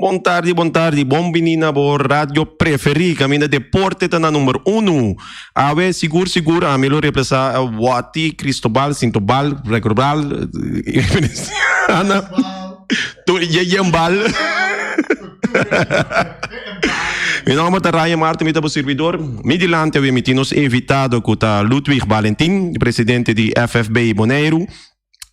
Bon tardi, bon tardi, bon bini na bo radio preferí, kaminda deporte ta na number uno. Awe sigur sigur ami lo reemplasa Watty Cristobal, Sintobal, Regrobal, Ana, Yeyembal. Mi nomber ta Ryan Martin, mi ta bo servidor. Mi dilanti awe mi tin nos invitado ku ta Ludwig Balentin, presidente di FFB Boneiru.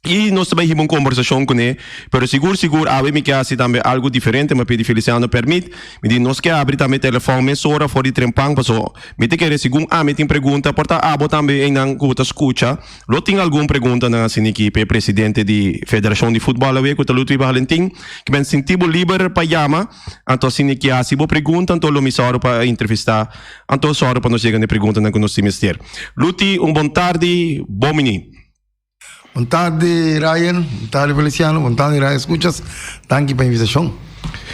I nos ta bai hiba un kombersashon kuné, pero sigur sigur awe mi ke hasi tambe algu diferente, mi a pidi Feliciano pèrmit, mi di nos ke habri tambe telefòn mesora for di trempan, paso mi ta kere segun ami tin pregunta, por ta abo tambe einan ku bo ta skucha lo tin algun preguntanan asina aki pa e presidente di Federashon di Futbòl awe ku ta Ludwig Valentin, ke men sinti bo liber pa yama, anto asina ki hasi bo pregunta anto lo mi sòru pa entrevistá, anto sòru pa nos yega na e preguntanan ku nos tin mester. Luti un bon tardi, bon bini. Bon tardi Ryan, bon tardi Feliciano, bon tardi Radio Escuchas. Danki pa invitacion.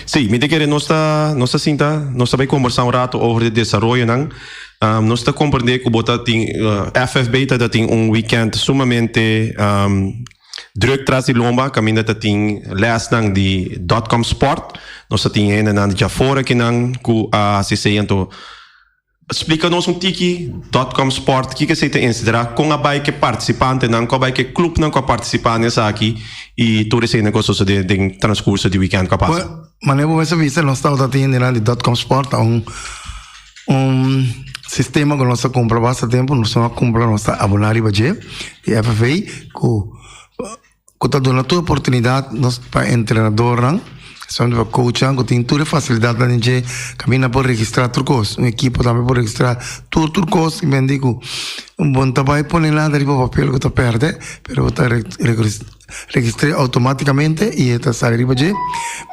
Sí, mi ta kere nos ta nos ta sinta, nos ta bai kombersá un rato over di desaroyonan. Nos ta komprendé ku bo ta tin FFB ta ta tin un weekend sumamente druk tras di lomba kaminda ta tin lèsnan di Dotcom Sport. Nos ta tin hendenan di djafor akinan ku a hasi esei anto Splika nos un tiki, Dotcom Sport, kiko esei ta ensidera, kon a bai ke partisipantenan, kon a bai ke klupnan ku a partisipá na esaki i tur eseinan ku a sosodé den transkurso di wikènt ku a pasa. Bueno, manera bo mes a bisa, nos tabata tin dilanti Dotcom Sport ta un un sistema ku nos a kumpra basta tempu, nos no a kumpra, nos ta aboná riba dje, di FFA, ku Ku ta duna tur oportunidat nos pa entrenadornan, especialmente pa coachnan ku tin tur e fasilidatnan den dje kaminda por registrá tur kos. Un ekipo tambe por registrá tur tur kos i men di ku bo no ta bai pone nada riba papel ku ta pèrdè, pero bo ta registr'é outomátikamente i e ta sali riba dje.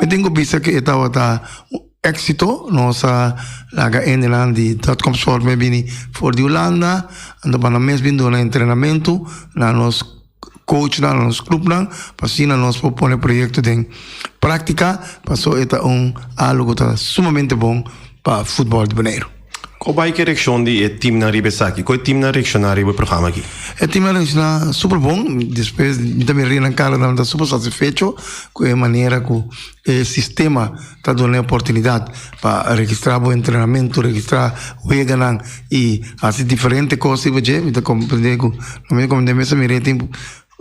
Mi tin ku bisa ku e tabata un éksito, nos a laga hendenan di Dotcom Sport mei bini for di Hulanda, anto pa nan mes bin duna entrenamentu na nos. coachnan na nos clubnan pa asina nos por pone proyecto den practica paso e ta un algo cu ta sumamente bon pa futbol di Boneiru. Cu bai ki reaccion di e teamnan riba esaki? Cu e teamnan reacciona riba e programa aki? E teamnan reacciona super bon, despues mi ta mira riba nan cara nan ta super satisfecho cu e manera cu e sistema ta duna e oportunidad pa registra bo entrenamento, registra weganan y haci diferente cos riba dje. Mi ta comprende cu, mi ta comprende mester mira e tin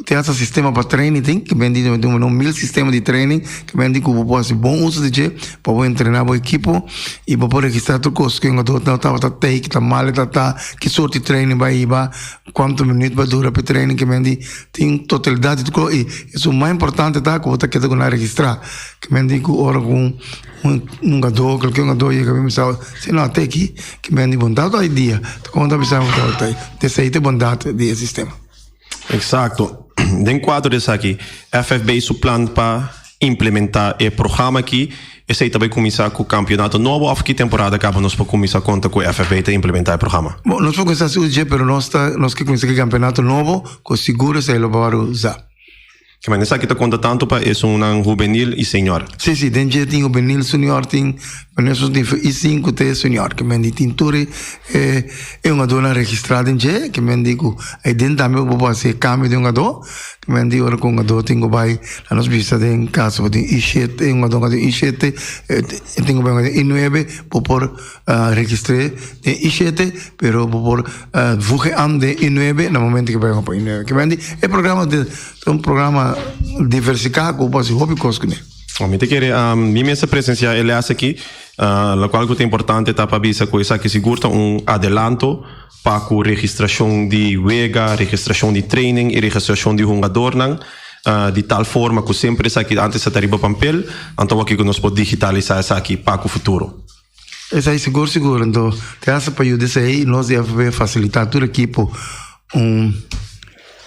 tin hasta sistema pa training tin, ke men di un mil sistema di training, ke men di cu bo por haci bon uso di dje pa bo entrena bo ekipo y bo por registra tur cos cu e hungador tabata take, ta mal e ta ta, ki sorti training bo a hiba. Cuanto minuut bo a dura p'e training ke men di tin totalidad di tur cos y esun mas importante ta cu bo ta keda cu nan registra ke men di cu ora cu un hungador cualkier hungador yega bin bisa si no ate aki ke men di bondad hoy dia ta como ta bisa bo ta esey ta e bondad di e sistema. Exacto. Den cuadro di esaki FFB su plan pa implementa e programa aki, esey ta bay cuminsa cu campeonato nobo of ki temporada caba nos por cuminsa conta cu FFB ta implementa e programa? Bon, nos por cuminsa si dje, pero nos ta nos ke cuminsa cu e campeonato nobo cu sigur esey lo por usa. Ke manera esaki ta conta tanto pa esunnan hubenil y senior? Si, si, den dje tin hubenil, senior tin, pero nos tin I sinku te senior, ke men di tin tur e e hungadornan registra den dje, ke men di cu ayden tambe bo por haci e cambio di hungador. Men di ora ku un gadó tin ku bai na nos bista den kas bo tin I shete, un gadó tin I shete, e tin ku bai un gadó I nuebe, bo por registr'é den I shete, pero bo por voeg an den I nuebe na momento ku bai pa I nuebe. Ke men di e programa ta un programa diversiká ku bo por hasi hopi kos kuné. Mi ta kere mi mes a presensiá e lès aki, lokual ku ta importante ta pa bisa ku esaki sigur ta un adelanto Pa ku registrashon di wega, registrashon di training i registrashon di hungadornan, di tal forma ku semper esaki antes a ta riba pampel, anto awor ku nos por digitalisá esaki pa ku futuro. Esei sigur sigur, anto te hasta pa yuda esei nos di FB fasilitá tur ekipo un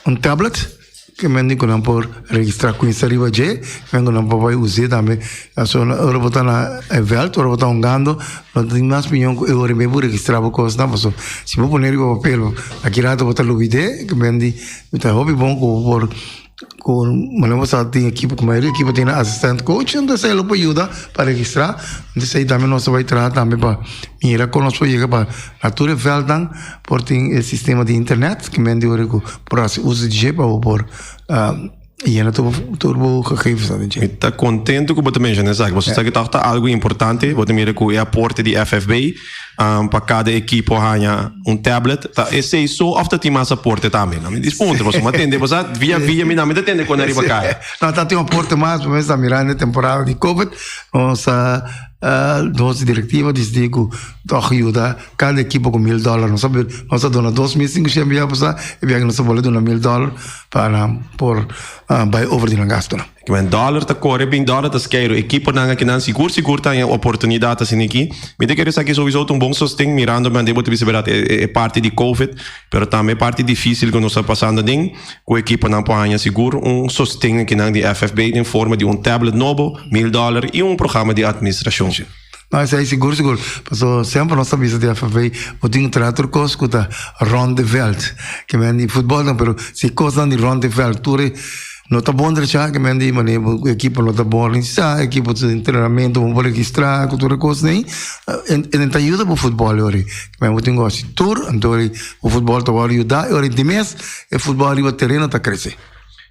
un tablet. Ke men di ku nan por registrá kuinsa riba dje, ke men ku nan por bai us'é tambe. Pasobra ora bo ta na e vèlt, ora bo ta hungando, no ta tin mas piñon ku e ora mes bo registrá bo kosnan, pasobra si bo pone riba papel, aki rato bo ta lubid'é. Ke men di mi ta hopi bon ku bo por ku manera bo sa tin ekipo, ku mayoria ekipo tin nan asistent coach, entonces esei lo por yuda pa registrá. Entonces esei tambe nos ta bai traha tambe pa mira kon nos por yega pa na tur e vèltnan. Por tin e sistema di internet, ke men di ora ku por hasi uso di dje pa bo por. Yena tur tur bo gegevens aden dje. Mi ta contento cu bo ta menciona esaki. Boso sa cu toch ta algo importante. Bo ta mira cu e aporte di FFB pa cada ekipo haña un tablet. Ta esey so of ta tin mas aporte tambe? No mi dispuntra pasobra mi a tende bo sa via via mi no mi ta tende con ariba caya. No ta tin un aporte mas pasobra mi ta mirando e temporada di covid nos a nos directiva a dicidi cu toch yuda cada ekipo cu mil dollar. Nos a nos a duna 2500 bia pasa e bia aki nos a bolbe duna mil dollar. Pa nan por bai over di nan gastunan. Kimen dollar ta kore bin dollar ta skeiru. Ekiponan akinan sigur sigur ta haña oportunidat asina aki. Mi ta kere esaki souiso ta un bon sosten mirando mende bo ta bisa berdat e parti di covid pero tambe e parti dificil ku nos ta pasando aden ku ekiponan por haña sigur un sosten akinan di FFB den forma di un tablet nobo, mil dollar i un programa di administrashon. No, esei sigur sigur. Paso semper nos ta bisa di FFB, bo tin ku traha tur kos ku ta rond de veld. Ke men di futbol no, pero si kosnan di rond de veld tur e no ta bon drecha, ke men di manera bo ekipo no ta bon organisá, ekipo su entrenamentu bo por registrá ku tur e kosnan ei, e ta yuda bo futbol yori. Ke men bo tin ku hasi tur, anto bo futbol ta wòrdu yudá, e ora di mes e futbol riba tereno ta krese.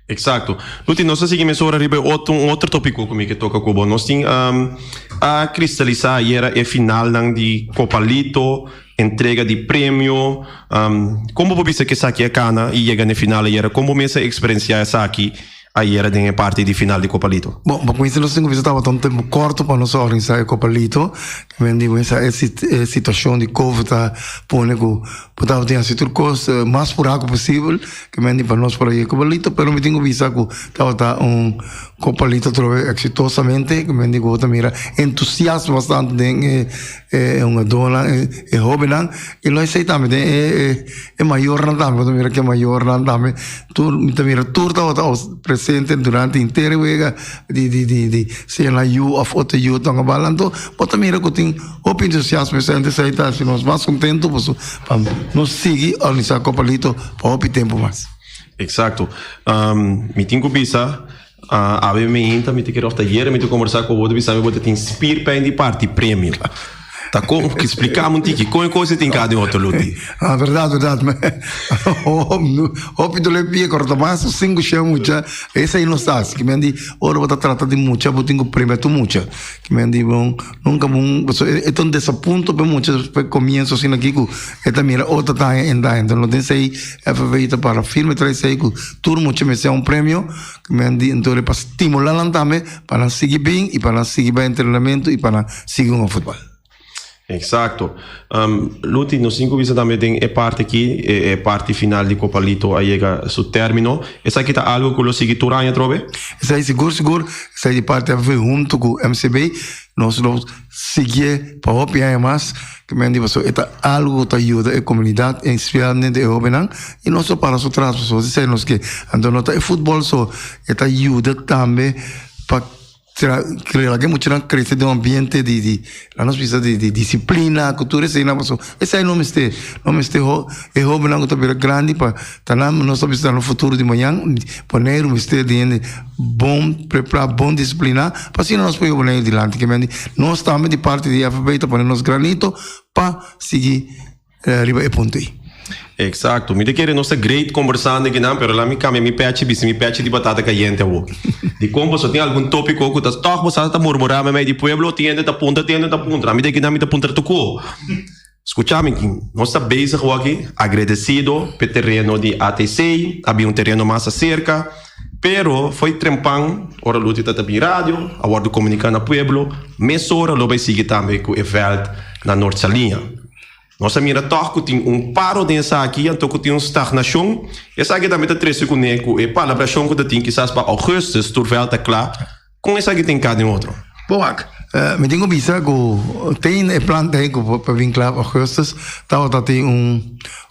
Exacto. Luti, nos ta sigui mesora riba e otro, un otro topico cu mi ke toca cu bo. Nos tin a cristalisa ayera e finalnan di Copa Lito, entrega di premio. Con bo por bisa cu esaki a cana y yega na e final ayera? Con bo mes a experiencia esaki ayera den e parti di final di Copa Lito? Bon, pa cuminsa nos tin cu bisa tabata un tempo corto pa nos a organisa e Copa Lito. Men di cuminsa e situacion di Covid a pone cu bo tabatin haci tur cos mas pura cu posibel. Ke men di pa nos por a yega Copalito, pero mi tin ku bisa ku tabata un Copalito atrobe eksitosamente, ke men di ku bo ta mira entusiasmo bastante den e e hungadónan, e e hóbennan, i lo esei tambe den e e e mayornan tambe, bo ta mira ku e mayornan tambe tur mi ta mira tur tabata presente durante henter e wega di di di di sea nan yu òf otro yu tonga bala, anto bo ta mira ku tin hopi entusiasmo, esei ta hasi nos mas kontentu pasobra pa nos sigui organisá Copalito. Pa hopi tempu mas. Exacto. Mi tin cu bisa, awe mi hinta mi ta kere of ta yera mi ta conversa cu bo ta bisa mi bo ta tin spierpijn di parti premio. Ta con, explica mi un tiki, con e cos e tin cada den otro luti? Ah, verdad, verdad. Hopi dole pia, corta mas o cinco shen mucha, esey no sa. Ki men di, ora bo ta trata di mucha, bo tin cu premia tur mucha. Ki men di, bon, Nunka bon, pasobra e ta un desapunto pa e mucha pa e komienso asina aki ku e ta mira otro ta haña en ta haña. Enton lo den esei FFI ta para firme tras esei ku tur mucha mester un premio ku men di enton pa stimulá nan tambe pa nan sigui bin i pa nan sigui bai entrenamentu i pa nan sigui hunga futbòl. Exacto. Luti, nos tin cu bisa tambe den e parti aki, e parti final di Copa Lito a yega su termino. Esaki ta algo cu lo sigui tur aña atrobe? Esaki sigur sigur, esaki di parti FV hunto cu MCB, nos lo siguié pa hopi aña mas, ke men di pasobra e ta algo cu ta yuda e comunidad, especialmente e hobennan, y nos lo para su tras pasobra esei nos ke. Anto no ta e futbol so, e ta yuda tambe pa. Kere laga e muchanan krese den un ambiente di di laga nos bisa di di disiplina ku tur eseinan pasobra esei no mester no mester e hobennan ku ta bira grandi pa ta nan nos ta bisa ta nos futuro di mañan Boneiru mester di hende bon prepará bon disipliná pa asina nos por yuda Boneiru dilanti kimente nos tambe di parti di FB ta pone nos granito pa sigui Riba e punto ei. Exacto. Mi ta kere nos ta great conversando akinan, pero laat mi cambia mi pechi, bisti mi pechi di batata cayente awor. Dicon boso tin algun topico cu ta toch boso ta murmura memey di pueblo, tin hende ta puntra, tin hende ta puntra. Ami ta akinan mi ta puntra tuco. Scucha mi, nos ta bezig awor aki, agradecido p'e tereno di ATC, a bin un tereno mas acerca, pero fo'i trempan ora Luti ta ta bin radio, a wordo comunica na pueblo, mesora lo bay sigui tambe cu e veld na Noord Saliña. Nos a mira tòg ku tin un paro den esaki, anto ku tin un stagnashon. Esaki tambe ta trese kuné ku e palabrashon ku ta tin kisas pa ougùstùs tur vèlt ta kla. Kon esaki tin ka den otro? Bon wak, mi tin ku bisa ku tin e plan ta ku pa bin kla ougùstùs tabata tin un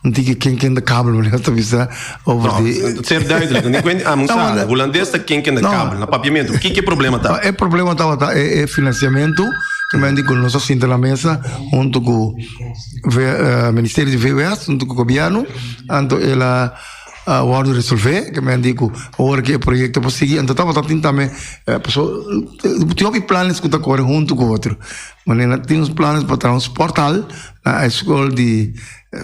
un tiki kink in de kabel manera ta bisa over di. No, ser duidelijk, ni kwen a sa, hulandes ta kink in de kabel, na papiamentu, kiko e problema ta? E problema tabata e finansiamentu. Kimen di ku nos a sinta na mesa huntu ku Ministerio di VWS, huntu ku gobièrnu, anto el a. a wòrdu resolvé, ke men di ku awor ke e proyekto por sigui, anto tabata tin tambe paso tin hopi planes ku ta kore huntu ku otro. Manera tin uns planes pa traha un sporthal na e skol di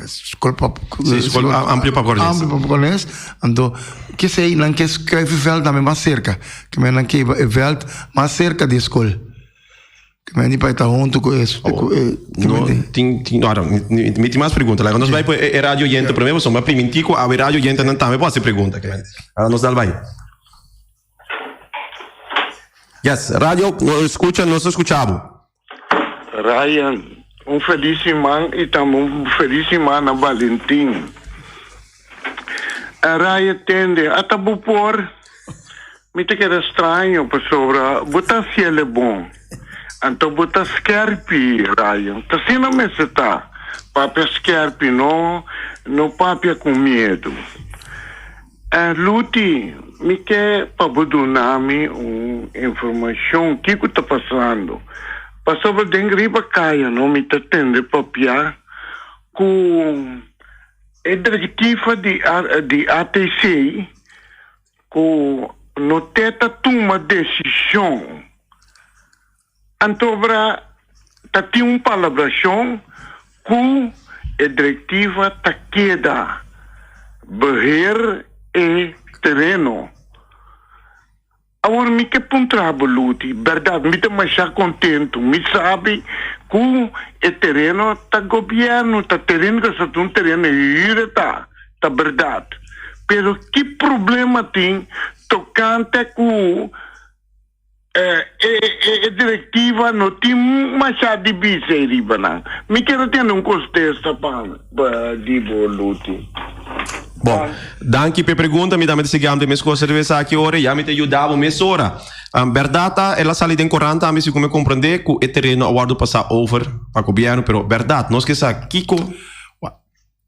skol pa Sí, skol amplio pa Cornes. Amplio pa Cornes. Anto kesei nan ke skuif e vèlt tambe mas serka, ke men nan ke e vèlt mas serka di e skol. Men di pa e ta huntu ku e ku e No, tin tin ora mi tin mas pregunta. Laga nos bai pa e radio oyente prome pasobra mi a priminti ku awe radio oyentenan tambe por hasi pregunta. Ahora nos dal bai. Yes, radio no escucha, nos ta escucha bo. Ryan, un felis siman y tambe un felis siman na Valentin. Ryan tende, ata bo por? Mi ta keda straño pasobra bo ta haciele bon. Anto bo ta skerpi, Ryan. Ta asina mester ta. Papia skerpi, no no papia ku miedu. Luti, mi ke pa bo duna mi un informashon kiko ta pasando. Pasobra den riba kaya no mi ta tende papia ku e direktiva di di ATC Ku no te ta tuma desishon. Antobra ta tin un palabrashon ku e direktiva ta keda beheer e tereno. Awor mi ke puntra bo Luti, bèrdat mi ta masha kontentu, mi sabi ku e tereno ta gobièrnu, ta tereno ku ta un tereno huur e ta. Ta berdad. Pero ki problema tin tocante cu e directiva no tin masha di bisa e riba nan? Mi kier a tende un contesta pa di bo, Luti. Bon, danki p'e pregunta. Mi tambe ta sigui ante mes cosa riba esaki ora. Ya mi ta yuda bo mesora. Berdad ta, el a sali den corant tambe, segun mi a comprende, cu e tereno a wordo pasa over pa gobierno. Pero berdad, nos ke sa kico.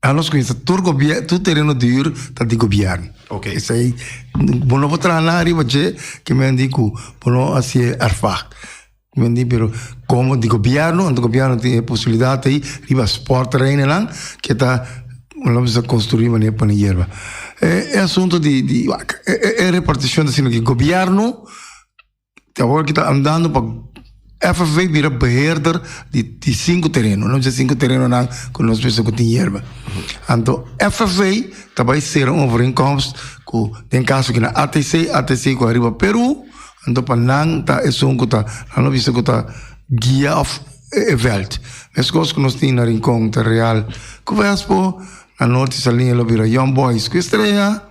Anos kuminsa tur gobier tur tereno di hür ta di gobièrnu. Ok. Esei bo no por traha nada riba dje ke men di ku bo no hasié erfpacht. Men di pero komo di gobièrnu anto gobièrnu tin e posibilidat ei riba sportterreinennan ke ta lo mester konstruí manera pone yerba. E asuntu di di wak e repartishon ta asina ke gobièrnu Te awor ki ta andando pa FFV bira beheerder di di sinku tereno. No dje sinku terenonan ku nos bisa ku tin yerba. Anto FFV ta bai sera un overeenkomst ku den kaso ki na ATC, ATC ku ariba Peru, anto pa nan ta esun ku ta nan lo bisa ku ta guia òf e vèlt. Meskos ku nos tin na Rincon ta Real ku Vespo, na Norte Saliña lo bira Young Boys ku Estrella.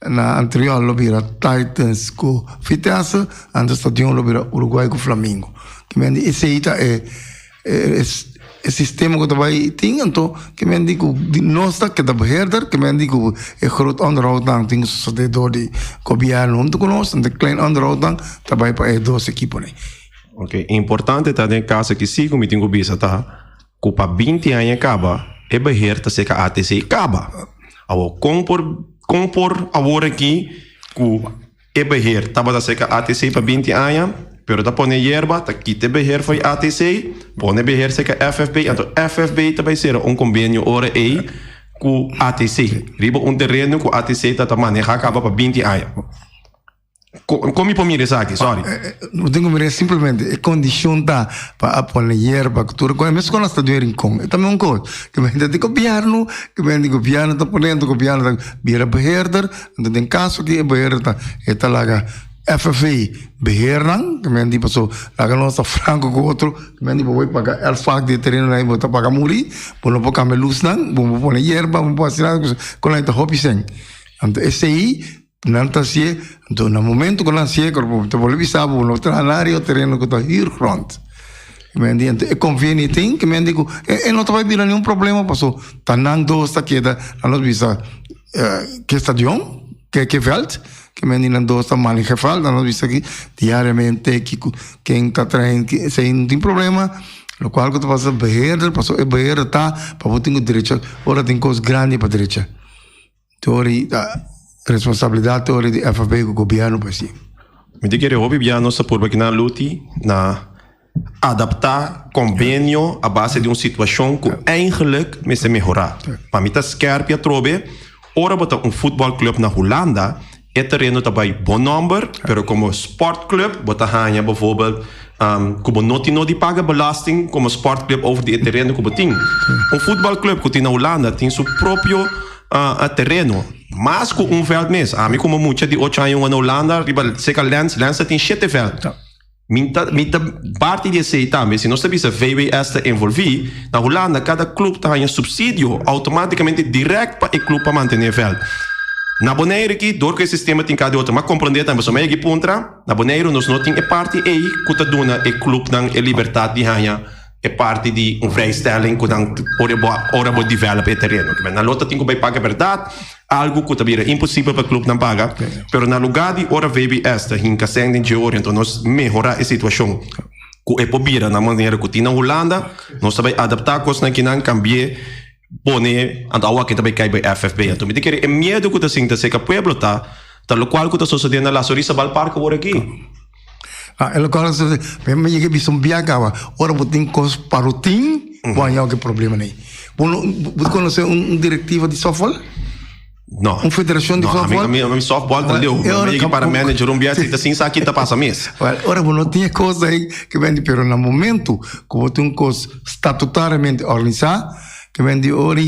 Na anterior lo bira Titans ku Vitesse, anto stadion lo bira Uruguay ku Flamingo. Ke men di esei ta e e sistema ku ta bai tin, anto ke men di ku nos ta keda beheerder, ke men di ku e groot onderhoudnan tin ku sosode dor di gobièrnu huntu ku nos, anto e klein onderhoudnan ta bai pa e dos ekiponan. Ok, importante ta den kaso aki si ku mi tin ku bisa ta ku pa binti aña kaba e beheer ta seka ATC kaba. Awor kon por kon por awor aki ku e beheer tabata seka ATC pa binti aña pero ta pone yerba ta kita e beheer for ATC pone beheer seka FFB anto FFB ta bai sera un kombenio ora ei ku ATC riba un tereno ku ATC ta ta maneha kaba pa binti aña. Kon mi por mira esaki? Sorry. No tin ku mira simplemente e kondishon ta pa a pone yerba ku tur kos. Meskos nos ta due Rincon. E ta un kos. Ke men ta di gobièrnu, ke men di gobièrnu ta pone, anto gobièrnu ta bira beheerder. Anto den kaso ki e beheerder ta e ta laga FFV beheer nan, ke men di paso laga nos ta franko ku otro, ke men di bo bai paga erfpacht di e tereno nan bo ta paga muri, bo no por kambia lusnan, bo no por pone yerba, bo no por hasi nada, ku nan ta hopi sèn. Anto esei Nan ta hacié, anto na momento cu nan hacié, cu bo ta bolbe bisa bo, bo no traha na riba tereno cu ta huurgrond. Men di, anto e convenio tin, ke men di cu e e no ta bay bira ningun problema paso ta nan dos ta keda, nan nos bisa ke stadion, ke ke veld, ke men di nan dos ta maneha veld, nan nos bisa aki diariamente kico ken ta train, esey no tin problema, locual cu ta pasa beheerder, paso e beheerder ta pa bo tin cu drecha ora tin cos grandi pa drecha. Tori ta responsabilidad tori di FFB ku gobierno pues si. Mi ta kere hopi bia nos ta purba kinan Luti na adapta konvenio a base di un situashon ku eigenlijk mester mehorá. Pa mi ta skerpi atrobe. Ora bo ta un futbolclub na Hulanda, e tereno ta bai bo nomber, pero como sportclub bo ta haña bijvoorbeeld cu bo no tin no di paga belasting como sportclub over di e tereno cu bo tin. Un futbolclub cu tin na Hulanda tin su propio tereno, mas cu un veld mes. Ami como mucha di ocho aña na Hulanda riba cerca Lens, Lens ta tin shete veld. Mi ta mi ta parti di esei tambe. Si nos ta bisa VWS ta envolví, na Hulanda kada klup ta haña supsidio outomátikamente dirèkt pa e klup pa mantené e vèlt. Na Boneiru aki, dor ku e sistema tin kada otro, m'a komprondé tambe, pasobra mi a yega i puntra, na Boneiru nos no tin e parti ei ku ta duna e klupnan e libertat di haña e parti di un vrijstelling ku nan ora bo ora bo develop e tereno. Nan lo ta tin ku bai paga bèrdat. Algu ku ta bira imposibel pa klupnan paga, pero na lugá di ora VBS ta hinka sèn den dje ora enton nos mehorá e situashon ku e por bira na manera ku tin na Hulanda, nos ta bai adaptá kosnan kinan, kambi'é, pone, anto awa ke ta bai kai bai FFB. Anto mi ta kere e miedu ku ta sinta serka pueblo ta ta lokual ku ta sosodé na La Sorisa Balpark awor aki. Ah, e lokual ta sosodé, mi yega bisa un bia kaba, ora bo tin kos pa rutin, bo haña oke problema nei. Bo no, bo konosé un direktiva di sòftbòl? No. Un federashon di No, ami, sòftbòl? ami, ami sòftbòl ta leu. E ora Mi yega para manager un bia si ta sin sa ki ta pasa mes. Wèl, ora bo no tin e kos ei ke ben di, pero na momento ku bo tin un kos statutariamente organisá, ke ben di ora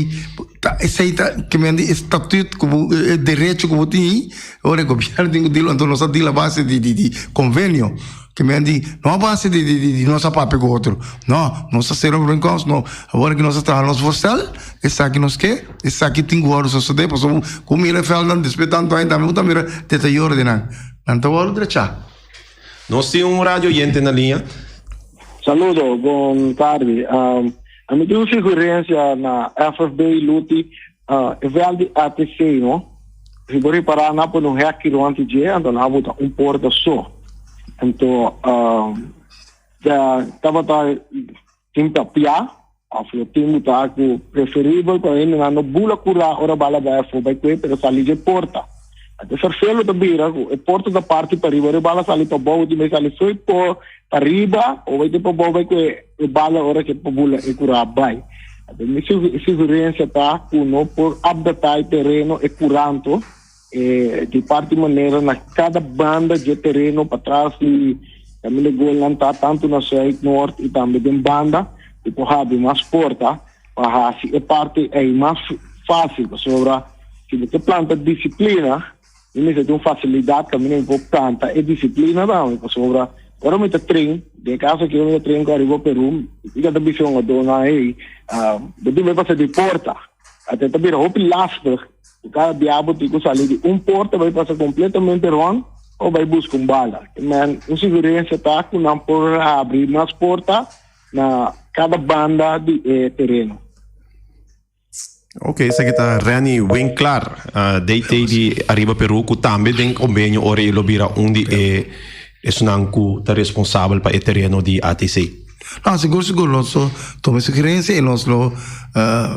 ta esei ta ke men di e statut ku bo e derecho ku bo tin ei, ora e gobièrnu tin ku dil anto nos a dil a base di di di konvenio ke men di no a base di di di nos a papia ku otro no nos a sera un reenkomst no awor ku nos a traha nos voorstel esaki nos ke esaki tin ku wòrdu sosodé pasobra ku mira e vèldnan despues tantu aña tambe bo ta mira deterioro di nan nan ta wòrdu drechá. Nos tin un radio oyente na liña. Saludo, bon tardi. Ami tin un sugerencia na FFB Luti, e veld di ATC, no? Si bo ripara nan a pone un hekki rond di dje, anto nan a bota un porta so. Anto, tabata tin papia of lo tin buta cu preferibel pa hendenan no bula cura ora bala bai afo bai cue pero sali dje porta. Anto ferfelo ta bira cu e porta ta parti pariba ora e bala sali pabou tin bai sali fo'i por pariba o bai te pabou bai cue e bala ora ke pa bula e cura bai. Anto mi sugerencia ta cu no por updata e tereno e curanto e di parti manera na cada banda dje tereno patras di caminda golnan ta tanto na zuid, noord y tambe den banda cu por habri mas porta pa haci e parti ey mas facil pasobra si bo ke planta disciplina mi mester tin un facilidad caminda mi por planta e disciplina tambe pasobra ora mi ta train den e caso aki ora mi ta train cu Ariba Peru mi ta bisa e hungadornan hey bo tin bay pasa di porta ata ta bira hopi lastig ku kada bia bo tin ku sali di un porta bai pasa kompletamente rònt o bai buska un bala. Men un sugerensia ta ku nan por habri mas porta na kada banda di e tereno. Ok, esaki ta Renny Winklaar, DT di Ariba Peru ku tambe den kombenio ora e lo bira un di e esunnan ku ta responsabel pa e tereno di ATC. No, sigur sigur nos lo tuma e sugerencia y nos lo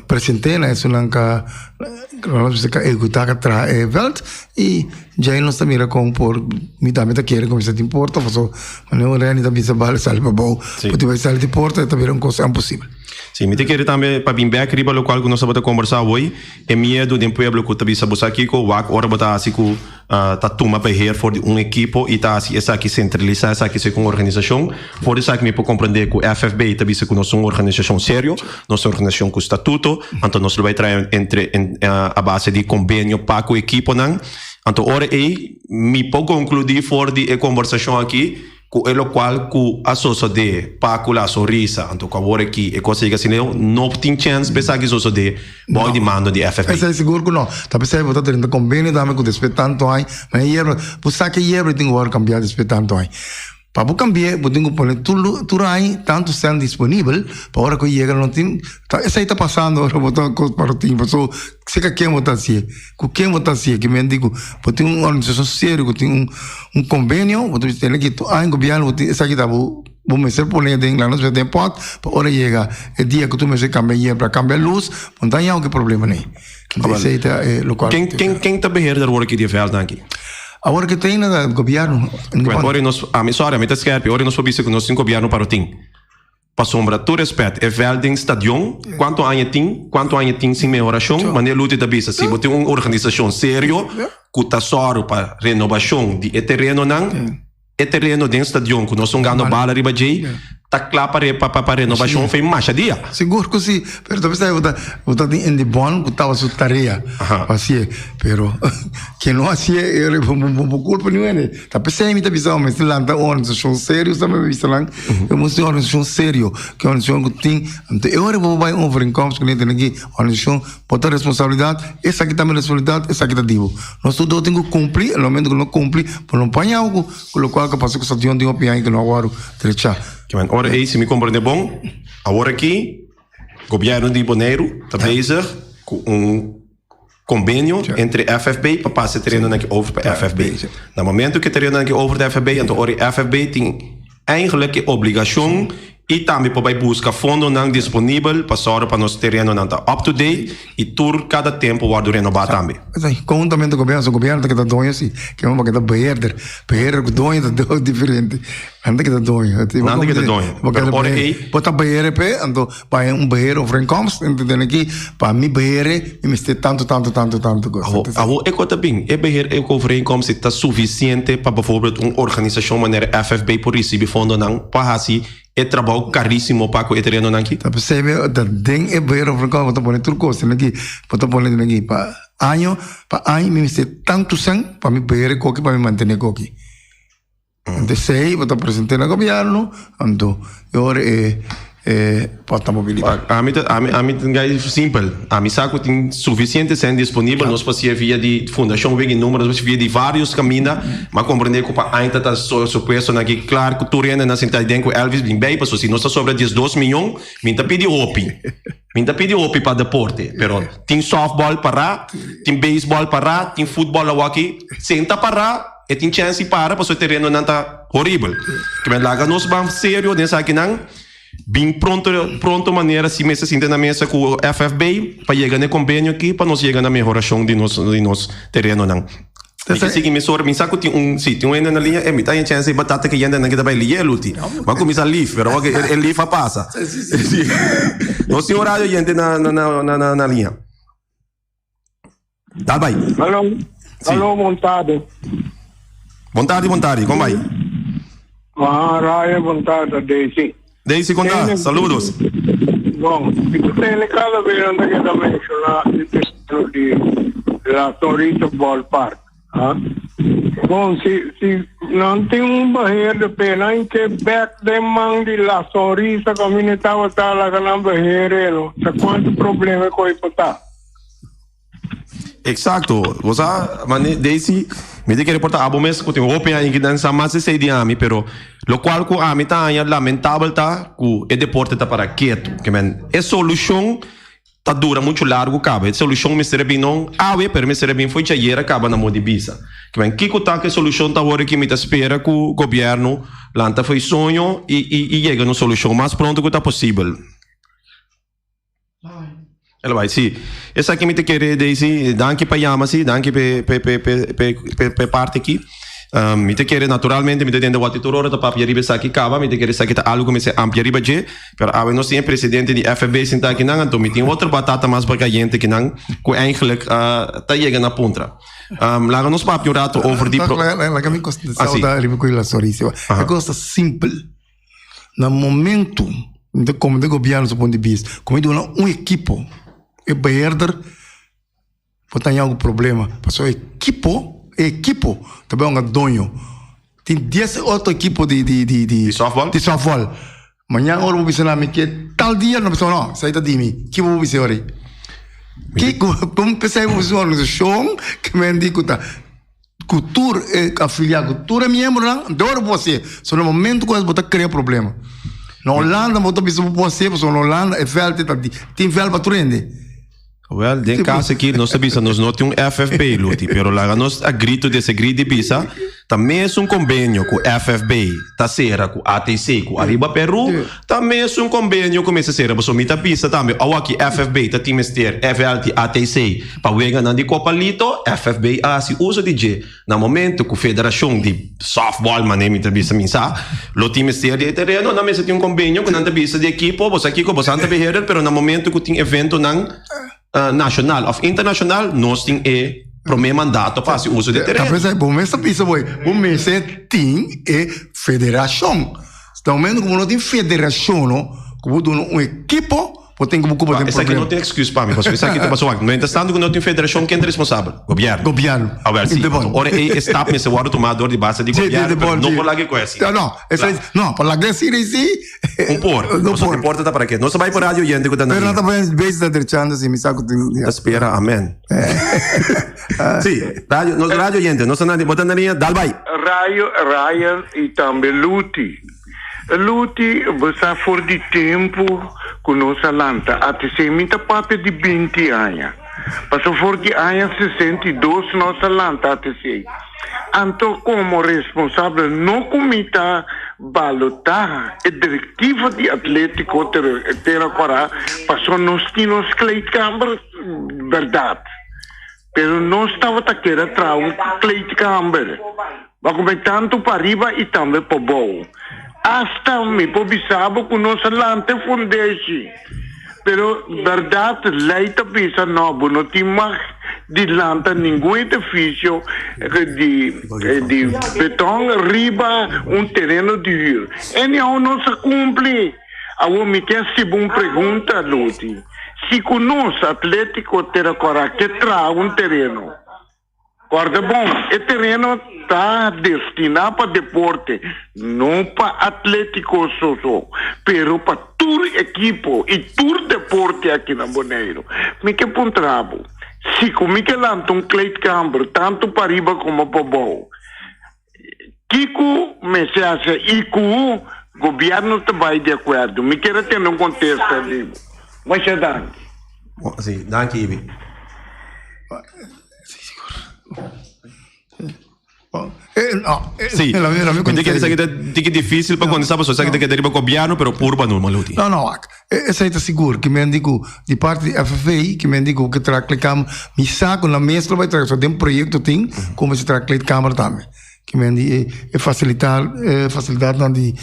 present'é na esunnan ka nos mester ka ehekutá ka traha e vèlt y djei nos ta mira kon por mi tambe ta kere kuminsá tin porta pasobra manera un Renny ta bisa bal sali pabou por tin bai sali di porta e ta bira un kos imposibel. Sí, mi ta kere tambe pa bin bek riba lokual ku nos tabata kombersá awor, e miedu den pueblo ku ta bisa bo sa kiko, wak ora bo ta hasi ku ta tuma beheer for di un ekipo i ta hasi esaki sentralisá esaki segun un organisashon. For di esaki mi por komprendé ku FFB ta bisa ku nos ta un organisashon serio, nos ta un organisashon ku statuto, anto nos lo bai traha entre a base di kombenio pa ku ekiponan. Anto ora ei mi por konkludí for di e kombersashon aki Ku e lokual ku a sosodé pa ku la sonrisa, anto ku awor aki e kos a yega asina leu, no tin chèns pa esaki sosodé bou di mando di FFB. Esei sigur ku no. Ta p'esei bo ta drenta kombenio tambe ku despues tantu aña, ma e yerba, bo sa ke yerba tin ku wòrdu kambiá despues tantu aña. Pa bo kambi'é bo tin ku pone tur tur aña tantu sèn disponibel pa ora ku yega no tin, ta esei ta pasando ora bo ta kos pa rutin paso seka ken bo ta hasié. Ku ken bo ta hasié? Ki men di ku bo tin un organisashon serio ku tin un un konvenio, bo ta bisa tene ki tur aña gobièrnu bo tin esaki ta bo bo mester pone den la nos mester den pòt pa ora yega e dia ku tur mester kambia yerba kambia lus bo no ta haña hopi problema nei. Esei ta e lokual. Ken ken ken ta beheerder awor aki di e vèldnan aki? Awor ki tin na gobièrnu. Ora nos ami sorry ami ta skerpi ora nos por bisa ku nos tin gobièrnu parotin. Pasobra tur respet, e veld den stadion, cuanto aña tin, cuanto aña tin sin mehoracion? Manera Luti ta bisa, si bo tin un organisacion serio cu ta sòru pa renobacion di e terenonan, e tereno den stadion cu nos hungando bala riba djey, ta cla pa pa pa renobacion fe masha dia. Sigur cu si, pero ta bisa bo ta bo ta tin Andy Bon cu taba su tarea pa hacié, pero ken no hacié e ora bo bo culpa niun hende. Ta p'esei mi ta bisa bo mester lanta un organisashon serio, sa mi bisa nan, e mester un organisashon serio, ke organisashon ku tin, anto e ora bo bai un overeenkomst kuné tene ki organisashon bo ta responsabilidat, esaki ta mi responsabilidat, esaki ta di bo. Nos tur dos tin ku kumpli, e momento ku no kumpli, bo no paña ku ku lokual ku pasa ku stadion tin hopi aña ku no a wòrdu drechá. Kiman ora ei si mi komprende bon, awor aki gobièrnu di Boneiru ta bezig ku un Konbenio entre FFB pa pasa e terenonan aki over pa FFB. Na momento ku e terenonan aki over ta FFB, anto ora e FFB tin eigenlijk e obligashon i tambe por bai buska fondonan disponibel pa sòru pa nos terenonan ta up to date i tur kada tempu wòrdu renobá tambe. Konhuntamente gobièrnu, so gobièrnu ta keda doño si, ke pa keda beheerder, beheerder ku doño ta dos diferente. Nan ta keda doño. Nan ta keda doño. Pero ora ei. Bo ta beheer p'e, anto pa un beheer overeenkomst, anto tene ki pa mi beheer mi mester tantu, tantu, tantu, tantu kos. Awo, awo e kos ta bin, e beheer overeenkomst ta sufisiente pa bijvoorbeeld un organisashon manera FFB por risibi fondonan pa hasi e trabou karísimo pa ku e terenonan aki? Ta p'esei mi ta den e beheer overeenkomst bo ta pone tur kos, tene ki bo ta pone tene ki pa año, pa año mi mester tantu sèn pa mi beheer e koki, pa mi mantene e koki. Anto esei bo ta present'é na gobièrnu, anto e ora e e pòt ta mobilitá. Ami ta ami ami ta gai simpel. Ami sa ku tin sufisiente sèn disponibel, nos por hasié via di Fundashon Wega i Numero, nos por hasié via di vários kaminda. M'a komprendé ku pa aña ta ta supuestonan aki klar ku tur hende na sintá den ku Elvis bin bei, pasobra si nos ta sobra diesdos miyon, mi ta pidi hopi. Mi ta pidi hopi pa deporte, pero tin sòftbòl pará, tin beisbòl pará, tin futbòl awaki senta pará. E tin chèns di para pasobra e terenonan ta horibel. Ke men laga nos ban serio den esakinan, bin pronto pronto manera si mester sinta na mesa ku FFB pa yega na e kombenio aki pa nos yega na mehorashon di nos di nos terenonan. Mi ke sigui mesora, mi sa ku tin un si tin un hende na liña, e mi ta haña chèns ei batata ke yendenan ke ta bai liye luti. Bo a kuminsá lif pero awor e lif a pasa. Nos tin un radio yente na na na na liña. Dal bai. Aló, Sí. aló, bon tarde. Bon tarde, bon tarde. Kon bai? Ah, Ryan, bon tarde, Daisy. Daisy, kon ta? Saludos. Bon, ik tene cada vez anda que ta menciona e terreno di La Torita Ballpark. Ah? Bon, si, si nan tin un beheerder pe nan ke bek den man di La Sonrisa kaminda tabata laga nan beheer no. Sa kuantu problema ku e por ta. Exacto. Bo sa, mane Daisy, mi ta kere por ta abo mes ku tin hopi aña ki nan sa mas esei di ami, pero lokual ku ami ta haña lamentabel ta ku e deporte ta para ketu. Ke men, e solushon ta dura muchu largu kaba. E solushon mester a bin no awe, pero mester a bin fo'i djayer a kaba na modo di bisa. Ke men, kiko ta ku e solushon ta awor aki? Mi ta spera ku gobièrnu lanta fo'i soño i i yega na un solushon mas pronto ku ta posibel. El a bai, sí. Esaki mi ta kere, Daisy. Danki pa yama, sí. Danki p'e, p'e, p'e, p'e, p'e, p'e, p'e parti aki. Um, mi ta kere, naturalmente, mi ta tende wak di tur ora ta papia riba esaki kaba. Mi ta kere esaki ta algu ku mester amplia riba dje. Pero awe nos tin e presidente di FFB sintá akinan, anto mi tin otro batata mas bakayente kinan ku eigenlijk uh, ta yega na puntra. Um, laga nos papia un rato over di pro... Laga mi Ah, sí. sauda riba ku la sorry. E kos ta simpel. Na momento de como de gobierno su punto di bista, como duna un equipo, e beheerder por ta algun problema, pasobra e equipo, e equipo ta bay hunga doño. Tin dies otro equipo di di di di Di softball? Di softball. Mañana ora bo bisa nan mi ke tal dia, nan bisa no, esei ta di mi. Ki bo bisa ora? Kiko, como p'esei bo bisa un organisashon ke men di ku ta. Ku tur e afiliá, ku tur e miembronan, dor bo hasié. So na momento ku bo ta krea problema. Na Holanda bo ta bisa bo por hasié, pasobra na Holanda e vèlt ta di, tin vèlt pa tur hende. Wel, den caso aki nos ta bisa nos no tin un FFB, Luti, pero laga nos a grito desagrí di bisa ta mesun convenio cu FFB ta cera cu ATC cu Arriba Peru, ta mesun convenio cu mester cera. Pasobra mi ta bisa tambe awaki FFB ta tin mester FL di ATC pa weganan di Copa Lito, FFB a haci uso di dje. Na momento cu federacion di softball, manera mi ta bisa mi sa, lo tin mester di e tereno, nan mester tin un convenio cu nan ta bisa di ekipo, bo sa kico, bo sa ta beheerder, pero na momento cu tin eventonan nacional of internacional, nos tin e prome mandato pa haci uso di e tereno. Ta pensai, bo mes ta bisa boy, bo mester tin e federacion. Na momento cu bo no tin federacion, no, cu bo duna un ekipo, Bo tin ku bo den Esaki no tin excuse pa mi, pasobra esaki ta pasobra wak. Mientras tanto ku no tin federashon, ken ta responsabel? Gobièrnu. Gobièrnu. Awel si. Anto ora ei e stap mester wòrdu tumá dor di base di gobièrnu, pero no por laga e kos asina. No, no, esei, no, pa laga asina ei si. Un por. No por. Pasobra e porta ta para ke. Nos ta bai pa radio oyente ku ta na Pero no ta bai bezig ta drechando si, mi sa ku tin. Ta spera, amen. Si, radio, nos radio oyente, nos ta na, bo ta na liña, dal bai. Rayo, Ryan i tambe Luti. Luti, bo sa for di tempu ku nos a lanta ATC, mi ta papia di binti aña, pasobra for di aña 62 nos a lanta ATC. Anto komo responsabel no ku mi ta balotá e direktiva di Atlétiko Tera Kòrá, pasobra nos tin nos kleedkamer bèrdat. Pero nos tabata keda traha un kleedkamer. Bo a kume tantu pariba i tambe pabou. Asta mi por bisa bo ku nos a lanta e fundeshi. Pero bèrdat lei ta bisa no, bo no tin mag di lanta ningun edifisio di di beton riba un tereno di hür. Anyhow nos a kumpli. Awor mi ke hasi bo un pregunta, Loti. Si ku nos, Atlétiko Tera Kòrá, ke traha un tereno, Kòrda bon, e tereno ta destiná pa deporte, no pa atlétiko so so, pero pa tur ekipo i tur deporte aki na Boneiru. Mi ke puntra bo, si ku mi ke lanta un kleedkamer tantu pariba komo pabou, kiko mester hasi i ku gobièrnu ta bai di akuerdo? Mi kier a tende un kontesta di bo. Masha danki. Sí, danki Ibi. Sí, mi ta kere esaki ta tiki difícil pa kontestá pasobra esaki ta keda riba gobièrnu pero purba no Maluti. No, no, wak. Esei ta sigur. Ki men di ku di parti di FFA, ki men di ku ke traha kleedkamer, mi sa ku nan mes lo bai traha, so den proyekto tin ku mester traha kleedkamer tambe. Ki men di e fasilitá e fasilidatnan di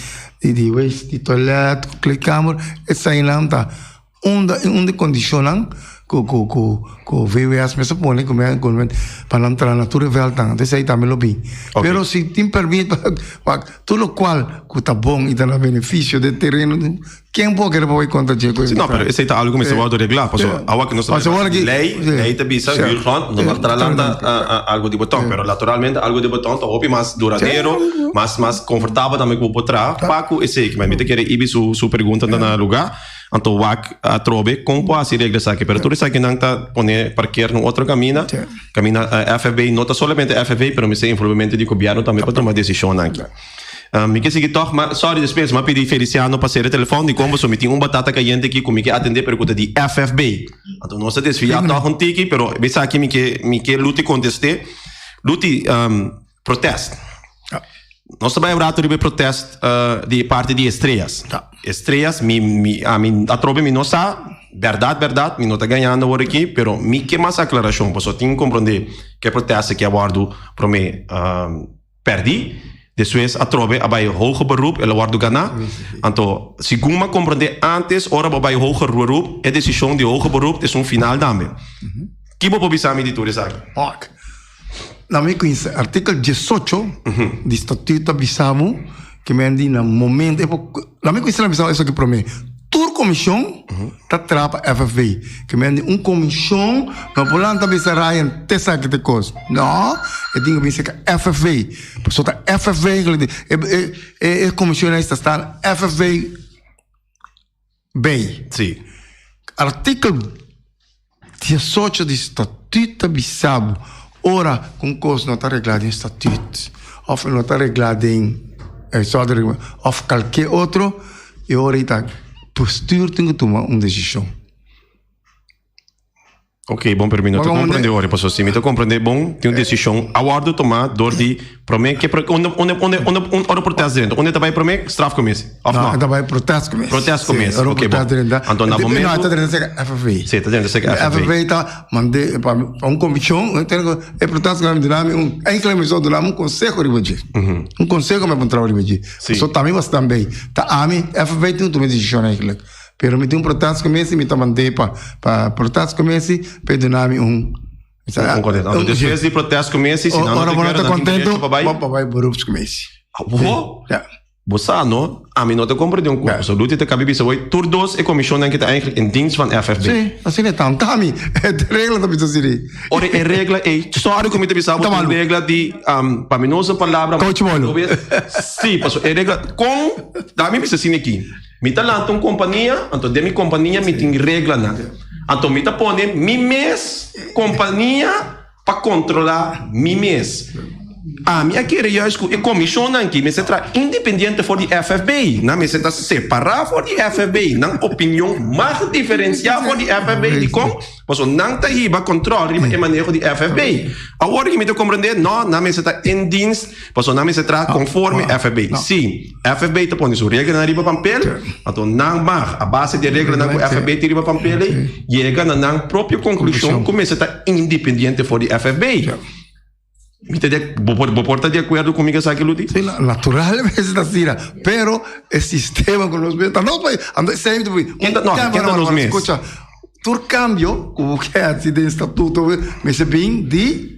di wc, di toilet, kleedkamer, eseinan ta Unda i unda e kondishonnan ku ku ku ku VWS mester pone ku men ku men pa nan traha na tur e vèltnan. Entonces ei tambe lo bin. Pero si tin pèrmit pa pa tur lokual ku ta bon i ta na benefisio den tereno, ken por kere por bai kontra dje ku Si no, pero esei ta algu ku mester wòrdu reglá. Pasobra awa ku nos ta Pasobra mira lei, lei ta bisa huurgrond no mag traha lanta algu di beton. Pero naturalmente algu di beton ta hopi mas duradero, mas mas konfortabel tambe ku bo por traha pa ku esei. Mi ta kere Ibi su su pregunta ta na lugá. Anto wak atrobe kon por hasi regla esaki, pero tur esakinan ta pone parkeer na un otro kaminda, kaminda FFB no ta solamente FFB pero mester envolvimento di gobierno tambe pa tuma desishonnan aki. Mi ke sigui tòg, ma sorry despues mi a pidi Feliciano pa sera e telefòn dikon pasobra mi tin un batata kayente aki ku mi ke atendé pero ku ta di FFB. Anto nos a desviá tòg un tiki pero esaki mi ke mi ke Luti kontest'é. Luti, Protest. Nos ta bai un rato riba e protest di e parti di Estrellas. Estrellas, mi, mi, ami atrobe mi no sa, berdad, berdad, mi no ta gañando awor aki, pero mi ke mas aclaracion, pasobra tin comprende ke protest aki a wordo prome perdi, despues atrobe a bai hoger beroep, el a wordo gana. Anto, segun mi a comprende antes, ora bo bai hoger beroep, e decision di hoger beroep ta esun final tambe. Ki bo por bisa mi di tur esaki? Na mi kuinsa, artikel diesocho di statuut ta bisa bo ke men di na momento e por, na mi kuinsa na bisa bo esaki prome, tur komishon ta traha pa FFB, ke men di un komishon no por lanta bisa Ryan te esaki te kos, no, e tin ke bisa ke FFB, pasobra ta FFB e komishon ei ta sta FFB. Bay. Sí. Artikel 18 di statuut ta bisa bo ora ku un kos no ta reglá den statuut òf no ta reglá den òf kalke otro, e ora ei ta bestuur tin ku tuma un desishon. Ok, bon, pero mi no ta comprende ora, paso si mi ta comprende bon, tin un decision a wordo toma door di prome ke pro, unda unda unda unda un ora protest drenta, unda ta bay prome strafcommissie, of no? No, ta bay protestcommissie. Protestcommissie, sí, ok, bon. Anto na momento. No, ta drenta cerca FFV. Sí, ta drenta cerca FFV. FFV ta mande pa un comision, e protestcommissie duna mi un enkele mi so duna mi un conseho riba dje. Un conseho mi a puntra riba dje. Sí. So tambe was tambe, ta ami, FFV tin un tuma decision eigenlijk. Pero mi tin un protestcommissie, mi ta mand'é pa pa protestcommissie pa e duna mi un Un contesta. Anto despues di protestcommissie, si nan no Ora ta bo no kere, ta nan tin contento, derecho pa bai. bo pa bai beroepscommissie. Bo? Ja. Bo sa no, ami no ta comprende un Ja. cosa. Luti ta kabi bisa hoy, tur dos e comisionnan ki ta eigenlijk in dienst van FFB. Sí, asina e ta. Anto ami, e regla ta bisa asina. Ora e regla ei, sorry ku mi ta bisa bo, Ta tin malu. regla di, um, pa mi no usa palabra, Coach Molo. Sí, paso e regla, kon, da mi bisa asina aki. Mi ta lanta un kompania, anto den mi kompania mi tin reglanan. Anto mi ta pone mi mes kompania pa kontrolá mi mes. Ami a kere juist ku e komishonnan aki mester traha independiente for di FFB. Nan mester ta separá for di FFB. Nan opinion mag diferensiá for di FFB. Dikon? Pasobra nan ta hiba kontrol riba e maneho di FFB. Awor ki mi ta komprendé, no, nan mester ta in dienst. Pasobra nan mester traha konforme FFB. Si FFB ta pone su reglanan riba pampel, anto nan mag, a base di e reglanan ku FFB tin riba pampel ei, yega na nan propio konklushon ku mester ta independiente for di FFB. Mi ta di, bo por, bo por ta di akuerdo ku mi ku esaki, Luti? Si, natural mester ta asina, pero e sistema ku nos mes ta nos pais, anto esei mi ta pui. Ken ta, no, ken ta nos mes? Skucha, tur kambio ku bo ke hasi den statuto mester bin di.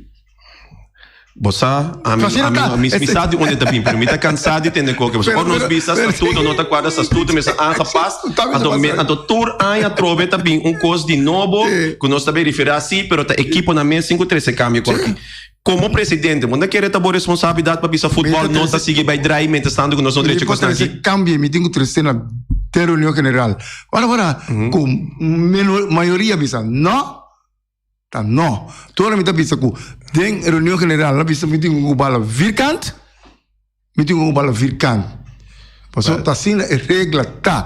Bo sa, ami, ami, no, mi, mi sa di unda ta bin, pero mi ta cansá di tende koke. Pasobra ora nos bisa statuto no ta cuadra, statuto mester aangepast, anto me, anto tur aña atrobe ta bin un cos di nobo cu nos ta bay referá sí, pero ta ekiponan mes tin cu trece cambio cu aki. Como presidente, bo no ta kere ta bo responsabilidad pa bisa futbol no ta sigui bay draai mientras tanto cu nos no drecha cosnan aki? Mi por trece cambio, mi tin cu trece na den reunion general. Ora, ora, cu mayoria bisa no. Ta no. Tur ora mi ta bisa ku den reunion general a bisa mi tin ku bala vierkant, mi tin ku bala vierkant. Pasobra ta asina e regla ta.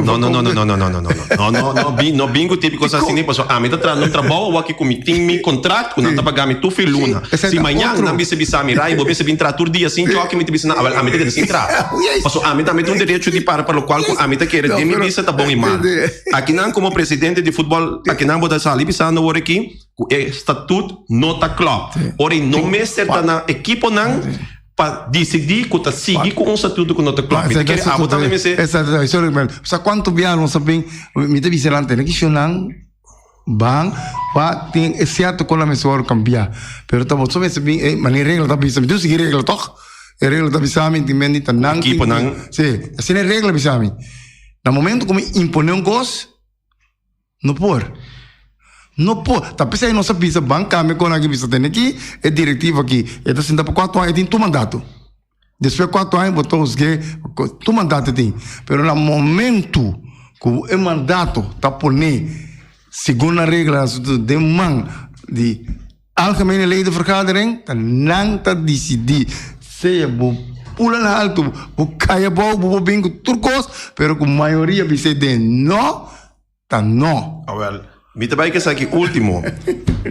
No, no, no, no, no, no, no, no, no, no, no, no, bin, no bin ku tipo kos asina, pasobra ami ta trahando un trabou awor aki ku mi tin mi kontrakt ku nan ta paga mi tur fin luna. Si mañan nan bisa bisa mi, Ray, bo mester bin traha tur dia sin choki, mi ta bisa nan, awel ami ta keda sin traha. Pasobra ami tambe tin un derecho di para pa lokual ku ami ta kere den mi bisa ta bon i mal. Akinan komo presidente di futbòl akinan bo ta sali bisando awor aki ku e statuut no ta klòp. Ora i no mester ta na ekiponan pa disidí ku ta sigui ku un statuto ku no ta klòp. Mi ta kere abo tambe mester. Exacto, sorry man. Sa kuantu bia nos a bin, mi ta bisa nan tene kishonnan ban pa tin e sierto kon a mester wòrdu kambiá. Pero ta boso mester bin e manera regla ta bisa mi tin sigui regla tòg. E regla ta bisa mi tin men di ta nan tin. Ekiponan. Si, asina e regla bisa mi. Na momento ku mi imponé un kos, no por. No por. Ta p'esei nos a bisa ban kambia kon aki bisa tene aki e direktiva aki. E ta sinta pa kuatu aña, e tin tur mandato. Despues kuatu aña bo ta husg'é, tur mandato e tin. Pero na momento ku e mandato ta poné segun nan regla den man di Algemene Ledenvergadering ta nan ta disidí sea bo pula na alto, bo kai abou, bo por bin ku tur kos, pero ku mayoria bis'é den no, ta no. Awel, mi ta bai ku esaki ultimo.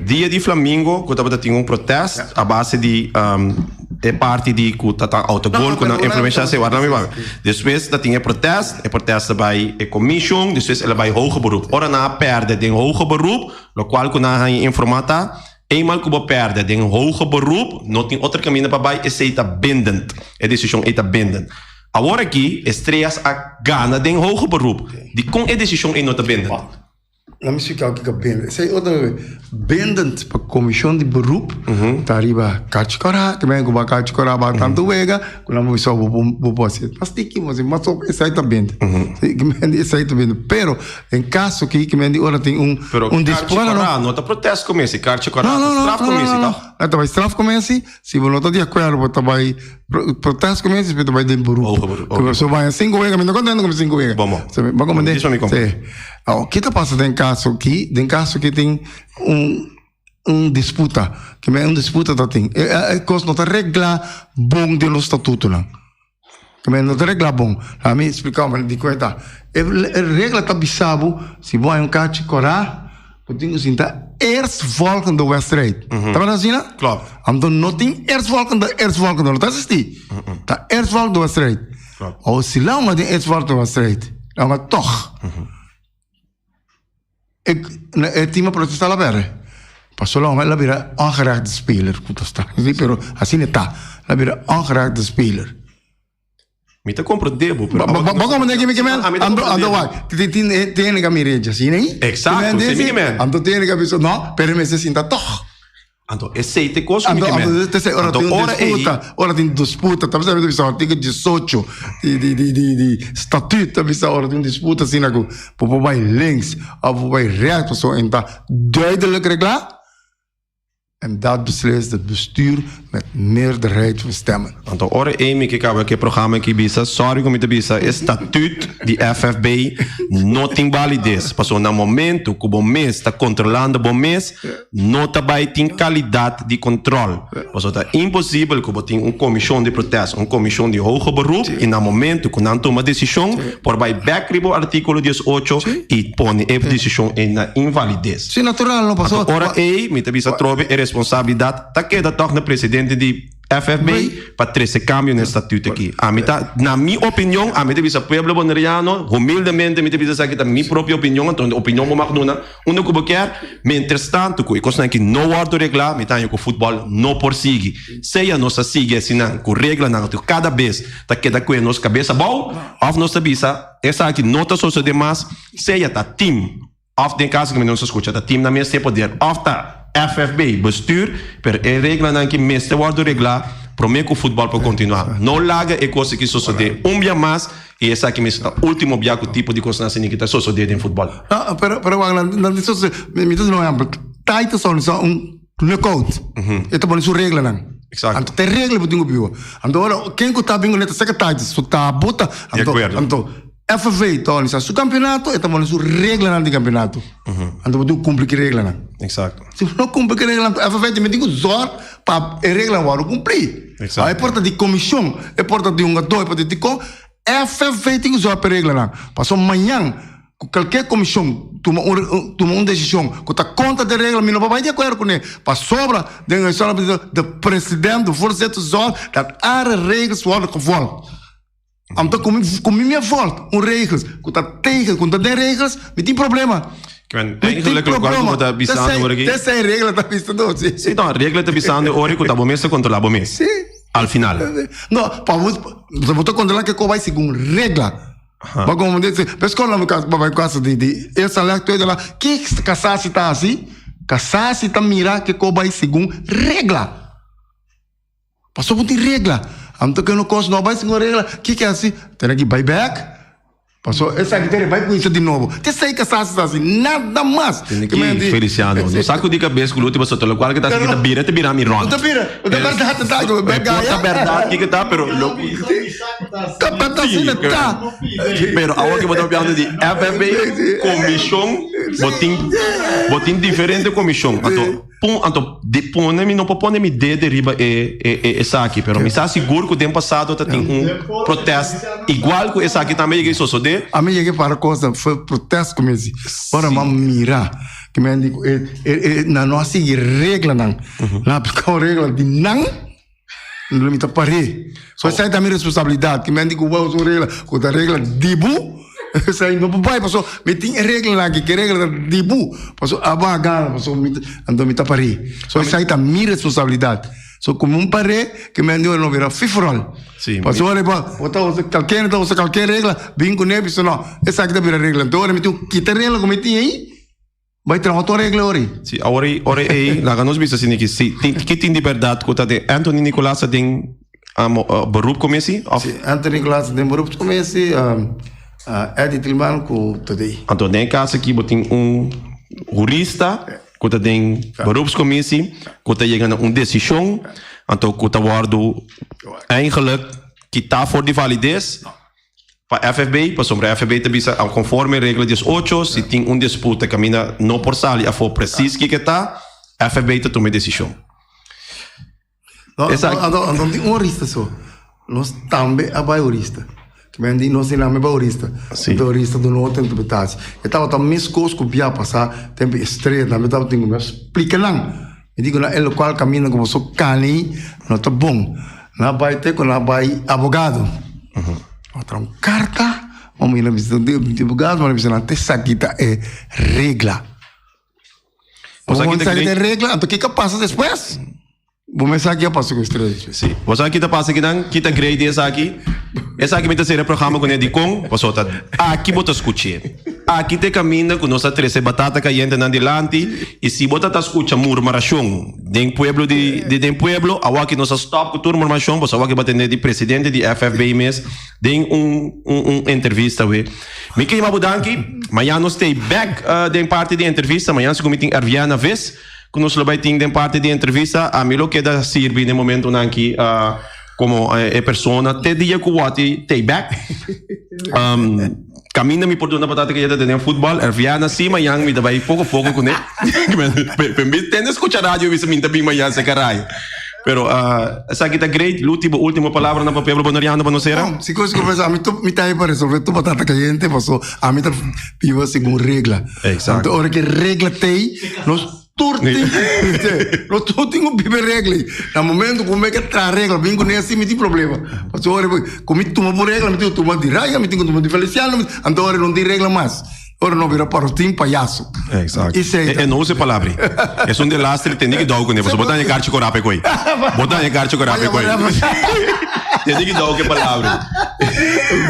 Dia di Flamingo ku tabata tin un protest a base di e parti di ku ta ta autogol ku nan influensha si warda mi bai. Despues ta tin e protest, e protest ta bai e commission, despues el a bai hoger beroep. Ora nan a perde den hoger beroep, Lokual ku nan a haña informá ta, Eenmaal ku bo pèrdè den hoger beroep, no tin otro kaminda pa bai, esei ta bindend. E desishon ei ta bindend. Awor aki, Estrellas a gana den hoger beroep. Dikon e desishon ei no ta bindend? Laat mi splika kiko bindend. Esei otro bindend pa komishon di beroep ta riba kachi kòrá, ke men ku ba kachi kòrá ba tantu wega ku nan bo bisa bo bo por hasi mas tiki, mas esei ta bindend. Esei ta bindend. Pero Den kaso ki ki men di ora tin un Pero un karchi disputa no. kòrá no ta protestcommissie, karchi kòrá No, ta no, no, no, no, strafcommissie, no. toch? No ta bai strafcommissie, si bo no ta di akuerdo bo ta bai pro- protestcommissie, despues ta bai den beroep. Hoger beroep, Ku oké. So bai sinku wega, mi no kontento ku mi sinku wega. Bon, bon. So, bo komprende? Dis pa mi komprende. Sí. Awor, ki ta pasa den kaso ki? Den kaso ki tin un un disputa, ki men un disputa ta tin. E, e, e kos no ta reglá bon den los statutonan. Men no ta regla bon. Laat mi explica bo di cu e ta. E regla ta bisa bo, si bo hay un cachi cora, Bo tin ku sinta eerstvolgende wedstrijd. Tabata asina? Klopt. Anto no tin eerstvolgende, eerstvolgende, no ta existi. Ta eerstvolgende wedstrijd. Klopt. Awo si la hunga den eerstvolgende wedstrijd, la hunga tog. E, e team a protesta la bere. Paso la hunga la bira ongerechte speler, ku ta sta. Pero asina e ta. La bira ongerechte speler. Mi ta comprende bo, pero Bo bo comprende ki mi ke men? Ah, mi ta Anto comprende anto bo. wak, tin tin tin hende ka mira echa asina ei. Exacto, Tin si mi ke men. Anto tin hende ka bisa no, pero mester sinta tog. Anto esei te kos ku mi Anto ke men. anto te ora Anto tin un ora ei, disputa, ora tin disputa, ta bisa mi ta bisa artíkulo 18 di di di di di statuut ta bisa ora tin disputa asina ku bo por bai links of bo por bai rechts pasobra en ta duidelijk reglá. En dat beslist het bestuur met meerderheid van stemmen. Anto ora ei mi ke kaba ke programa aki bisa, sorry ku mi ta bisa, e statuut di FFB no tin balides. Pasobra na momento ku bo mes ta kontrolando bo mes, no ta bai tin kalidat di kontrol. Pasobra ta imposibel ku bo tin un komishon di protest, un komishon di hoger beroep i na momento ku nan tuma desishon por bai bek riba artíkulo 18 i pone e desishon ei na invalides. Sí, natural, no pasó. Anto ora ei mi ta bisa atrobe e responsabilidat ta keda tòg na presidente di FFB pa trese kambio na e statuut aki. Ami ta, na mi opinion, ami ta bisa pueblo boneriano, humildemente mi ta bisa esaki ta mi propio opinion, anto opinion bo mag duna unda ku bo kier, mientrastanto ku e kosnan aki no wòrdu reglá mi ta haña ku futbòl no por sigui. Sea nos ta sigui asina ku reglanan ku kada bes ta keda kue nos kabes abou òf nos ta bisa esaki no ta sosodé mas, sea ta tim Of den caso cu mi nos a scucha ta team nan mester poder of ta FFB bestuur pero e reglanan ki mester wordo regla prome cu futbol por continua. No laga e cos aki sosode un bia mas y esaki mester ta ultimo bia cu tipo di cosnan asina ki ta sosode den futbol. No, pero pero wak nan nan sosode mi ta duna un ehempel Titus a organisa un knockout e ta pone su reglanan Exacto. anto ta e regla bo tin cu biba anto ora ken cu ta bin cu ne ta saka Titus so ta bo ta Di anto acuerdo. anto FFA ta organisa su campeonato, e ta pone su reglanan di campeonato. Anto bo tin cu cumpli ki reglanan. Exacto. Si bo no cumpli ki reglanan, FFA tambe tin cu zorg pa e reglanan wordo cumpli. Exacto. E por ta di comision, e por ta di hungador, e por ta di con, FFA tin cu zorg pa e reglanan. Pasobra mañan cu cualkier comision tuma un tuma un decision cu ta contra di e regla, mi no por bay di acuerdo cune. Pasobra den e de president, de voorzitter zorgt dat alle regels worden gevolgd. Anto ku mi ku mi mi volg un regels ku ta tegen ku ta den regels mi tin problema. Ik ben Mi tin eigenlijk lokual ku problema. bo ta bisando Tesei ora aki. tesei regla ta bisa nos si. Sí, no, regla ta bisando ora ku ta bo mes ta kontrolá bo mes. Sí. Al final. No, pa bo bo ta kontrolá ke ko bai segun regla. Bo komo di si bes kola mi kas bo bai kasa di di eerste leg tweede leg ke kasasi ta hasi? Kasasi ta mira ke ko bai segun regla. Pasobra bo tin regla. Anto ke no kos no bai segun regla, kiko hasi? Tene ki bai bek. Pasobra esaki ta bai kuminsa di nobo. Te esei ke sa hasi, nada mas. Tene ki Feliciano, no saku di kabes ku lo pasobra lokual ke ta hasi ta bira, ta bira mi rònt. No ta bira, no ta bèrdat ta ku E por ta bèrdat kiko ta, pero lo. Ta bèrdat asina ta. Pero awor ke bo ta papiando di FFB, komishon, bo tin, bo tin diferente komishon. Anto. Pon, anto di pone mi no por pone mi dede riba e e e esaki, pero mi sa sigur ku den pasado ta tin un protest igual ku esaki tambe yega i sosodé. A mi yega para cosa fue protest ku mi hasi. Ora mi a mira ku mi a di ku e e e nan no a sigui reglanan. Nan a aplika un regla di nan, lo mi ta par'é. So esei ta mi responsabilidat ku mi a di ku bo usa un regla ku ta regla di bo. Esei no por bai paso mi tin e reglanan aki, ke regla ta di bo paso abo a gana paso mi anto mi ta par'é. So esei ta mi responsabilidat. So komo un par'é ke mi a di ora no bira fifròl. Paso ora bo ta usa kalker ta usa kalker regla bin kuné bisa no esaki ta bira regla. Anto ora mi tin ku kita regla ku mi tin ei. Bai traha otro regla ori. Si, awor ei, ora ei, laga nos bisa asina ki si tin, ki tin di bèrdat ku ta den Anthony Nicolaas ta den beroepcommissie of? Si, Anthony Nicolaas ta den beroepscommissie, Eddie Tilman ku Todey. Anto den e kas aki bo tin un hurista ku ta den beroepscommissie ku ta yega na un desishon, anto ku ta wòrdu eigenlijk kitá for di valides. Pa FFB, pasobra FFB ta bisa conforme regla 18, si tin un disputa caminda no por sali afo precies kiko e ta, FFB ta tuma e decision. No, Esaki. anto, anto tin un hurista so. Nos tambe a bai hurista. Men di nos tin name baurista. Baurista duna otro interpretatie. E tabata meskos ku bia pasá tempu e estrella tambe tabatin ku mi a splika nan. Mi di ku nan e lokual kaminda ku boso kani no ta bon. Nan a bai te ku nan a bai abogado. A traha un karta pa mi a bisa di abogado mi a bisa nan te esaki ta e regla. Bo sa ki ta e regla anto kiko a pasa despues? Bo mes sa ki a pasa ku estrella despues. Sí. Bo sa ki ta pasa kinan? Ki ta grei di esaki? Esaki mi ta sera e programa kuné dikon? Pasobra ta aki bo ta skuch'é. Aki ta e kaminda ku nos a trese batata kayente nan dilanti i si bo ta ta skucha murmurashon den pueblo di di den pueblo, awor ki nos a stòp ku tur murmurashon pasobra awor ki bo a tende di presidente di FFB mes den un un un entrevista awe. Mi ke yama bo danki. Mañan nos stay bèk den parti di entrevista. Mañan sigur mi tin Erviana Vis. Ku nos lo bai tin den parti di entrevista, ami lo keda sirbi den momentunan aki komo e persona te dia ku wòrdi take back. Kaminda mi por duna batata kayeta ta den futbòl, Erviana si mañan mi ta bai poko poko kuné. Mi tende skucha radio bisa mi ta bin mañan seka rai. Pero esaki ta great. Luti, bo ultimo palabranan pa pueblo boneriano pa nos sera? Bon, si kos ku pensa ami tur mi ta ahí pa resolve tur batata kayente paso ami ta biba segun regla. Exacto. Anto ora ku e regla t'ei nos tur tin nos tur tin ku biba e regla ei. Na momento ku mi ke traha regla bin kuné asi mi tin problema. Pasobra ora ku mi tuma por regla mi tin ku tuma di Raya, mi tin ku tuma di Feliciano, anto ora no tin regla mas. Ora no bira parotin payaso. Exacto. I sei E, e no usa e palabra. Es un delastre tende ki dou kuné. Pasobra bo ta haña karchi korape koe. Bo ta haña karchi korape koe. Tende ki dou ku e palabra.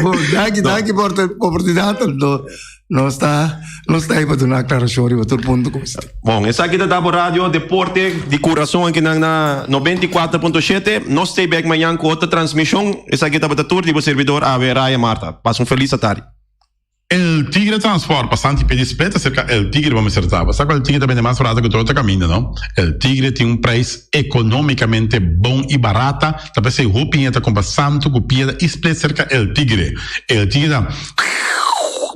Bon, danki, danki por e oportunidat. Anto nos ta, nos ta ei pa duna aklarashon riba tur punto ku mester. Bon, esaki ta Dabo Radio, deporte di kurason akinan na 94.7. Nos stay back mañan ku otro transmishon. Esaki tabata tur di bo servidor Awe Raya Marta. Pasa un felis atardi. El Tigre Transport, Pasante pidi split acerca El Tigre bo mester ta. Bo sa cu El Tigre ta bende mas barata cu tur otro caminda, no? El Tigre tin un prijs economicamente bon y barata, ta pesey hopi hende ta compra santo cu piedra y split cerca El Tigre. El Tigre ta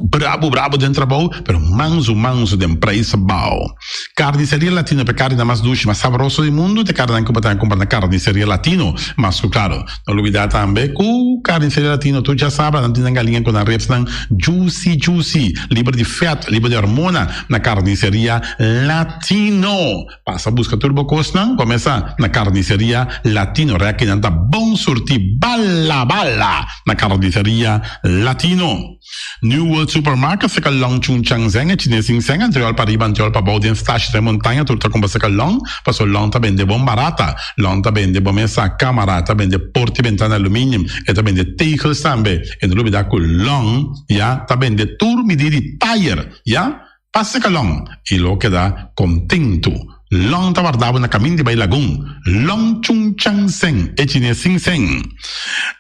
brabo brabo den trabou, pero manso manso den prijs abao. Carniceria Latino, p'e carninan mas dushi, mas sabroso di mundu, t'e carninan cu bo ta cumpra na Carniceria Latino. Mas cu claro, no lubida tambe cu Carniceria Latino tur djasabra nan tin nan galiña cu nan ribsnan juicy juicy, liber di vet, liber di hormona na Carniceria Latino. Pasa busca tur bo cosnan, comesa na Carniceria Latino. Rekinan ta bon surti bala bala na Carniceria Latino. New World Supermarket seka long chun chang zeng e chines sin seng antriol pa riba antriol pa bou den stash den montaña tur ta kumpra seka long paso long ta bende bon barata long ta bende bo mesa kamara ta bende porta y bentana aluminium e ta bende tegels tambe e no lubida ku long ya ta bende tur midi di tayer ya pa seka long y lo keda kontentu long ta warda bo na kamin di bai lagun long chun chang seng e chines sin seng.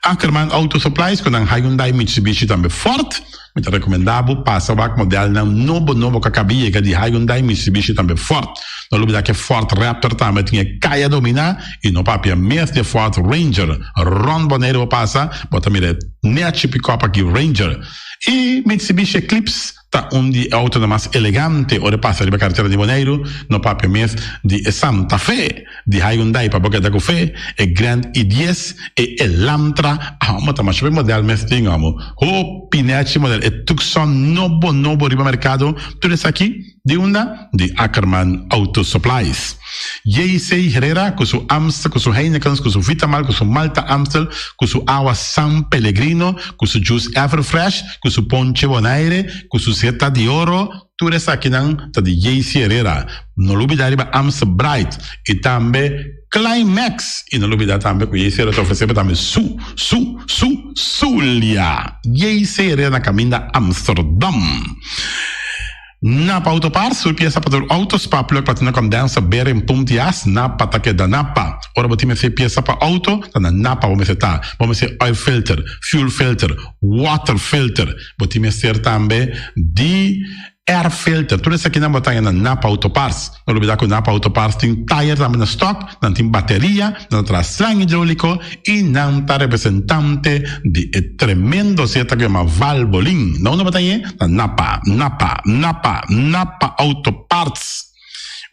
Ackerman Auto Supplies ku nan Hyundai, Mitsubishi tambe Ford. Mi ta rekomendá bo pasa wak modelnan nobo nobo ku a kaba yega di Hyundai, Mitsubishi tambe Ford. No lubidá ku e Ford Raptor tambe tin e kaya dominá i no papia mes di e Ford Ranger. Rònt Boneiru bo pasa bo ta mira e nechi pikòp aki Ranger. I Mitsubishi Eclipse. Ta un di e autonan mas elegante ora e pasa riba karetera di Boneiru, no papia mes di e Santa Fe, di Hyundai pa bo keda ku fe, e Grand i dies, e Elantra, amo ta masha hopi model mes tin amo, hopi nechi model, e Tucson nobo nobo riba merkado, tur esaki di unda? Di Ackerman Auto Supplies. JC Herrera ku su Amstel, ku su Heinekens, ku su Vitamal, ku su Malta Amstel, ku su awa San Pellegrino, ku su juice Everfresh, ku su ponche Bonaire, ku su Zeta di Oro, tur esakinan ta di JC Herrera. No lubida riba Amstel Bright i tambe Climax. I no lubida tambe ku JC Herrera ta ofresé bo tambe su, su, su, Zulia. JC Herrera na kaminda Amsterdam. Napa Auto Parts, tur piesa pa tur auto, spark plug, platina condenser, bearing, pump di as, Napa ta keda Napa. Ora bo tin mester piesa pa auto, ta na Napa bo mester ta. Bo mester oil filter, fuel filter, water filter, bo tin mester tambe di air filter. Tur esakinan bo ta haña na Napa Auto Parts. No lubida ku Napa Auto Parts tin tayer tambe na stock, nan tin bateria, nan ta traha slang hidrolico i nan ta representante di e tremendo zeta ku yama Valvoline. Na unda bo ta hañ'é? Na Napa, Napa, Napa, Napa Auto Parts.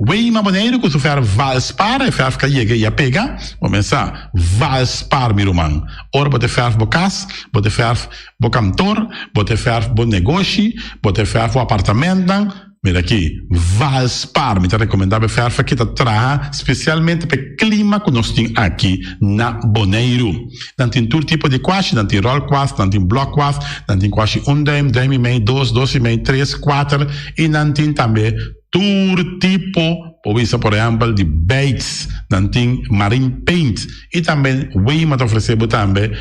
Weima Boneiru ku su fèrf Valspar, e fèrf ku a yega i a pega. Bo mester Valspar, mi ruman. Ora bo ta fèrf bo kas, bo ta fèrf bo kantor, bo ta fèrf bo negoshi, bo ta fèrf bo apartamentnan. Mira aki, Valspar. Mi ta rekomendá bo e fèrf aki ta traha spesialmente pa e klima ku nos tin aki na Boneiru. Nan tin tur tipo di kuashi, nan tin ròlkuas, nan tin blòkkuas, nan tin kuashi un dùim, dùim i mei, dos, dos i mei, tres, kuater i nan tin tambe Tur tipo, por bisa por ehempel di baits, nan tin marine paint y tambe Wema ta ofrece bo tambe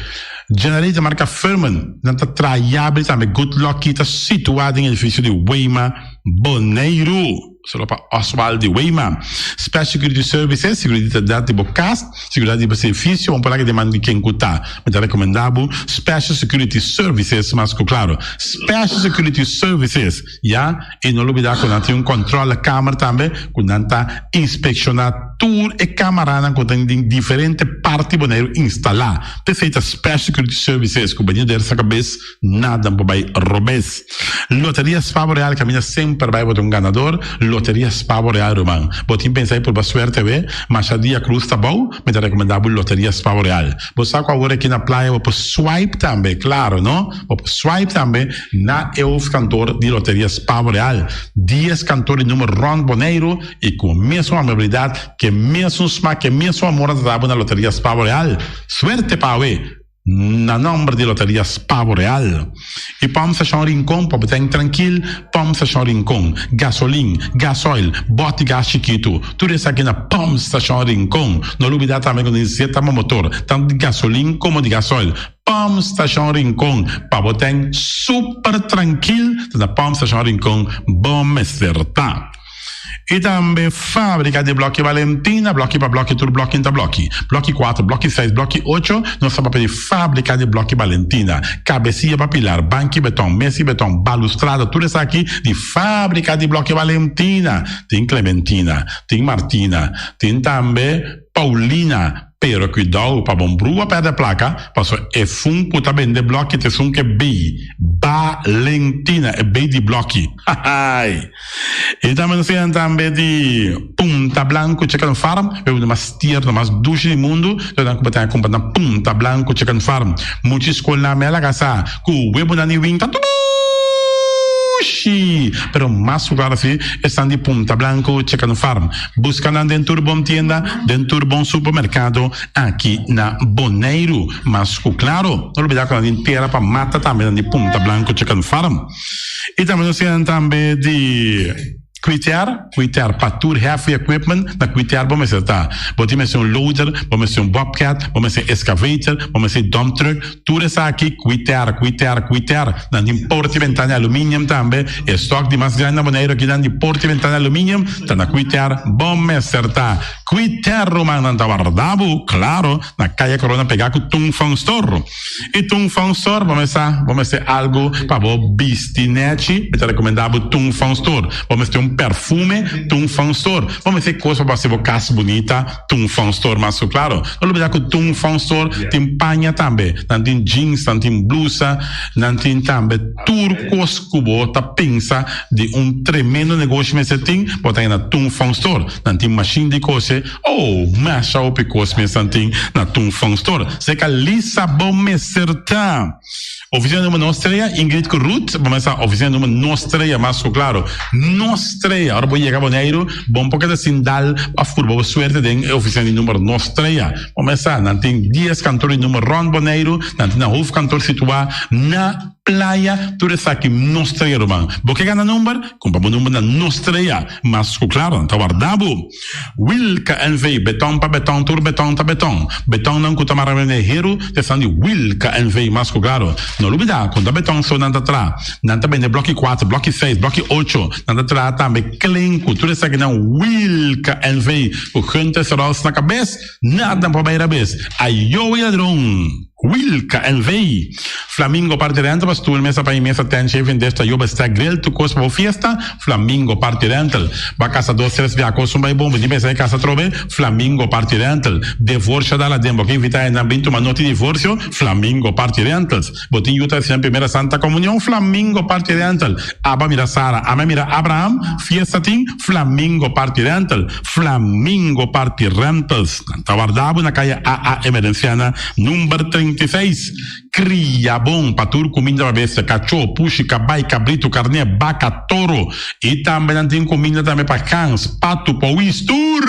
generator marca Firman, nan ta traha yabri tambe Good Lucky ta situa den edificio di Wema Boneiru. Solo pa Oswald di Wema. Special Security Services, seguridad di bo cas, seguridad di bo edificio, un por laga deman di ken cu ta. Mi ta recomenda bo Special Security Services mas cu claro. Special Security Services. Ya, i no lubidá ku nan tin un kòntròlekamer tambe ku nan ta inspekshoná tur e kamaranan ku tin den diferente parti Boneiru instalá. P'esei ta Special Security Services ku bania der sa kabes nada por bai robes. Loteria Spa Boreal kaminda semper bai bo ta un ganador. Loteria Spa Boreal ruman. Bo tin pensa di purba suerte awe? Masha dia krus ta bou, mi ta rekomendá bo Loteria Spa Boreal. Bo sa ku awor aki na playa bo por swipe tambe, klaro no? Bo por swipe tambe na e hoofdkantoor di Loteria Spa Boreal. Dies kantoor di numero rond Boneiru i ku mesun amabilidat, ku e mesun smak, ku e mesun amor a trata bo na Loteria Spa Boreal. Suerte pa awe! Na nomber di Loteria Spa Boreal. I Pump Station Rincon pa bo ten trankil, Pump Station Rincon, gasolin, gasoil, bòt di gas chikitu, tur esaki na Pump Station Rincon. No lubida tambe ku nesesita bo motor, tantu di gasolin komo di gasoil. Pump Station Rincon pa bo ten super trankil ta na Pump Station Rincon bo mester ta. I tambe Fabrika di Bloki Valentina, bloki pa bloki tur bloki ta bloki. Bloki kuater, bloki seis, bloki ocho, nos ta papia di Fabrika di Bloki Valentina. Kabesia pa pilar, banki beton, mesi beton, balustrada tur esaki di Fabrika di Bloki Valentina. Tin Clementina, tin Martina, tin tambe Paulina. Pero cuidao pa bon brua perde placa, paso e fun cu ta bende bloki ta esun ke bay Balentina, e bay di bloki. Hahay! E tambe nos tin tambe di Punta Blanco Chicken Farm, e uno mas tierno, mas dushi di mundo, lo nan cu bo tin a cumpra na Punta Blanco Chicken Farm. Muchi scol nan me a laga sa cu webonan di winta dushi! Pero mas cu claro si, esnan di Punta Blanco Chicken Farm. Buska nan den tur bon tienda, den tur bon supermerkado aki na Boneiru. Mas ku klaro, no lubida ku nan tin tera pa mata tambe nan di Punta Blanco Chicken Farm. I tambe nos tin nan tambe di Kwitear, Kwitear pa tur heavy equipment, na Kwitear bo mester ta. Bo tin mester un loader, bo mester un bobcat, bo mester excavator, bo mester dump truck, Tur esaki Quiter, Quiter, Quiter. Nan tin porta y ventana aluminium tambe. E stock di mas grandi na Boneiru aki nan di porta y ventana aluminium ta na Quiter. Bo mester ta Quiter ruman nan ta warda bo, claro, na Caya Corona pega cu Tung Fong Store. Y Tung Fong Store bo mester bo mester algo pa bo bisti nechi, mi ta recomenda bo Tung Fong Store. Bo mester un perfume, Tung Fong Store. Bo mester cos pa bo haci bo cas bunita. Tung Fong Store mas ku klaro. No lubida ku Tung Fong Store tin paña tambe. Nan tin jeans, nan tin blusa, nan tin tambe tur kos ku bo ta pensa di un tremendo negoshi mester tin, bo ta haña na Tung Fong Store. Nan tin mashin di kose, oh, masha hopi kos mes nan tin na Tung Fong Store. Seka lisa bo mester ta. Oficina numero nos trea, Ingrid ku Ruth, bo mester sa oficina numero nos trea mas ku klaro. Nos trea, ora bo yega Boneiru, bo no por keda sin dal of purba bo suerte den e oficina di numero nos trea. Bo mester sa, nan tin dies kantor di numero rond Boneiru, nan tin nan hoofdkantoor situa na Playa, tur esaki nos trea ruman. Bo ke gana number? Kumpra bo number na nos trea, mas ku klaro nan ta warda bo. Wilka NV, Beton pa beton, tur beton ta beton. Betonnan ku ta mara mene heru ta esnan di Wilka NV, mas ku klaro. No lubida ku no ta beton so nan ta traha. Nan ta bende bloki kuater, bloki seis, bloki ocho. Nan ta traha tambe klenku. Tur esakinan Wilka NV ku Gunther Serols na kabes, nada por bai rabes. Ayo e ladron! Wilka NV. Flamingo Party Rental pa stoel, mesa pa mesa, tent, shaving desk, tayo, bestek, grill, tur kos pa bo fiesta, Flamingo Party Rental. Ba kasa dos, tres bia kos un bai bon, bo tin pensa e kasa atrobe, Flamingo Party Rental. Devorsio dal aden, bo ke invita hendenan bin tuma noti divorsio, Flamingo Party Rentals. Bo tin yu ta hasi nan primera Santa Comunion, Flamingo Party Rental. Aba mira Sara, ame mira Abraham, fiesta tin, Flamingo Party Rental. Flamingo Party Rentals. Nan ta warda bo na kaya AA Emerenciana number 36. Kria bon pa tur kuminda pa bestia, kachó, pushi, kabai, kabritu, karné, baka, toro. I tambe nan tin kuminda tambe pa gans, patu, powis, tur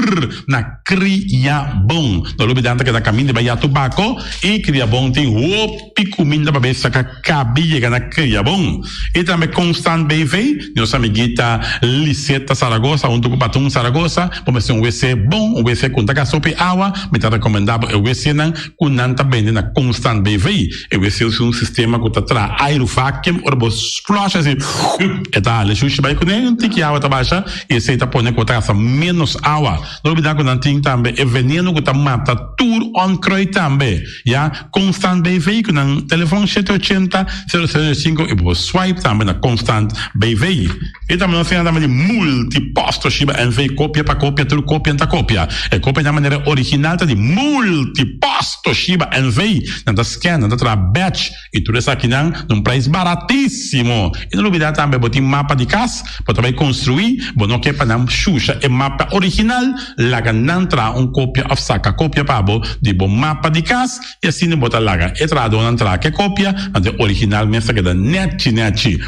na Kria Bon. No lubida nan ta keda kaminda bai ya tubako i Kria Bon tin hopi kuminda pa bestia ka kabi yega na Kria Bon. I tambe Constant BV, nos amiguita Liseta Zaragoza huntu ku Patun Zaragoza, bo mester un wc bon, un wc ku no ta gasta hopi awa, mi ta rekomendá bo e wcnan ku nan ta bende na Constant BV. E wc usa un sistema ku ta traha airu vacuum, ora bo flush asi e ta hala e shushi bai kuné, un tiki awa ta basha i esei ta pone ku bo ta gasta ménos awa. No olbida ku nan tin tambe e veneno ku ta mata tur onkruid tambe. Ya, Constant BV ku nan telefon shete ochenta, sero sero sinku i bo por swipe tambe na Constant BV. I tambe nos tin tambe di Multipost Toshiba NV kopia pa kopia tur kopia ta kopia. E kopia na manera original ta di Multipost Toshiba NV. Nan ta scan, nan ta traha batch i tur esakinan na un prijs baratisimo. I no lubida tambe bo tin mapa di kas, bo ta bai konstrui, bo no ke pa nan shusha e mapa original, laga nan traha un kopia òf saka kopia pa bo di bo mapa di kas i asina bo ta laga e trahadónan traha ke kopia, anto e original mes ta keda nèchi nèchi.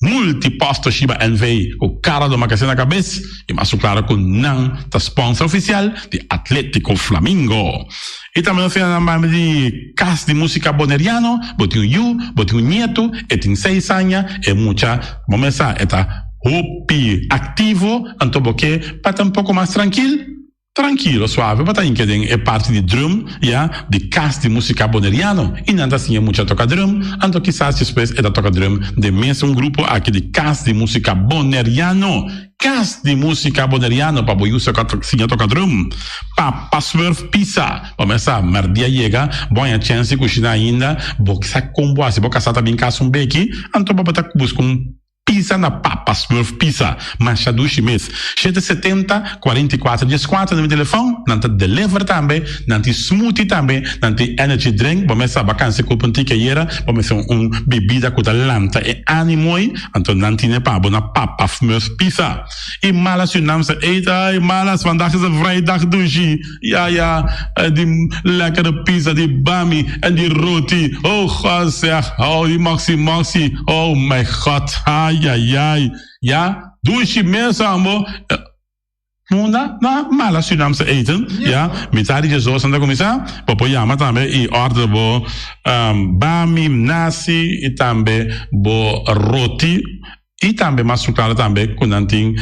Multipost Toshiba NV ku Carla Domacassé na kabes i mas su klaro ku nan ta sponsor ofisial di Atletico Flamingo. I tambe nos tin nan banda di Kas di Musika Boneriano, bo tin un yu, bo tin un nietu, e tin seis aña, e mucha bo mes sa e ta hopi aktivo, anto bo ke pa ta un poko mas trankil? Trankilo, suave bo ta hinka den e parti di drum, ya, di Kas di Musika Boneriano i nan ta siña mucha toka drum, anto kisas despues e ta toka drum den mes un grupo aki di Kas di Musika Boneriano. Kas di Musika Boneriano pa bo yu siña toka drum. Papa Smurf Pizza, bo mes sa, mèrdia yega, bo haña chèns di kushina ainda, bo sa kon bo hasi, bo kasá ta bin kas un beki, anto bo ta buska un. Pizza na Papa Smurf Pizza, masha dushi mes. 770, 44, 14 na mi telefon, nan ta deliver tambe, nan tin smoothie tambe, nan tin energy drink, bo mes sa bo a cansa cu un tiki ayera, bo mester un bebida cu ta lanta e animo ei, anto nan tine pa bo na Papa Smurf Pizza. Y malas yu nam sa eet, ay malas, vandaag is een vrijdag dushi. Ja ja, die lekkere pizza, die bami en die roti. Oh God zeg, oh die maxi maxi. Oh mijn God, ai ai ai. Ja, dushi mes ambo. Na, na mala Surinaamse eten, ja. Mitad di djesdos nan ta kuminsá. Bo por yama tambe i order bo um, bami, nasi i tambe bo roti. I tambe mas sukara tambe ku nan tin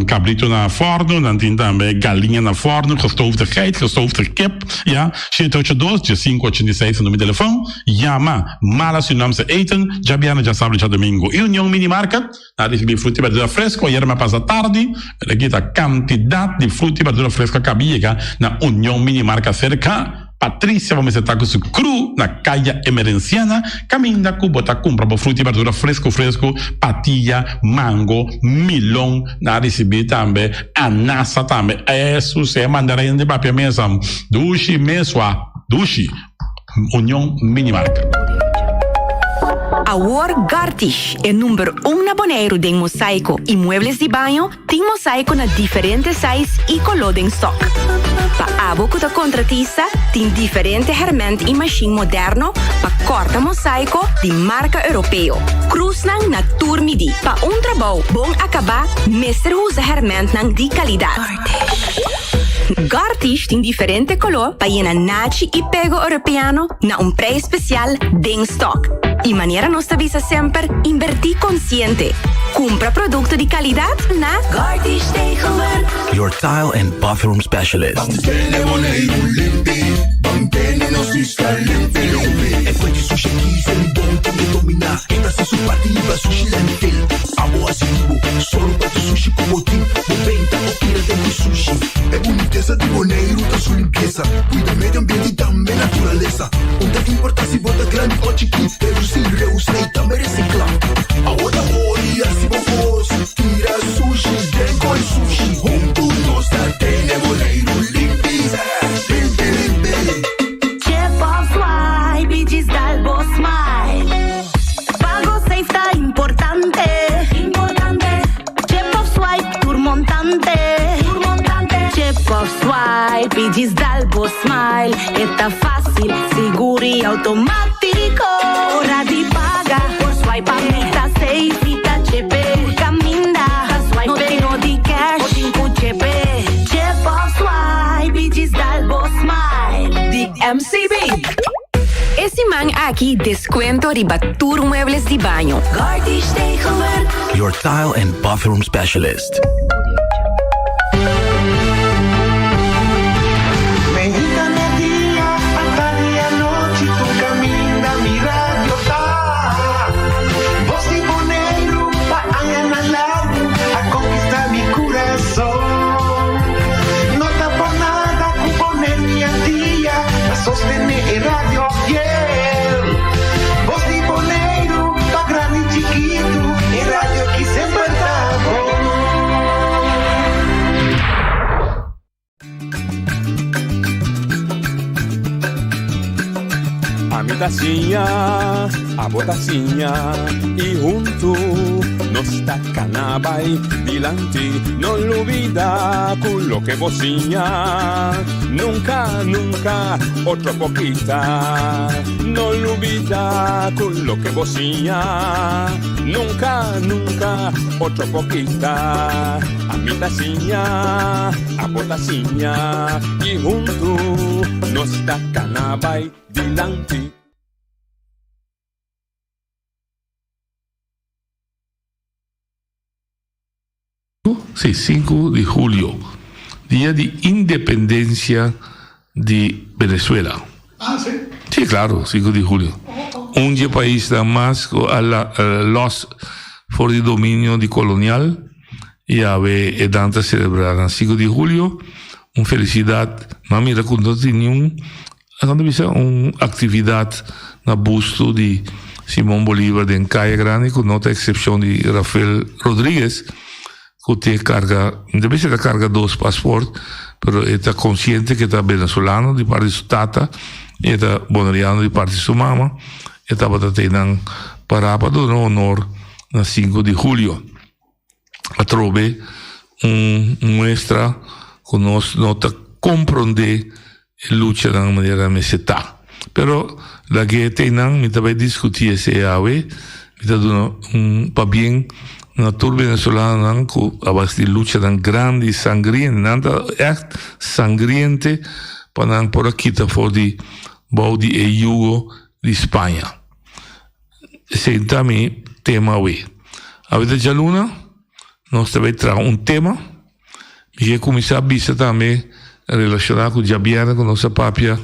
kabrito na fòrnu, nan tin tambe galiña na fòrnu, gestoofde geit, gestoofde kip, ya. Shete ocho dos, diesinku ochenta i seis ta numero di telefòn. Yama Mala Surinaamse Eten, djabièrnè, djasabra i djadumingu. I Union Mini Market, nan a risibí fruta i berdura fresko ayera mi a pasa tardi, pero aki ta kantidat di fruta i berdura fresko a kabi yega na Union Mini Market serka. Patricia bo mester ta ku su kru na Kaya Emerenciana kaminda ku bo ta kumpra bo fruta i berdura fresku fresku, patia, mango, milon, nan a risibí tambe anasa tambe, esus e mandarin di papia mesa dushi mesua dushi, Union Mini Market. Awor Gartish, e number un na Boneiru den mosaiko i muebles di baño, Tin mosaico na diferente size y coló den stock. Pa abo cu ta contratista, tin diferente herment y machine moderno pa corta mosaico di marca Europeo. Cruznan na tur midi. Pa un trabou bon acaba, mester usa hermentnan di calidad. Gartish tin diferente coló pa yena nachi y pego Europeano na un prijs special den stock. Y manera nos ta bisa semper, inverti consciente. Cumpra producto di calidad na Gartish Tegelwerk. Your tile and bathroom specialist. importá si bo ta grandi o chikí, redusí, reus'é i tambe resiklá. Awo ta hori hasi bo kos, tira sushi den koi sushi. Huntu nos ta tene Boneiru limpi, limpi limpi. Chip of swipe i djis dal bo smile. Pago safe ta importante. Chip of swipe tur montante. Chip of swipe i djis dal bo smile. E ta fácil, sigur i automátiko. Ora di paga por swipe a mi ta safe, mi ta chepe. Tur kaminda ta swipe, no tin no di cash, bo tin ku chepe. Chip of swipe i djis dal bo smile. Di MCB. E siman aki descuento riba tur muebles di baño. Gartish Tegelwerk. Your tile and bathroom specialist. Meinta, merdia, atardi i anochi tur kaminda mi radio ta. Bos di Boneiru pa añanan largu a konkistá mi kurason. No ta por nada ku Boneiru i Antia ta sostené e radio fiel. Bos di Boneiru pa grandi i chikitu, e radio ki semper ta bon. Ami ta siña, abo ta siña y huntu nos ta cana bay dilanti. No lubida cu loke bo siña nunca, nunca otro por kita. No lubida cu loke bo siña nunca, nunca otro por kita. Ami ta siña, abo ta siña y huntu nos ta cana bay dilanti. Sí, sinku di julio, dia di independencia di Venezuela. Ah, sí? Sí, claro, sinku di julio. Un dje paisnan mas cu a los for di dominio di colonial y awe e dan ta celebra na sinku di julio. Un felicidad, m'a mira cu no tin niun, nan ta bisa, un actividad na busto di Simon Bolivar den Caya Grandi cu no ta excepcion di Rafael Rodriguez. Cu te carga, mi ta bisa e ta carga dos paspoort, pero e ta consciente cu e ta Venezolano di parti di su tata y e ta Boneriano di parti di su mama. E tabata te nan para pa duna honor na sinku di julio. Atrobe un muestra cu nos no ta compronde e luchanan manera mester ta. Pero lag'é te einan, mi ta bai diskutí esei awe. Mi ta duna un pabien na tur venezolanonan ku a base di luchanan grandi i sangriente, nan ta ègt sangriente pa nan por a kita for di bou di e yugo di Spaña. Esei ta mi tema awe. Awe ta djaluna, nos ta bai traha un tema. Mi ke kuminsá bisa tambe relashoná ku djabièrnè ku nos a papia,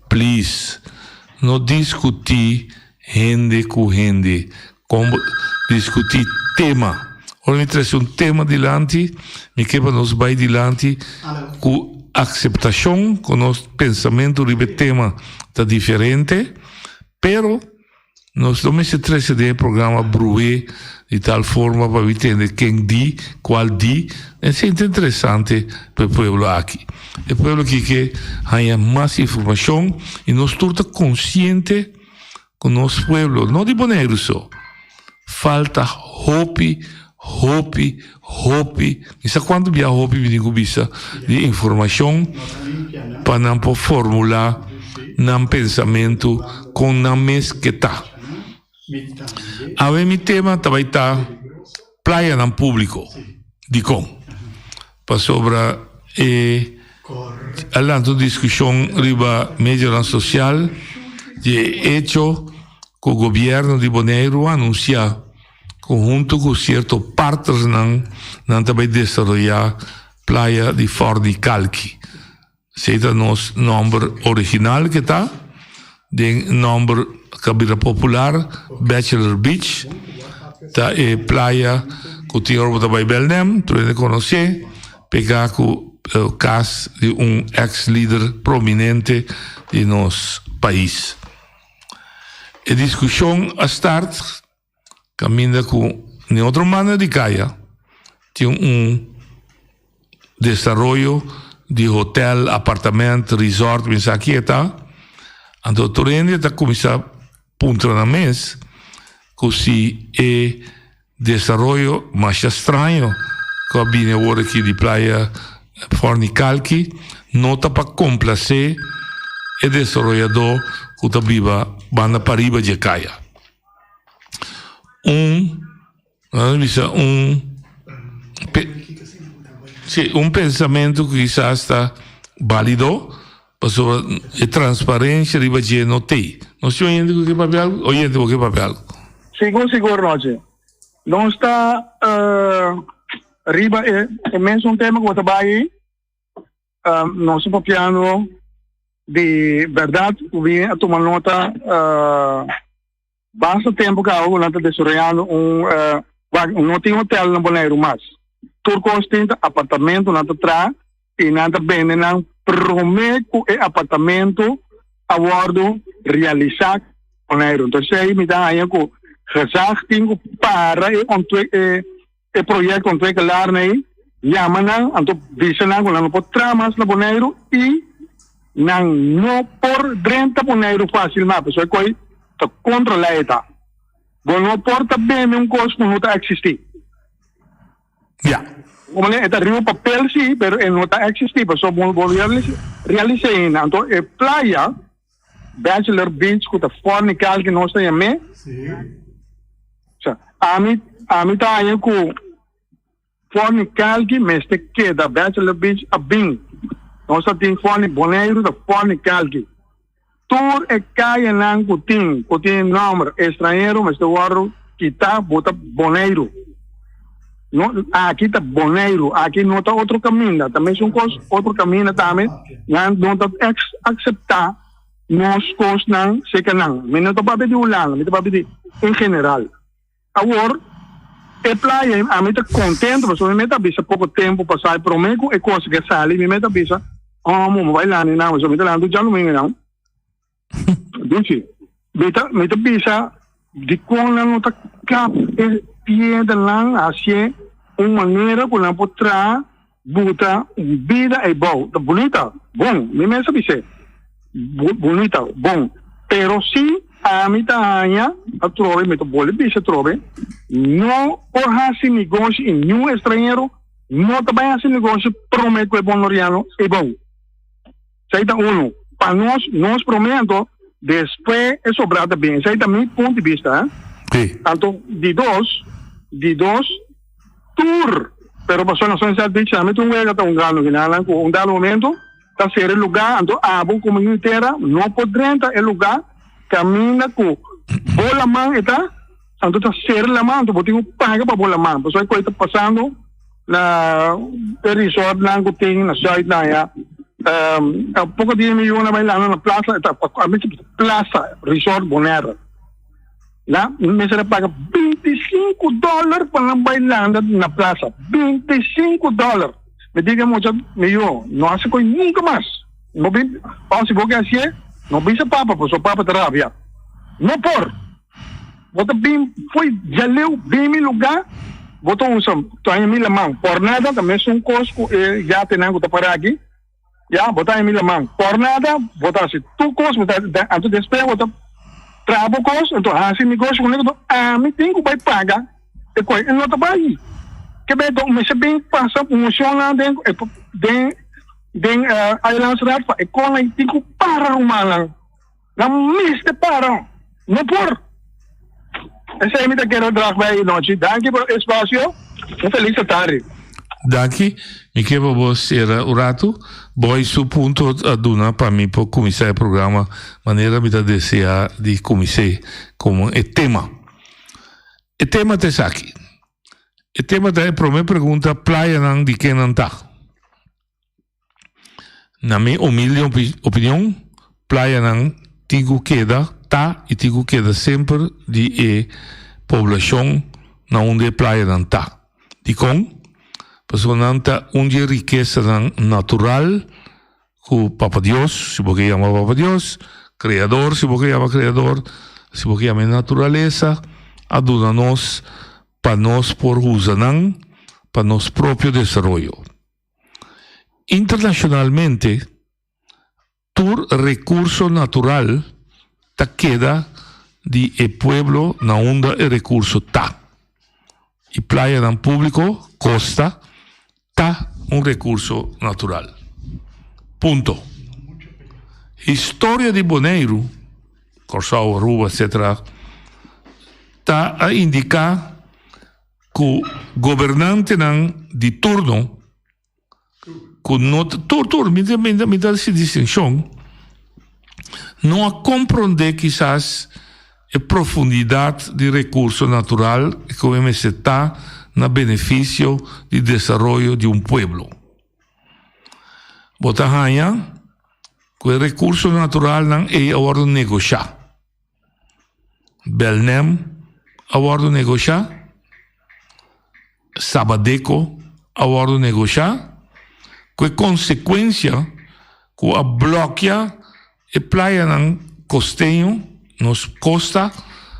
please no diskutí hende ku hende, kon bo diskutí tema. Ora mi trese un tema dilanti, mi ke pa nos bai dilanti ku akseptashon ku nos pensamentu riba e tema ta diferente, pero Nos lo mester trece den e programa Bruhé di tal forma pa mi tende ken di, cual di. Esey ta interesante pa e pueblo aki. E pueblo aki ke haña mas informacion y nos tur ta consciente cu nos pueblo, no di Boneiru so, falta hopi, hopi, hopi, mi sa cuanto bia hopi mi tin cu bisa, di informacion pa nan por formula nan pensamento con nan mes ke ta. Awe mi tema ta bay ta playanan publico. Dicon? Pasobra e a lanta un discusion riba medionan social di e hecho cu gobierno di Boneiru a anuncia ku huntu ku sierto partnersnan nan ta bai desaroyá playa di Fort di Kalki. Esei ta nos nòmber original ke ta den nòmber ku a bira popular Bachelor Beach ta e playa ku tin ora bo ta bai Belnem tur hende konosé pegá ku kas di un eks lider prominente di nos pais. E diskushon a start kaminda ku den otro banda di kaya tin un desaroyo di hotel, apartament, resort, mi sa ki e ta. Anto tur hende ta kuminsá puntra nan mes ku si e desaroyo masha straño ku a bini awor aki di playa Forni Kalki no ta pa komplasé e desaroyadó ku ta biba banda pariba dje kaya. Un, nan ta bisa un, si, un pensamentu ku kisas ta bálido pasobra e transparensia riba dje no t'ei. Nos tin oyente ku ke papia algu? Oyente bo ke papia algu? Sigur sigur Roger. Nos ta riba e mesun tema ku bo ta bai ei. Nos ta papiando di bèrdat ku bin a tuma nota basta tempu kaba ku nan ta desaroyando un wak no tin hotel na Boneiru mas. Tur kos tin ta apartamento nan ta traha i nan ta bende nan promé ku e apartamento a wòrdu realisá Boneiru. Entonces ei mi ta haña ku gezag tin ku para e e e proyekto ontwikkelaar ei, yama nan anto bisa nan ku nan no por traha mas na Boneiru i nan no por drenta Boneiru fásil mas pasobra e koi ta kontra lei ta. Bo no por ta bende un kos ku no ta eksistí. Ya. Como e ta riba papel sí, pero e no ta eksistí pasobra bo bo realis'é ainda. Anto e playa Bachelor Beach ku ta fornical ku nos ta yam'é. Sa, ami, ami ta haña ku fornical ki mester keda Bachelor Beach a bin. Nos ta tin forni Boneiru ta fornical ki. Tur e kayanan ku tin, ku tin nòmber estranhero mester wòrdu kitá bota Boneiru. No, aki ta Boneiru, aki no ta otro kaminda, ta mesun kos otro kaminda tambe, nan no ta ex akseptá nos kosnan seka nan. Mi no ta papia di Hulanda, mi ta papia di en general. Awor, e playa ami ta kontento pasobra mi meta bisa poko tempu pasá e promé ku e kos ke sali mi meta bisa, oh mo bai landa einan pasobra mi ta landa tur djalumingu einan. Dici, mi ta, mi ta bisa dikon nan no ta kap e piedranan hacié un manera ku nan por traha buta un bida eibou. Ta bunita, bon, mi mes a bis'é, bunita, bon. Pero si ami ta haña atrobe, mi ta bolbe bisa atrobe, no por haci negoshi i niun estranhero no ta bai haci negoshi prome ku e bonloriano eibou. Esei ta unu. Pa nos, nos promé anto despues e sobrá ta bin. Esei ta mi punto di bista, eh. Sí. Anto di dos, di dos, tur, pero pasobra nos Sunset Beach tambe ta un wega ta un grano ginanan ku un dado momento ta sera e lugá, anto abo komo yu di tera no por drenta e lugá kaminda ku bo laman e ta, anto ta sera laman, anto bo tin ku paga pa bo laman, pasobra e kos ta pasando. Na e resortnan ku tin na Zuid nan ya. Um, poko dia mi yuna bai landa na plaza, ta, a mi plaza resort Bonaire. Na, mester a paga 25 dollar pa nan bai landa na plaza. 25 dollar. Mi diga mucha, mi yo, no hasi koi nunca mas. No bin, o si bo ke hasié, no bisa papa, pasobra papa ta rabia. No por. Bo ta bin fo'i djaleu bin mi lugá, bo ta usa taña mi laman. Pòrnada ta mesun kos ku e yatenan ku ta pará aki. Ya, bo taña mi laman. Pòrnada, bo ta hasi tur kos, bo ta, anto despues bo ta traha bo kos, anto hasi negoshi ku anto ami tin ku bai paga e kos. E no ta bai. Ke bai anto mester bin pasa moshonnan den den den Eilandsraad pa e kosnan tin ku para rumannan. Nan mester para. No por. Esei mi ta kere drag bij nochi. Danki pa e espacio. Un feliz atardi. Danki. Mi ke pa bo sera un ratu. Boy su punto a duna pa mi por kuminsá e programa manera mi ta desea di kumins'é komo e tema. E tema ta esaki. E tema ta e promé pregunta playanan di ken nan ta? Na mi humilde opinion, playanan tin ku keda, ta i tin ku keda semper di e poblashon na unda e playanan ta. Dikon? Pasobra nan ta un di e rikesanan natural ku Papa Dios, si bo ke yama Papa Dios, Kreador, si bo ke yama Kreador, si bo ke yama e naturalesa, a duna nos pa nos por usa nan pa nos propio desaroyo. Internashonalmente tur rekurso natural ta keda di e pueblo na unda e rekurso ta. I playanan públiko, kosta, ta un rekurso natural. Punto. Historia di Boneiru, Kòrsou, Aruba, etcetera, ta a indiká ku gobernantenan di turno ku no ta tur tur mi ta mi ta hasi distinshon no a komprondé kisas e profundidat di rekurso natural i ku e mester ta na benefisio di desaroyo di un pueblo. Bo ta haña ku e rekurso naturalnan ei a wòrdu negoshá. Belnem a wòrdu negoshá, Sabadeco a wòrdu negoshá, ku e konsekuensia ku a blòkia e playanan kosteño, nos kosta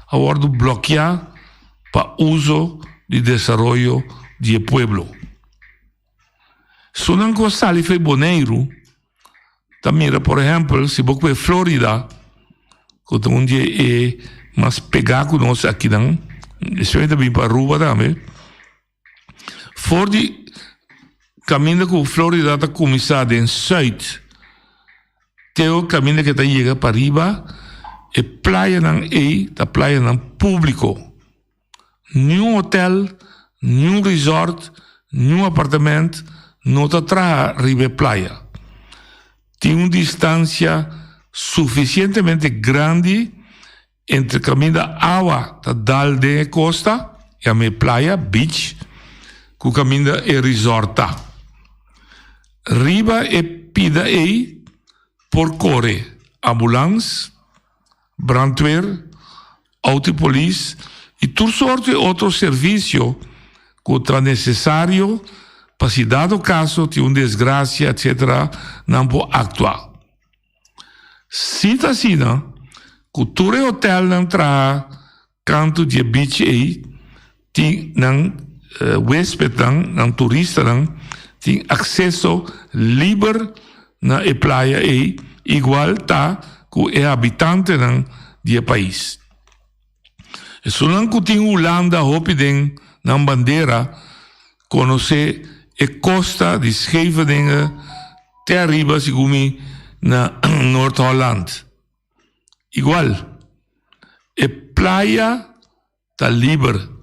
a wòrdu blòkiá pa uso di desaroyo di e pueblo. Sunan ku a sali for Boneiru ta mira por ehèmpel si bo kue Florida ku ta un di e mas pegá ku nos akinan, esei ta bin pa Aruba tambe, for di kaminda ku Florida ta kuminsá den sùit te e kaminda ke ta yega pariba e playanan ei ta playanan públiko. Niun hotel, niun resort, niun apartement no ta traha riba e playa. Tin un distancia suficientemente grandi entre caminda awa ta dal den e costa, yama e playa, beach, cu caminda e resort ta. Riba e pida ey por core ambulans, brandweer, auto di polis y tur sorto di otro servicio cu ta necesario pa si dado caso tin un desgracia etc. Nan por actua. Si ta asina cu tur e hotelnan traha Kantu di e beach ei tin nan huespednan, nan turistanan tin akseso liber na e playa ei igual ta ku e habitantenan di e pais. Esunnan ku tin Hulanda hopi den nan bandera konosé e kosta di Scheveningen te ariba segun mi na Noord-Holland. Igual, e playa ta liber.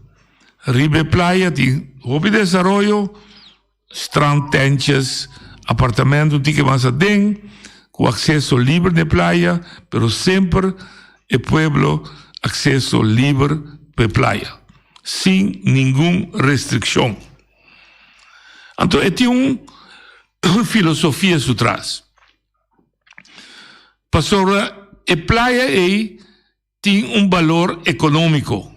Riba e playa tin hopi desaroyo, strandtentjes, apartamento un tiki mas aden, ku akseso liber na e playa, pero semper e pueblo akseso liber pa e playa, sin ningun restrikshon. Anto e tin un filosofia su tras. Pasobra e playa ei tin un balor ekonómiko.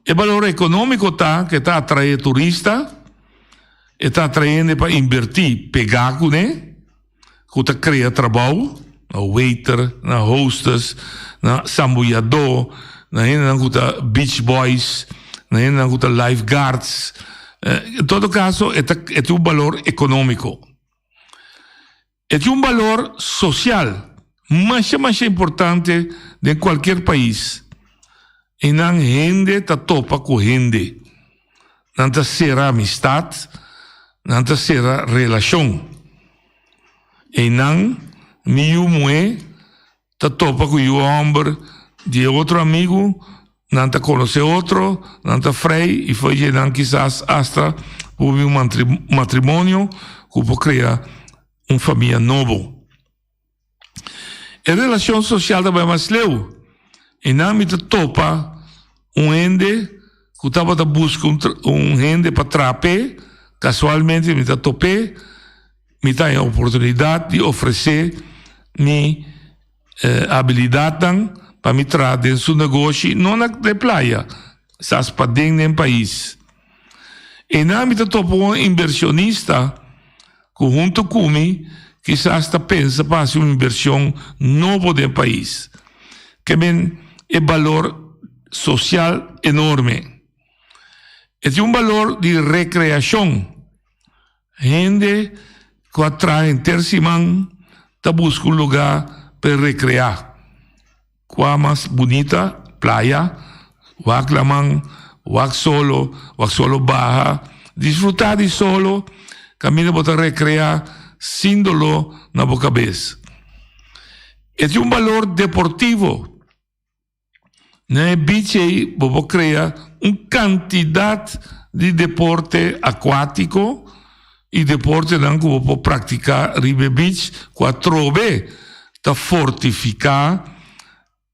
E balor ekonómiko ta ku e ta atraé turista, e ta atraé hende pa inbertí pegá kuné, ku ta krea trabou, na waiter, na hostess, na sambuyadó, na hendenan ku ta beach boys, na hendenan ku ta lifeguards. En todo kaso e ta e tin un balor ekonómiko. E tin un balor social masha masha importante den cualkier pais. Einan hende ta topa cu hende. Nan ta cera amistad, nan ta cera relacion. Einan mi yu muhe ta topa ku yu hòmber di e otro amigu, nan ta konosé otro, nan ta frei i fo'i dje nan kisas asta por bin un matrimonio ku por krea un famia nobo. E relashon sosial ta bai mas leu i nan mi ta topa un hende ku tabata buska un hende pa traha p'e, kasualmente mi ta top'é. Mi ta haña oportunidat di ofresé mi abilidatnan pa mi traha den su negoshi, no na e playa, sas paden den pais. Einan mi ta topa un inversionista ku huntu ku mi kisas ta pensa pa hasi un inversion nobo den pais. Ke men e balor sosial enorme. E tin un balor di rekreashon. Hende ku a traha henter siman ta buska un lugá pa e rekreá. Kua mas bunita? Playa, wak laman, wak solo, wak solo baha, disfrutá di solo kaminda bo ta rekreá sin doló na bo kabes. E tin un balor deportivo. Na e beach ei bo por krea un kantidat di deporte akuátiko i deportenan ku bo por praktiká riba e beach ku atrobe ta fortifiká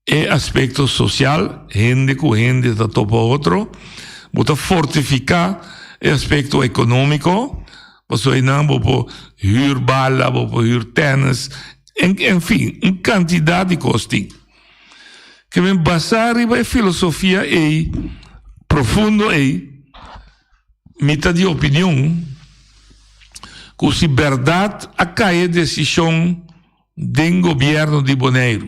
e aspekto sosial, hende ku hende ta topa otro, bo ta fortifiká e aspekto ekonómiko, pasobra einan bo por hür bala, bo por hür tènis, en fin, un kantidat di kos tin. Ke men basá riba e filosofia ei profundo ei, mi ta di opinion ku si bèrdat a kai e desishon den gobièrnu di Boneiru,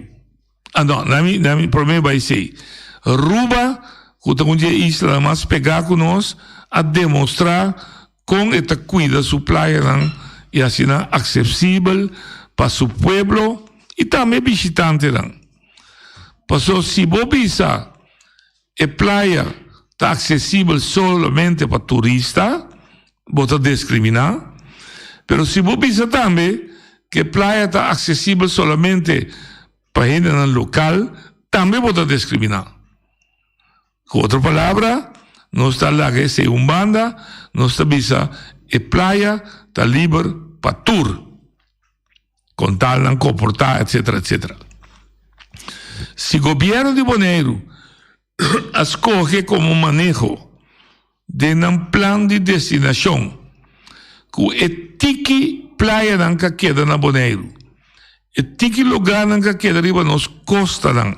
ah no, na mi na mi promé bai esei, Ruba ku ta un di e islanan mas pegá ku nos a demostrá Kon e ta kuida su playanan i hasi nan aksesibel pa su pueblo i tambe e bishitantenan. Paso si bo bisa e playa ta aksesibel solamente pa turista, bo ta diskriminá. Pero si bo bisa tambe ku e playa ta aksesibel solamente pa hendenan lokal, tambe bo ta diskriminá. Ku otro palabra, nos ta laga esei un banda, nos ta bisa e playa ta liber pa tur, kon tal nan komportá etcetera etcetera. Si gobièrnu di Boneiru a skohe komo maneho den nan plan di destinashon ku e tiki playanan ka keda na Boneiru, e tiki lugánan ka keda riba nos kostanan,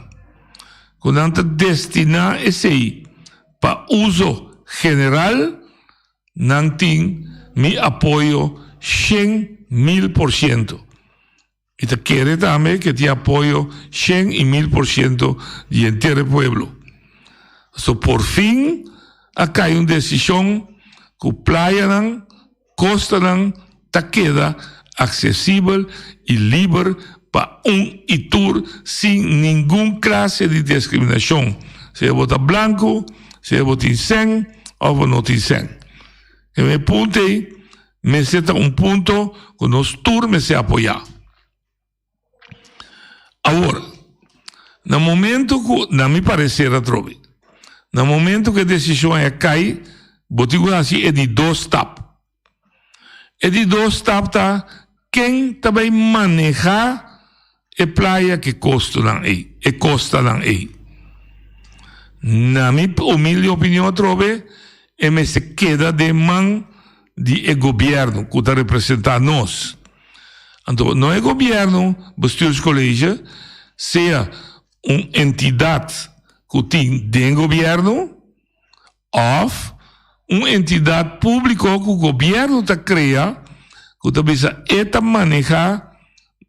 ku nan ta destiná esei pa uso general, nan tin mi apoyo 100.000 por siento. Mi ta kere tambe ke tin apoyo shen i mil por siento di henter e pueblo. So por fin a kai un desishon ku playanan, kostanan ta keda aksesibel i liber pa un i tur sin ningun klase di diskriminashon, sea bo ta blanku, sea bo tin sèn òf bo no tin sèn. E punto ei mester ta un punto ku nos tur mester apoyá. Awor, na momento ku, na mi pareser atrobe, na momento ku e desishon ei a kai, bo tin ku hasi e di dos stap. E di dos stap ta ken ta bai manehá e playa ku e kostonan ei, e kostanan ei. Na mi humilde opinion atrobe, e mester keda den man di e gobièrnu ku ta representá nos. Anto no e gobièrnu, bestuurscollege, sea un entidat ku tin den gobièrnu òf un entidat públiko ku gobièrnu ta krea ku ta bisa e ta manehá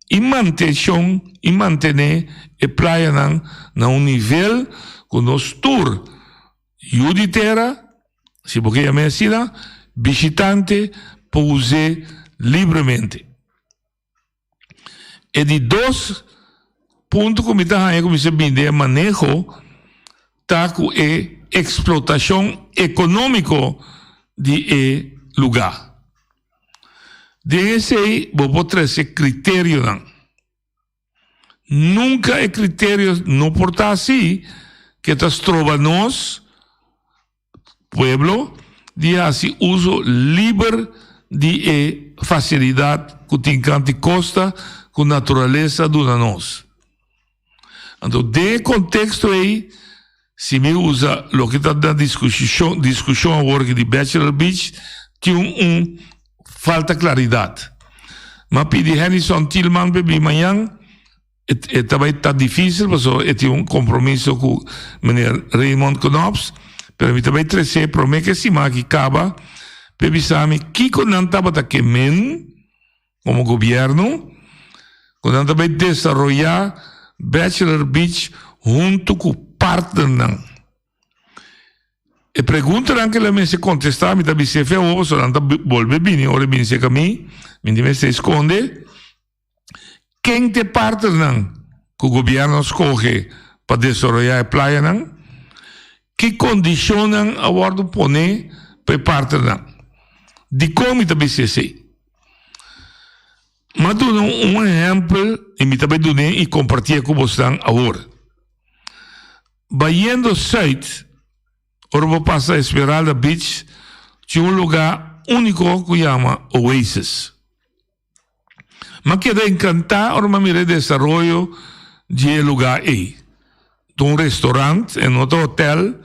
i mantenshon i mantené e playanan na un nivel ku nos tur Yu di tera, si bo ke yam'é asina, bishitante por us'é libremente. E di dos punto ku mi ta haña ku mester bini den e maneho ta ku e eksplotashon ekonómiko di e lugá. Den esei bo por trese kriterionan. Nunca e criterio no por ta así que ta stroba nos, pueblo, di haci uso liber di e facilidad cu tin canti costa cu naturalesa duna nos. Anto den e contexto ey, si mi usa loke ta na discusion discusion awor aki di Bachelor Beach, tin un falta claridad. M'a pidi Hennyson Thielman p'e bin mañan, e e ta bay ta dificil pasobra e tin un compromiso cu meneer Raymond Knops, pero mi ta bay trece prome cu e siman aki caba p'e bisa mi kico nan tabata ke men Como gobierno cu nan ta bay desaroya Bachelor Beach huntu ku partnernan. E preguntanan ku el a mester kontestá mi ta bis'é fe awor pasobra nan ta bolbe bini ora e bini serka mi, mi tin mester skonde. Ken ta e partnernan ku gobièrnu a skohe pa desaroyá e playanan? Ki kondishonnan a wòrdu poné pa e partnernan? Dikon mi ta bisa esei? Mi a duna un ehèmpel i mi ta bai dun'é i kompartié ku bosnan awor. Bayendo sùit, ora bo pasa Esmeralda Beach, tin un lugá úniko ku yama Oasis. M'a keda enkantá ora m'a mira e desaroyo di e lugá ei. Ta un restorant, e no ta hotel,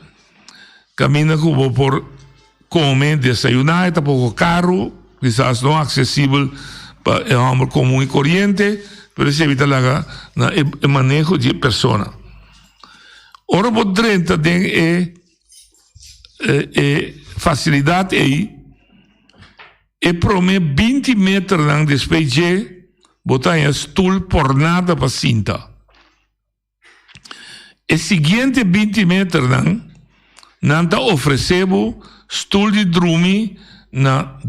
kaminda ku bo por kome, desayuná, e ta poko karu, kisas no aksesibel pa e hòmber komun i koriente, pero esei ta laga na e maneho di e persona. Ora bo drenta den e e fasilidat ei, E prome 20 meternan despues dje bo ta haña stul pornada pa sinta. E siguiente 20 meternan nan ta ofresé bo stul di drumi na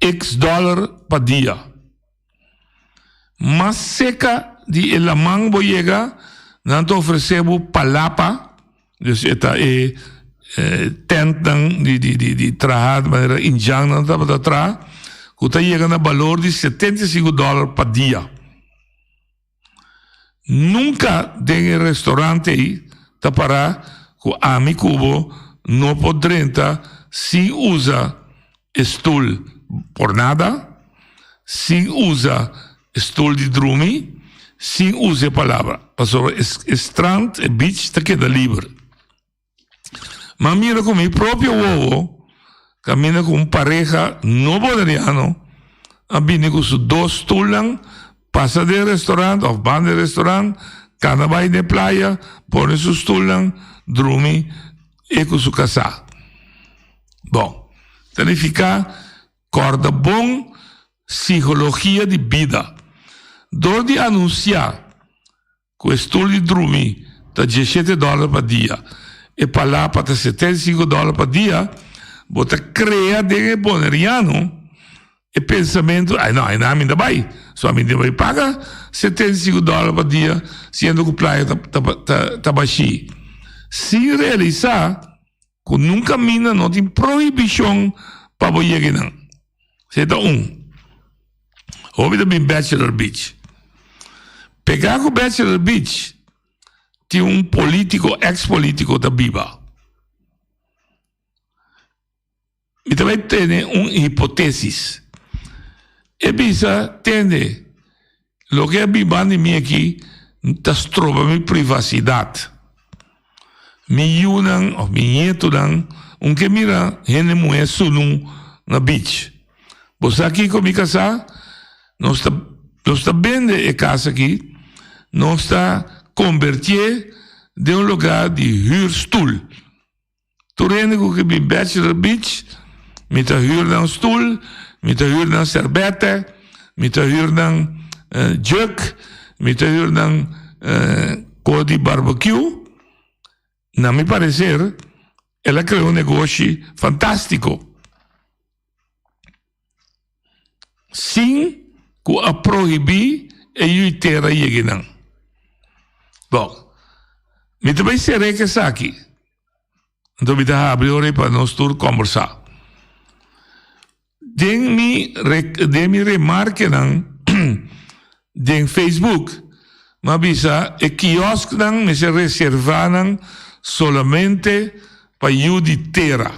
x dòler pa dia. Mas seka di e laman bo yega, nan ta ofresé bo palapa, dus e ta e tentnan di di di di traha manera indjannan tabata traha, ku ta yega na balor di 75 dòler pa dia. Nunka den e restaurant ei ta pará ku ami ku bo no por drenta sin usa e stul por nada, sin usa e stul di drumi, sin usa e palabra, pasobra e strand, e beach ta keda liber. M'a mira ku mi propio wowo kaminda ku un pareha no boneriano a bini ku su dos stulnan pasa den restaurant òf banda di restaurant kana bai den playa pone su stulnan drumi e ku su kasá. Bon, ta nifiká kòrda bon psikologia di bida. Dor di anunsiá Ku e stul di drumi ta dieshete dòler pa dia, e palapa ta 75 dòler pa dia, bo ta krea den e boneriano e pensamentu, ai no, ai mi ta bai, so ami tin bai paga 75 dòler pa dia siendo ku playa ta ta ta bashí. Sin realisá ku nunka mina no tin prohibishon pa bo yega einan. Esei ta un. Hopi ta bin Bachelor Beach. Pegá ku Bachelor Beach tin un polítiko, eks polítiko ta biba. Mi ta bai tene un hipotesis. E bisa, tende, loke a bin banda di mi aki ta stroba mi privasidat. Mi yunan of mi ñetonan un ke mira hende muhé sunu na beach. Bo sa kiko mi kasá? Nos ta nos ta bende e kas aki, nos ta kombertié den un lugá di hür stul. Tur hende ku ke bin Bachelor Beach, mi ta hür nan stul, mi ta hür nan serbete, mi ta hür nan jug, mi ta hür nan kos di barbecue. Na mi parecer, el a krea un negoshi fantástiko. Sin ku a prohibí e yui tera yega einan. Bon, mi ta bai ser'é ku esaki. Anto mi ta habri ora ei pa nos tur kòmbersá. Den mi den mi remarkenan den Facebook mi a bisa e kiosknan mester reservá nan solamente pa yu di tera.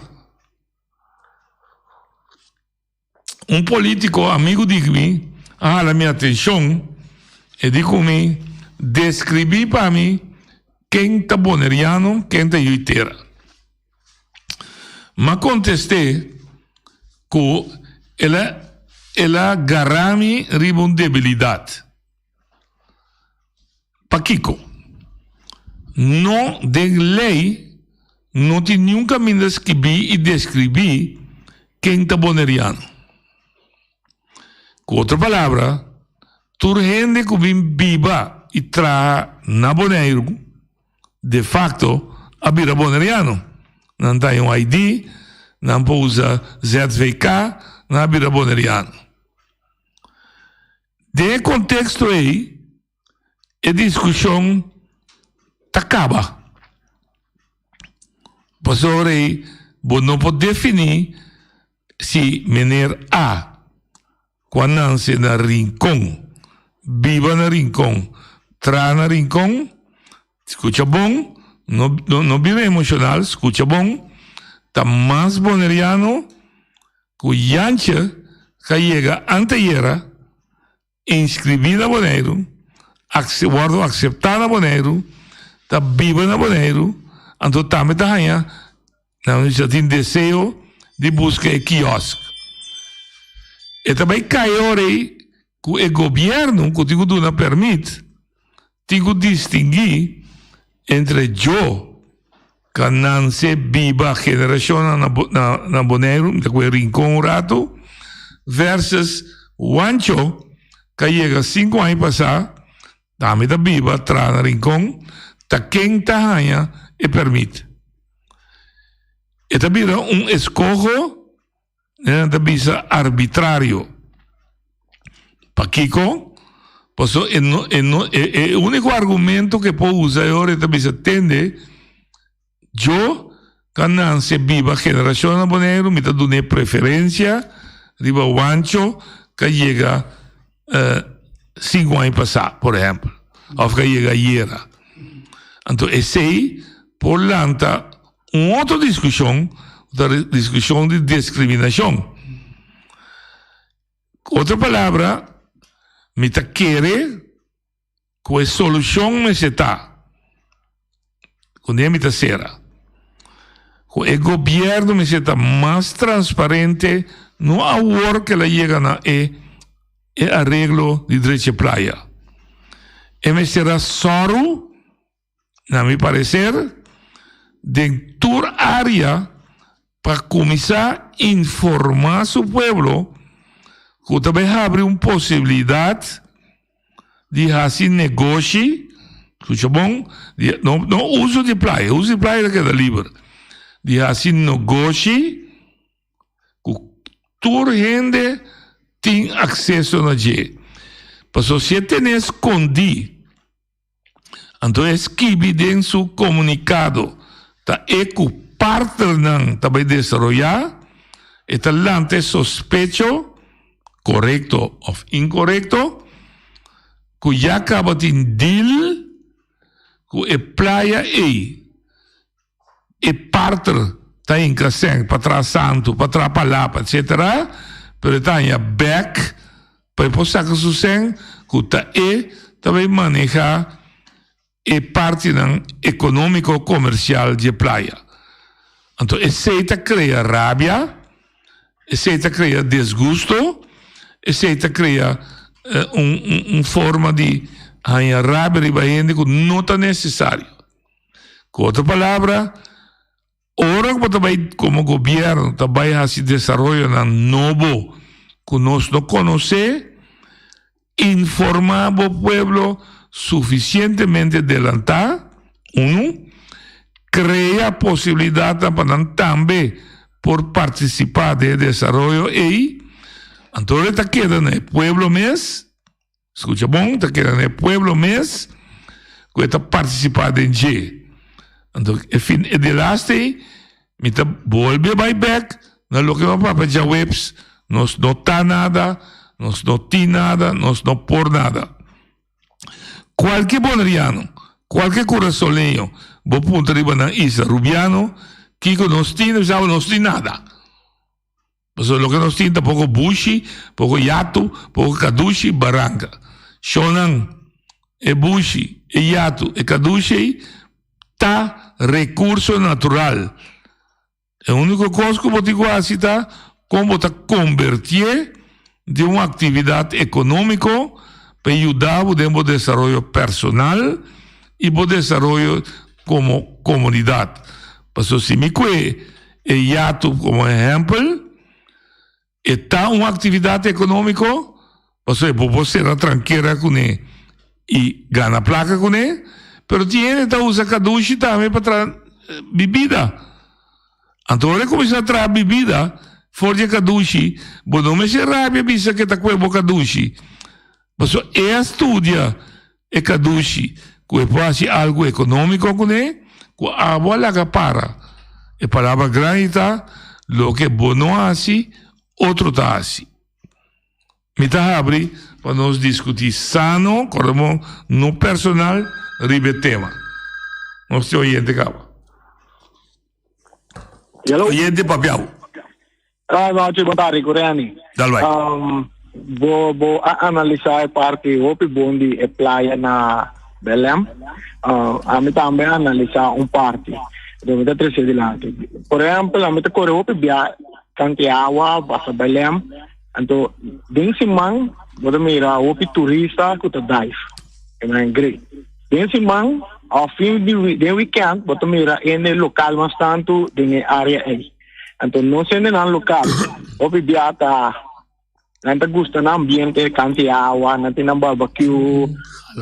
Un polítiko amigu di mi a hala mi atenshon, e di ku mi, Deskribí pa mi ken ta boneriano, ken ta yu tera. M'a kontest'é ku el a el a gará mi riba un debilidat. Pakiko? No den lei no tin niun kaminda skibí i deskribí ken ta boneriano. Ku otro palabra, tur hende ku bin biba i traha na Boneiru. de facto a bira boneriano. Nan ta un ID, nan por usa ZVK, nan a bira boneriano. Den e contexto ei, e discusion ta caba. Pasobra ei bo no por defini si meneer A cu a nance na Rincon, biba na Rincon, traha na Rincon, scucha bon, no, no, no bira emocional, scucha bon, ta mas boneriano cu Jantje cu a yega anteyera inskribí na Boneiru, wòrdu akseptá na Boneiru, ta biba na Boneiru, anto tambe ta haña nan bisa tin deseo di buska e kiosk. E ta bai kai ora ei ku e gobièrnu ku tin ku duna pèrmit tin ku distinguí entre djo ka nanse biba generashonnan na Boneiru, mi ta kohe Rincon un ratu, versus Wancho ka yega sinku aña pasá, tambe ta biba traha na Rincon, ta ken ta haña e pèrmit. E ta bira un eskoho Nan ta bisa arbitrario. Pakiko? Paso e no, e no, e, e único argumento que por usa e ora e ta bisa tende, yo ka nanse biba generacion na Boneiru, mi ta dun'é preferencia riba Wancho ka yega eh, cinco aña pasá, por ehempel, of ka yega ayera. Anto esei por lanta Un otro discusion ta discusion di discriminacion. Cu otro palabra, mi ta kere cu e solucion mester ta, cu ne mi ta cera, cu e gobierno mester ta mas transparente, no awor cu el a yega na e e areglo di drecha playa. E mester a soru. Na mi parecer, den tur area pa cuminsa informa su pueblo cu ta bay habri un posibilidad di haci negoshi, scucha bon, di, no, no uso di playa, uso di playa ta keda liber, di haci negoshi cu tur hende tin acceso na dje. Pasobra si e tene scondi. Anto e skibi den su komunikado ta e ku partnernan ta bai desaroyá, e ta lanta e sospecho, korekto òf inkorekto, ku ya kaba tin deal ku e playa ei. E partner ta hinka sèn pa traha santu, pa traha palapa, etcetera, pero e ta haña bèk pa e por saka su sèn ku ta e ta bai manehá e partinan ekonómiko komersial dje playa. Anto esei ta krea rabia, esei ta krea desgusto, esei ta krea un un forma di haña rabia riba hende ku no ta nesesario. Ku otro palabra, ora ku bo ta bai komo gobièrnu ta bai hasi desaroyonan nobo ku nos no konosé, informá bo pueblo sufisientemente delantá, unu, krea posibilidatnan pa nan tambe por partisipá den e desaroyo ei, anto ora e ta keda na e pueblo mes. Scucha bon, ta keda na e pueblo mes cu e ta participa den dje. Anto e fin e delaste ei, mi ta bolbe bai bek na loke mi a papia djaweps, nos no ta nada, nos no tin nada, nos no por nada. Cualke boneriano, cualke curasoleño bo puntra riba nan isla Rubiano, kico nos tin, nan bisa bo nos tin nada. Pasobra loke nos tin ta poko bushi, poko yatu, poko kadushi, baranka. Shonnan, e bushi, e yatu, e kadushi ei ta rekurso natural. E úniko kos ku bo tin ku hasi ta kon bo ta kombertié den un aktividat ekonómiko pa e yuda bo den bo desaroyo personal i bo desaroyo komo komunidat. Pasobra si mi kue e yatu komo ehèmpel, e ta un aktividat ekonómiko, pasobra bo por sera trankera kuné i gana plaka kuné, Pero tin hende ta usa kadushi tambe pa traha bibida. Anto ora e kuminsá traha bibida for di e kadushi, bo no mester rabia bisa ku e ta kue bo kadushi. Pasobra e a studia e kadushi ku e por hasi algu ekonómiko kuné, ku abo a laga para. E palabra grandi ta, loke bo no hasi, otro ta hasi. Mi ta habri pa nos diskutí sano, kòrda bon, no personal, riba e tema. Nos tin oyente kaba. Oyente papiau. Ah, nochi, bon tardi, ku Reni. Dal bai. Um, bo, bo a analisá e parti hopi bon di e playa na Belém. Uh, ami tambe a analisá un parti. Do mi ta trese dilanti. Por ehempel, ami ta kore hopi bia kanti awa, pasa Belém. Anto, den siman, bo ta mira hopi turista ku ta dive. E nan great. Den siman, of fin di den weekend, bo ta mira hende lokal mas tantu den e área ei. Anto, nos hendenan lokal, hopi bia ta nan ta gusta nan ambiente kanti awa, nan tin nan barbecue,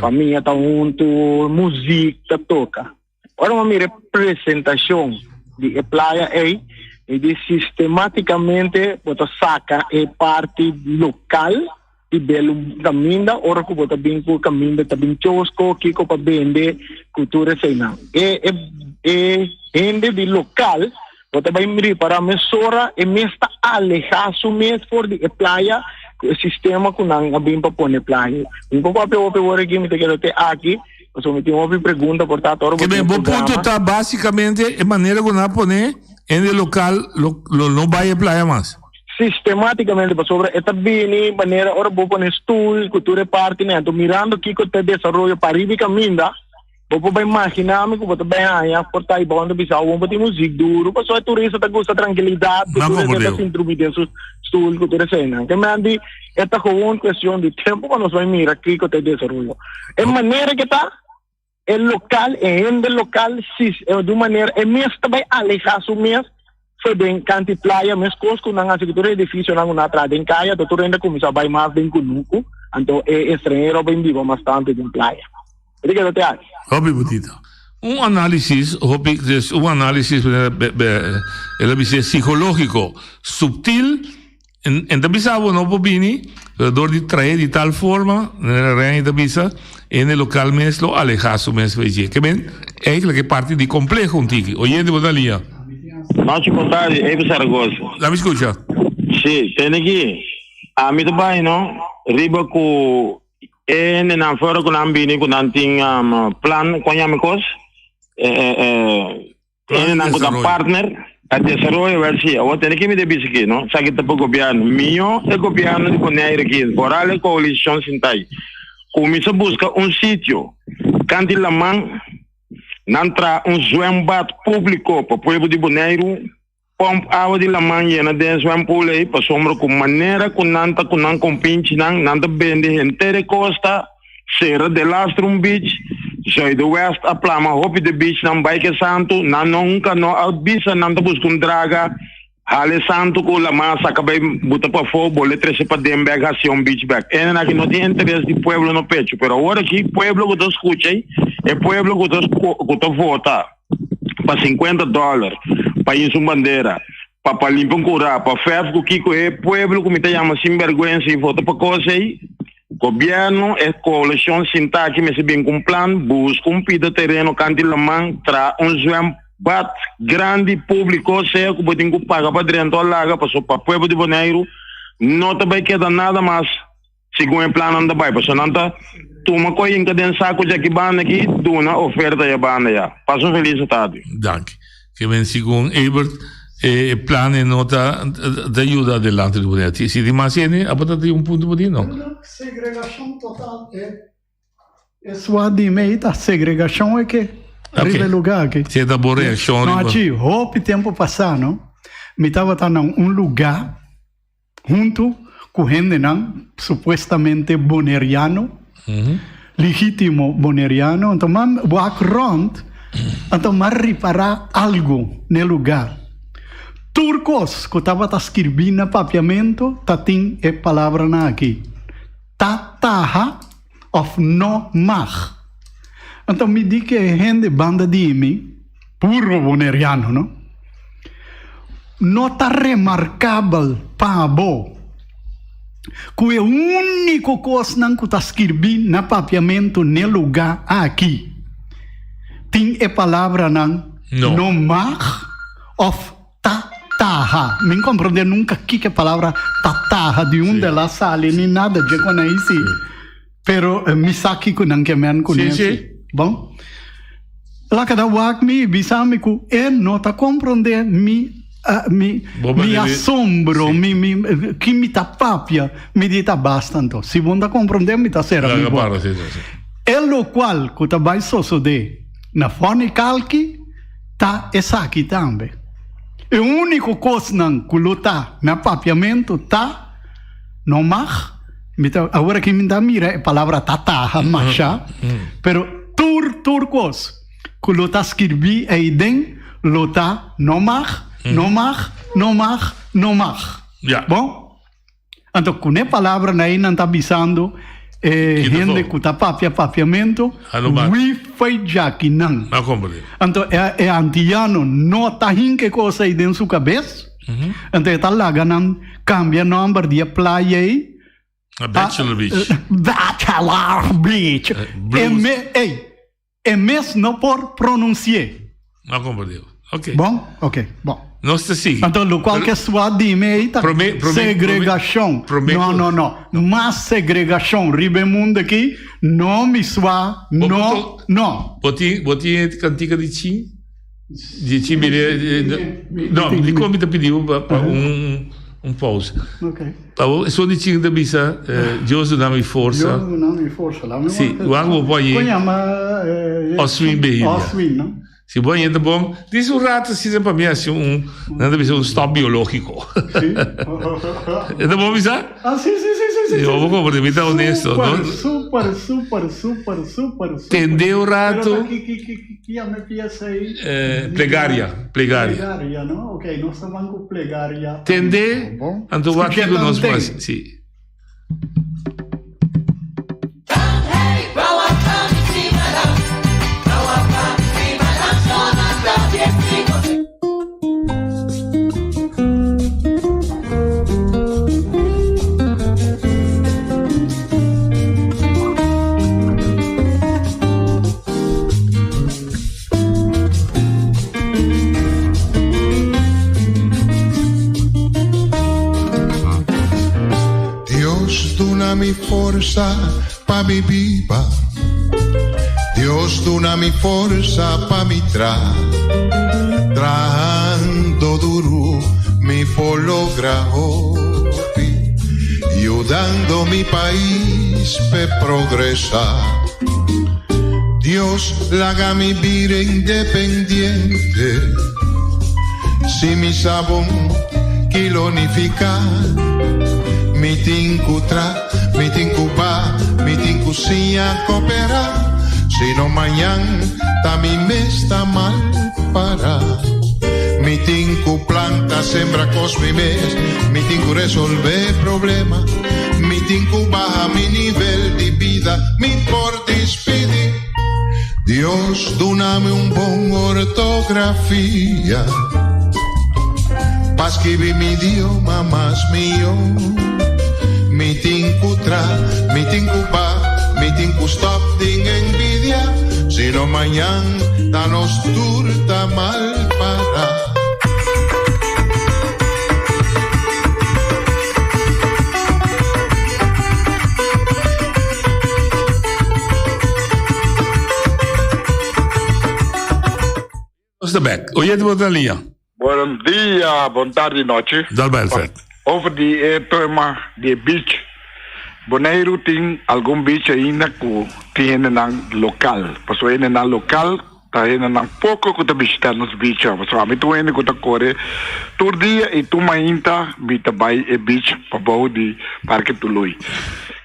famia ta huntu, muzik ta toka. Ora mi mira e presentashon di e playa ei, mi di sistematicamente bo ta saka e parti lokal di belu kaminda ora ku bo ta bin ku kaminda ta bin chosko, kiko pa bende ku tur eseinan. E e e hende di lokal bo ta bai ripará mesora e mes ta alehá su mes for di e playa ku e sistema ku nan a bin pa pone playa. Mi por papia hopi ora aki mi ta keda te aki. Pasobra mi tin hopi pregunta por ta ora bo tin Bo punto ta basicamente e manera ku nan a pone hende lokal lo lo no bai e playa mas. Sistematicamente pasobra e ta bini manera ora bo pone stoel ku tur e partinan anto mirando kiko ta e desaroyo pariba e kaminda bo por bai magina mi ku bo ta bai haña por ta aibou ta bisa awor bo tin muzik duru pasobra e turista ta gusta trankilidat ku tur esei ta sinti rumi den su stoel ku tur eseinan. Ke men di e ta gewoon kuestion di tempo pa nos bai mira kiko ta e desaroyo. E manera ke ta, e lokal, e hende lokal, si di un manera e mes ta bai alehá su mes for den kanti playa, meskos ku nan hasi ku tur e edifisionan ku nan a traha den kaya, ta tur hende a kuminsá bai mas den kunuku, anto e estranhero a bin biba mas tantu den playa. E ta keda te aki. Hopi butita. Un análisis hopi, dus un análisis el a bis'é psikológiko, subtil. En ta bisa bo no por bini, pero dor di trae di tal forma, manera Reny ta bisa, hende lokal mes lo aleha su mes for dje. Ke men, eigenlijk e parti di kompleho un tiki. Oyente bo ta lia. Nochi bon tardi, Eve Zaragoza. Laat mi skucha. Si, tende aki. Ami ta bai no, riba ku e hendenan fuera ku nan bini ku nan tin plan, kon yama e kos? Hendenan ku ta partner a desaroyo wel si. Awor tene ki mi ta bisa aki no, esaki ta pa gobièrnu. Mihó e gobièrnu di Bonaire aki, foral e koalishon sintai, kuminsá buska un sitio kanti laman, nan traha un zwembad públiko pa pueblo di Boneiru, pòmp awa di laman yena den e zwempool ei, pasobra ku manera ku nan ta ku nan kompinchinan, nan ta bende henter e kosta. Sera de Lastrum Beach, Zuiderwest a plama hopi de beachnan bai ke santu, nan no hunka no a bisa nan ta buska un draga, hale santu ku laman saka bai buta pafó, bole trese paden bek hasi un beach bek. Enen aki no tin interes di pueblo no pecho, pero awor aki pueblo ku ta skucha ei, e pueblo ku ta ku ta vota pa sinkuenta dòler pa hinsa un bandera, pa pa limpia un kurá, pa fèrf ku kiko e pueblo ku mi ta yama sinbèrgwensa i vota pa kos ei, Gobierno, e coalicion sinta aki mester bin cu un plan, busca un pida tereno canti laman, traha un zwembad grandi publico, sea cu bo tin cu paga pa drenta o laga, pasobra pa pueblo di Boneiru no ta bay keda nada mas segun e plannan ta bay, pasobra nan ta tuma cu a hinca den saco djaki banda aki, duna oferta ya banda ya. Pasa un feliz tardi. Danki. Ke men segun Ebert e planen no ta ta yuda adelante di Bonaire. Si tin mas hende abo ta tin un punto por di no. Segregashon total e e sua di mei ta segregashon e ke riba e lugar aki. Si ta bo reakshon riba. No achi hopi tempo pasa no mi tabata na un lugar huntu ku hendenan supuestamente boneriano, legítimo boneriano, anto m'a wak rònt, anto m'a ripará algu n'e lugá. Tur kos ku tabata skirbí na papiamentu ta tin e palabranan akí, ta taha òf no mag. Anto mi di ke hende banda di mi, puro boneriano no, no ta remarkabel pa bo ku e úniko kosnan ku ta skirbí na papiamentu n'e lugá aki tin e palabranan no mag òf Ta taha. Mi n'komprondé nunka kiko e palabra ta taha di unda el a sali ni nada dje kon ei si. Pero mi sa kiko nan ke men kuné si. Bon. El a keda wak mi i bisa mi ku e no ta komprondé mi mi mi asombro, mi mi ki mi ta papia. Mi di ta basta anto. Si bo no ta komprondé mi ta sera mi boka. E lokual ku ta bai sosodé na Fòrn'i Kalki. Ta esaki tambe. E úniko kosnan ku lo ta na papiamentu ta, no mag, mi ta, awor aki mi ta mira e palabra ta taha masha, pero tur tur kos ku lo ta skirbí eiden lo ta no mag, no mag, no mag, no mag. Bon? Anto ku ne palabranan ei nan ta bisando e hende ku ta papia papiamentu, wi fai djaki nan. Anto e antiyano no ta hinka e kos ei den su kabes, anto e ta laga nan kambia nòmber di e playa ei pa Bachelor Beach. Bachelor Beach. Ei, E mes no por pronunsi'é. No komprendé. Ok. Bon? Ok, bon. Nos ta sigui. Anto lokual ke sua di mi ei ta segregashon. No, no, no. Mas segregashon riba e mundu aki, no mi sua, no, no. Bo tin, bo tin e kantika di Chin? Di Chin mire, no, dikon mi ta pidi bo pa un un pausa. Ok. Pa bo, esun di Chin ta bisa, Dios duna mi forsa. Dios duna mi forsa. Lami Si, wak bo por añe. Kon yama? Oswin Behilia. Oswin, no? Si bo añe ta bon, dis un rato asina pa mi hasi un, nan ta bisa un stop biológiko. Si. E ta bon bisa? Ah, si, si, si, si, si. Yo bo komprende, mi ta honesto. Super, super, super, super, super, super. Tende un rato. Pero ta ki, ki, ki, ki yama e pieza ei? Eh, plegaria, plegaria. Plegaria, no? Ok, nos ta ban ku plegaria. Tende, anto wak kiko nos por hasi. Si. Dios duna mi forsa pa mi biba. Dios duna mi forsa pa mi tra. Trahando duru mi por logra hopi. Yudando mi pais p'e progresa. Dios laga mi bira independiente. Si mi sa bon ki lo nifiká. Mi tin ku tra, mi tin ku ba, mi tin ku siña koperá. Si no mañan ta mi mes ta mal pará. Mi tin ku planta, sembra kos mi mes, mi tin ku resolvé problema. Mi tin ku baha mi nivel di bida, mi por dispidí. Dios duna mi un bon ortografia pa skibi mi idioma mas mihó. Mi tin ku tra, mi tin ku ba, mi tin ku stop din envidia, sino mañan ta nos tur ta mal para. Nos ta bek. Oyente bo ta liña. Bon dia, bon tardi, nochi. Dal bai, Alfred. Over di e tema di e beach. Boneiru tin algun beach ainda ku tin hendenan lokal. Pasobra hendenan lokal Ta hendenan poko ku ta bishitá nos beach. Pasobra ami ta un hende ku ta kore tur dia i tur mainta mi ta bai e beach pabou di Parke Tului.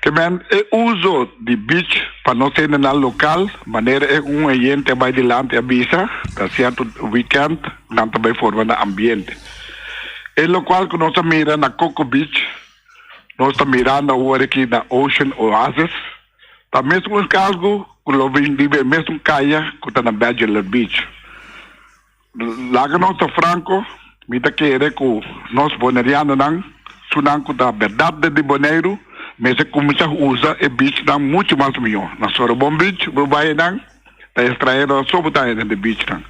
Ke men e uso di beach pa nos hendenan lokal, manera e un oyente a bai dilanti a bisa, ta sierto weekend nan ta bai forma nan ambiente. E lokual ku nos a mira na Coco Beach, nos ta mirando awor aki na Ocean Oasis, ta mes un kargo. ku lo bin riba e mesun kaya ku ta na Bachelor Beach. Laga nos ta franko, mi ta kere ku nos bonerianonan, sunan ku ta bèrdat di Boneiru, mester kuminsá usa e beachnan muchu mas mihó. Na Sorobon Beach bo bai einan, ta estranheronan so bo ta haña den e beachnan.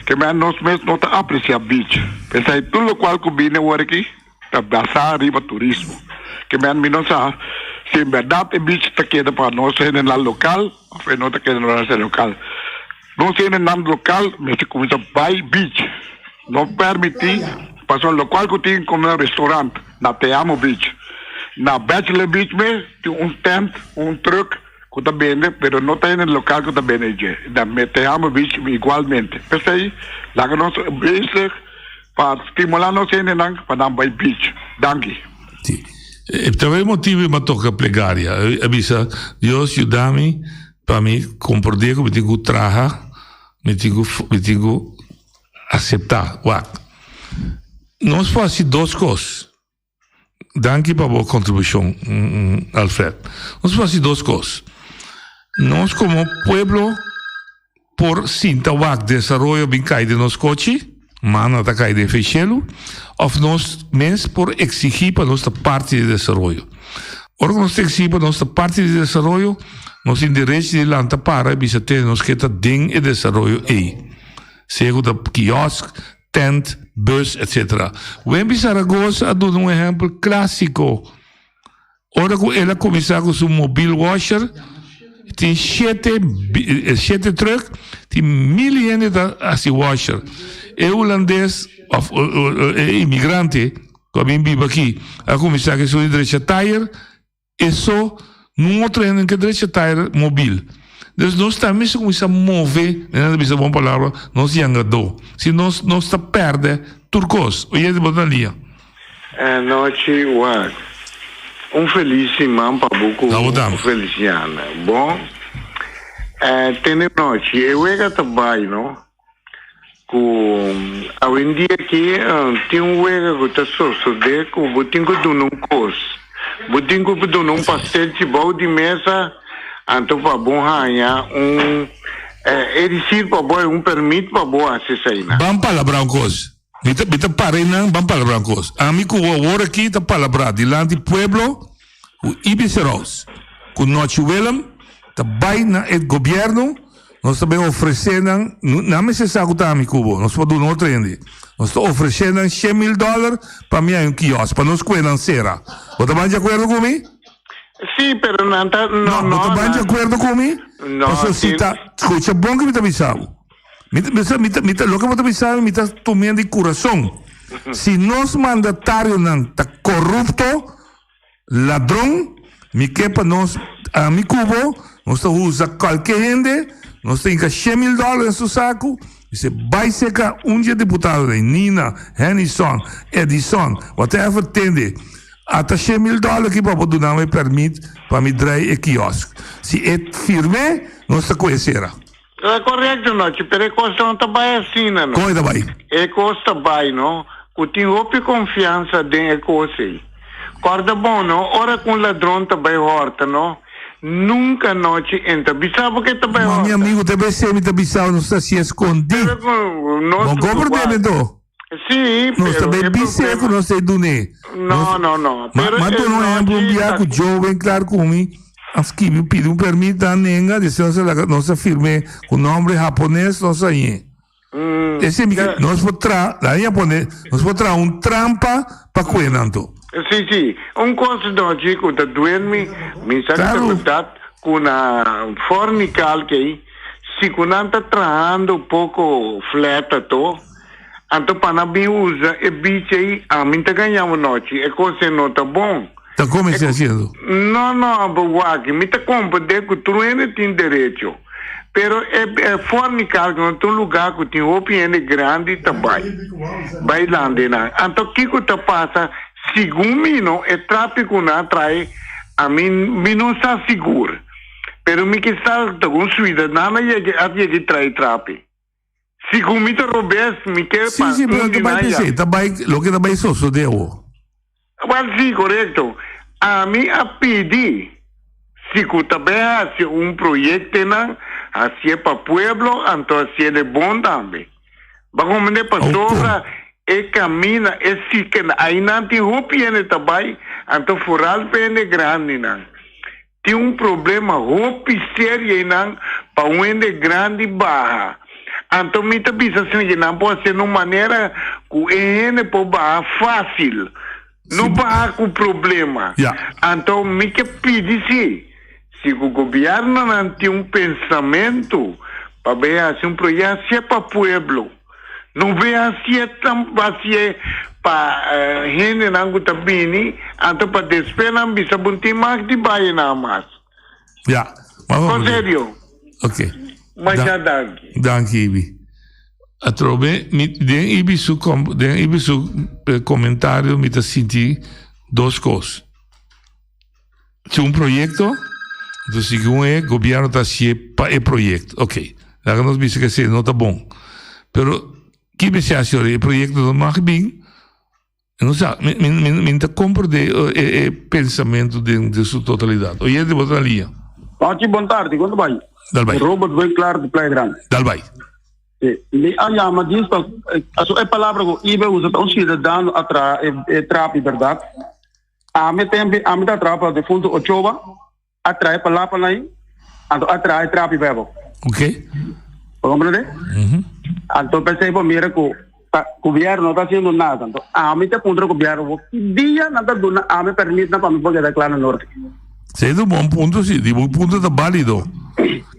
Ke manera nos mes no ta apresiá beach. P'esei tur lokual ku bini awor aki ta basá riba turismo. Ke manera mi no sa si en bèrdat e beach ta keda pa nos hendenan lokal òf e no ta keda pa nos hende lokal. Nos hendenan lokal mester kuminsá bai beach. No permití pasobra lokual ku tin komo restaurant na Te Amo Beach, na Bachelor Beach mes tin un tent, un truck ku ta bende pero no ta hende lokal ku ta bende dje. Na Te Amo Beach igualmente. P'esei laga nos bezig pa stimulá nos hendenan pa nan bai beach. Danki. E ta e motibu mi a toka plegaria. A bisa, Dios yuda mi Pa mi komprondé ku mi tin ku traha, mi tin ku mi tin ku aseptá. Wak, nos por hasi dos kos. Danki pa bo kontribushon, Alfred. Nos por hasi dos kos. Nos komo pueblo por sinta wak desaroyo bin kai den nos kochi, mana ta kai den fei shelu, òf nos mes por eksigí pa nos ta parti di desaroyo. Ora ku nos ta eksigí pa nos ta parti di desaroyo, nos tin derecho di lanta para i bisa tene nos ke ta den e desaroyo ei, sea ku ta kiosk, tent, bus, etcetera. Wemby Zaragoza a duna un ehèmpel klásiko. Ora ku el a kuminsá ku su mobil washer, tin shete shete trùk, tin mil hende ta hasi washer. E hulandes òf e imigrante ku a bin biba aki a kuminsá ku esun di drecha tayer, e so nun otro hende no ke drecha tayer mobil. Dus nos tambe mester kuminsá move, nan ta bisa bon palabra, nos yangadó. Si nos nos ta pèrdè tur kos. Oyente bo ta na liña. Anochi wak. Un felis siman pa bo ku Feliciana. Bon tene nochi. E wega ta bai no. Ku awendia aki tin un wega ku ta sosode ku bo tin ku duna un kos. Bo tin ku duna un pastelchi bou di mesa anto pa bo haña un e risir pa bo un permit pa bo hasi eseinan. Ban palabra un kos. Mi ta, mi ta para einan, ban palabrá un kos. Ami ku awor aki ta palabrá dilanti pueblo ku Ibi Seraus, ku Nochi Willem ta bai na e gobièrnu, nos ta bai ofresé nan, nan mester sa ku ta ami ku bo, nos por duna otro hende. Nos ta ofresé nan 100,000 dòler pa mi haña un kiosk, pa nos kue nan sera. Bo ta ban di akuerdo ku mi? Sí, pero nan ta, no, No, bo ta ban di akuerdo ku mi? No, Pasobra si ta, skucha bon ku mi ta bisa bo. Mi ta bisa, mi ta, mi ta, loke bo ta bisa mi, mi ta tumia di kurason. Si nos mandatarionan ta korupto, ladron, mi ke pa nos, ami ku bo, nos ta usa kualke hende, nos ta hinka 100,000 dòler den su saku, mi se bai seka un di e diputadonan, Nina, Hennyson, Edison, whatever, tende, ata 100,000 dòler aki pa bo duna mi e pèrmit pa mi drai e kiosk. Si e firm'é, nos ta kohe sera. Ta korekto nochi, pero e kos no ta bai asina no. Kon e ta bai? E kos ta bai no, ku tin hopi konfiansa den e kos ei. Kòrda bon no, ora ku un ladron ta bai hòrta no, nunka nochi e ta bisa bo ku e ta bai Ma mi hòrta. amigu ta bes'é mi ta bisa bo nos ta hasié skondí. Pero ku nos Bo komprendé mi anto? Sí, Nos ta pero bai e bis'é ku problema. nos ta e dun'é. No, no, no. Ma Pero ma e duna un ehèmpel un nochi bia ta ku Joe Clark ku mi a skibi pidi un pèrmit nan nenga despues nos a laga nos a firm'é ku nòmber hapones nos a hañ'é. Esei mi ke nos por traha la en japones nos por traha un trampa pa kue nan to. Sí, sí. Un kos nochi ku ta duel mi, mi sa ku ta bèrdat ku na Fornical kei si ku nan ta trahando poko flèt ato, anto pa nan bin usa e beach ei ami ta gaña un nochi e kos ei no ta bon. Ta come esei haciendo? No, no, bo wak, mi ta comprende cu tur hende tin derecho, pero e e fornicar no ta un lugar cu tin hopi hende grandi ta bay, bay lande nan. Anto kico ta pasa, segun mi no, e trafico nan a trae, ami mi no sa sigur, pero mi ke sa ta un ciudadano a yega a yega y trae trapi. Segun mi ta robes, mi ke Sí, pa sí, pero un ta di bai nan ya. p'esei, ta bai, loke ta bai sosodé awor. Wel, sí, korekto. Ami a pidi. Si ku ta bai hasi un proyektonan, hasié pa pueblo, anto hasié de bon tambe. Ba komprendé pasobra e kaminda, e sikenan, ainan tin hopi hende ta bai, anto foral pa hende grandinan. Tin un problema hopi serio einan pa un hende grandi baha. Anto mi ta bisa asina ke nan por hasié na un manera ku e hende por baha fásil. No baha ku problema. Anto mi ke pidi si, si ku gobiernonan tin un pensamentu pa bay hasi un proyekto, hasié pa pueblo. No bay hasié tan hasié pa hendenan ku ta bini, anto pa despues nan bisa bo tin mag di bai nan mas. Ja. Kon serio. Ok. Masha danki. Danki Ibi. Atrobe mi den Ibi su den Ibi su comentario mi ta sinti dos cos. Si un proyecto, entonces segun e gobierno ta hacié pa e proyecto. Ok. Laga nos bisa que esey no ta bon. Pero ki mester haci ora e proyecto no mag bin? No sa, mi mi mi mi ta comprende e e pensamento den den su totalidad. Oyente bo ta na liña. Pachi bon tardi, kon ta bai? Dal bai. Robert Winklaar di Playa Grande. Dal bai. Si, mi a yama djis pa aso e palabra ku Ibe usa ta un siudadano a traha e e trapi bèrdat? Ami tempi ami ta traha pa defunto Ochoa a traha e palabra ei anto a traha e trapi bèbo. Ok. Bo comprende? Anto p'esei bo mira ku ta gobierno no ta haciendo nada. Anto ami ta puntra gobierno bo ki dia nan ta duna ami permitnan pa mi por keda kla na norte. Esei ta un bon punto si, di bo punto ta balido.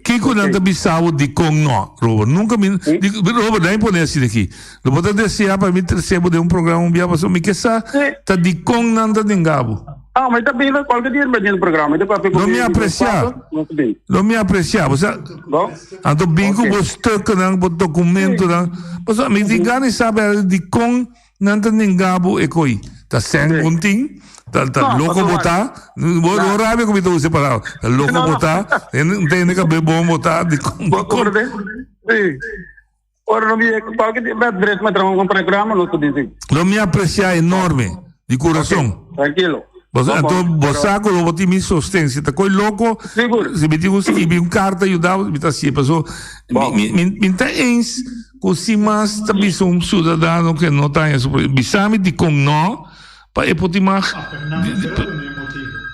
Kiko nan ta bisa bo dikon no, Robert? Nunka mi, Robert, dai pone asina aki. Lo bo ta desea pa mi trese bo den un programa un bia pasobra mi ke sa ta dikon nan ta nenga bo. Ah, mi ta bini kualke dia mi ta den programa. Mi ta papia ku Lo mi apresia. Lo mi apresia. Bo sa, anto bin ku bo stuknan, bo dokumentonan. Pasobra mi tin gana di sa dikon Nan ta nenga bo e koi. Ta sèn bon tin, ta ta loko bo ta. Bo no rabia ku mi ta usa e palabra. Ta loko bo ta, hende ta hende kab'é bon bo ta. Dikon Bo komprendé? Sí. Ora no mi kualke di bèt bres mi traha un programa nos ta disi. Lo mi apresiá enorme, di kurason. Trankilo. Bo anto bo sa ku lo bo tin mi sosten. Si ta koi loko, si mi tin ku skibi un karta yuda bo, mi ta hasié. Paso mi mi mi ta eens ku si mas ta bisa un siudadano ke no ta haña su bisa mi dikon no pa e por tin mas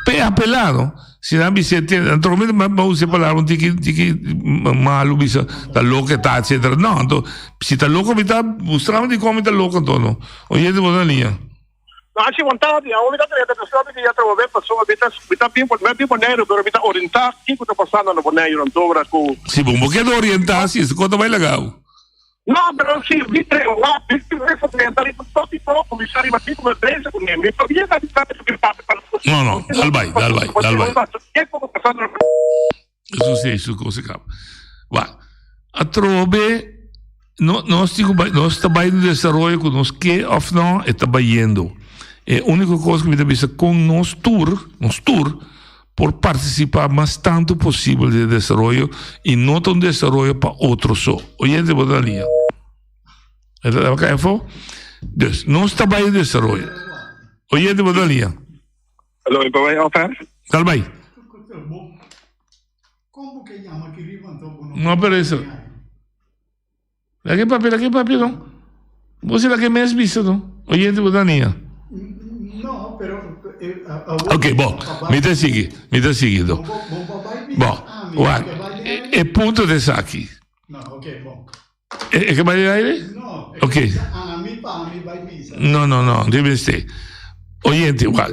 pa e apelá no. Si nan bis'é te anto mi ta usa e palabra un tiki tiki malu bisa ta loko e ta etcetera. No, anto si ta loko mi ta mustra mi dikon mi ta loko anto no. Oyente bo ta na liña. No haci bon tardi, awo mi ta drenta ta solo di atrobe pasobra mi ta mi ta bin mi a bin Boneiru pero mi ta orienta kico ta pasando na Boneiru anto cu. Si bo bo keda orienta si esaki ta bay laga bo. No pero si mi tre wak mi tin mes a drenta riba topico cu mi sa riba kico mi a drenta cu ne mi pabia ta bisa mi papia pa No no dal bay dal bay dal bay. Kico ta pasando na. Eso sí, eso cosa kaba. Wa, atrobe no nos tin ku bai nos ta bai den desaroyo ku nos ke òf no e ta bayendo. E úniko kos ku mi ta bisa kon nos tur, nos tur por partisipá mas tantu posibel den e desaroyo i no ta un desaroyo pa otro so. Oyente bo ta na liña? E ta kai afó? Dus nos ta bai den desaroyo. Oyente bo ta na liña? Aló, mi por bai ofer? Dal bai. No, pero eso. La que papia, la que papia, no. Vos la que mes visto, no. Oyente, vos niña. No, pero. Ok, bon. Mi te sigue, mi te sigue, no. Bon, wak. E punto de esaki. No, ok, bon. E ke bai den aire? No, Ok. ami pa ami bai bisa. No, no, no, debe este. Oyente, wak.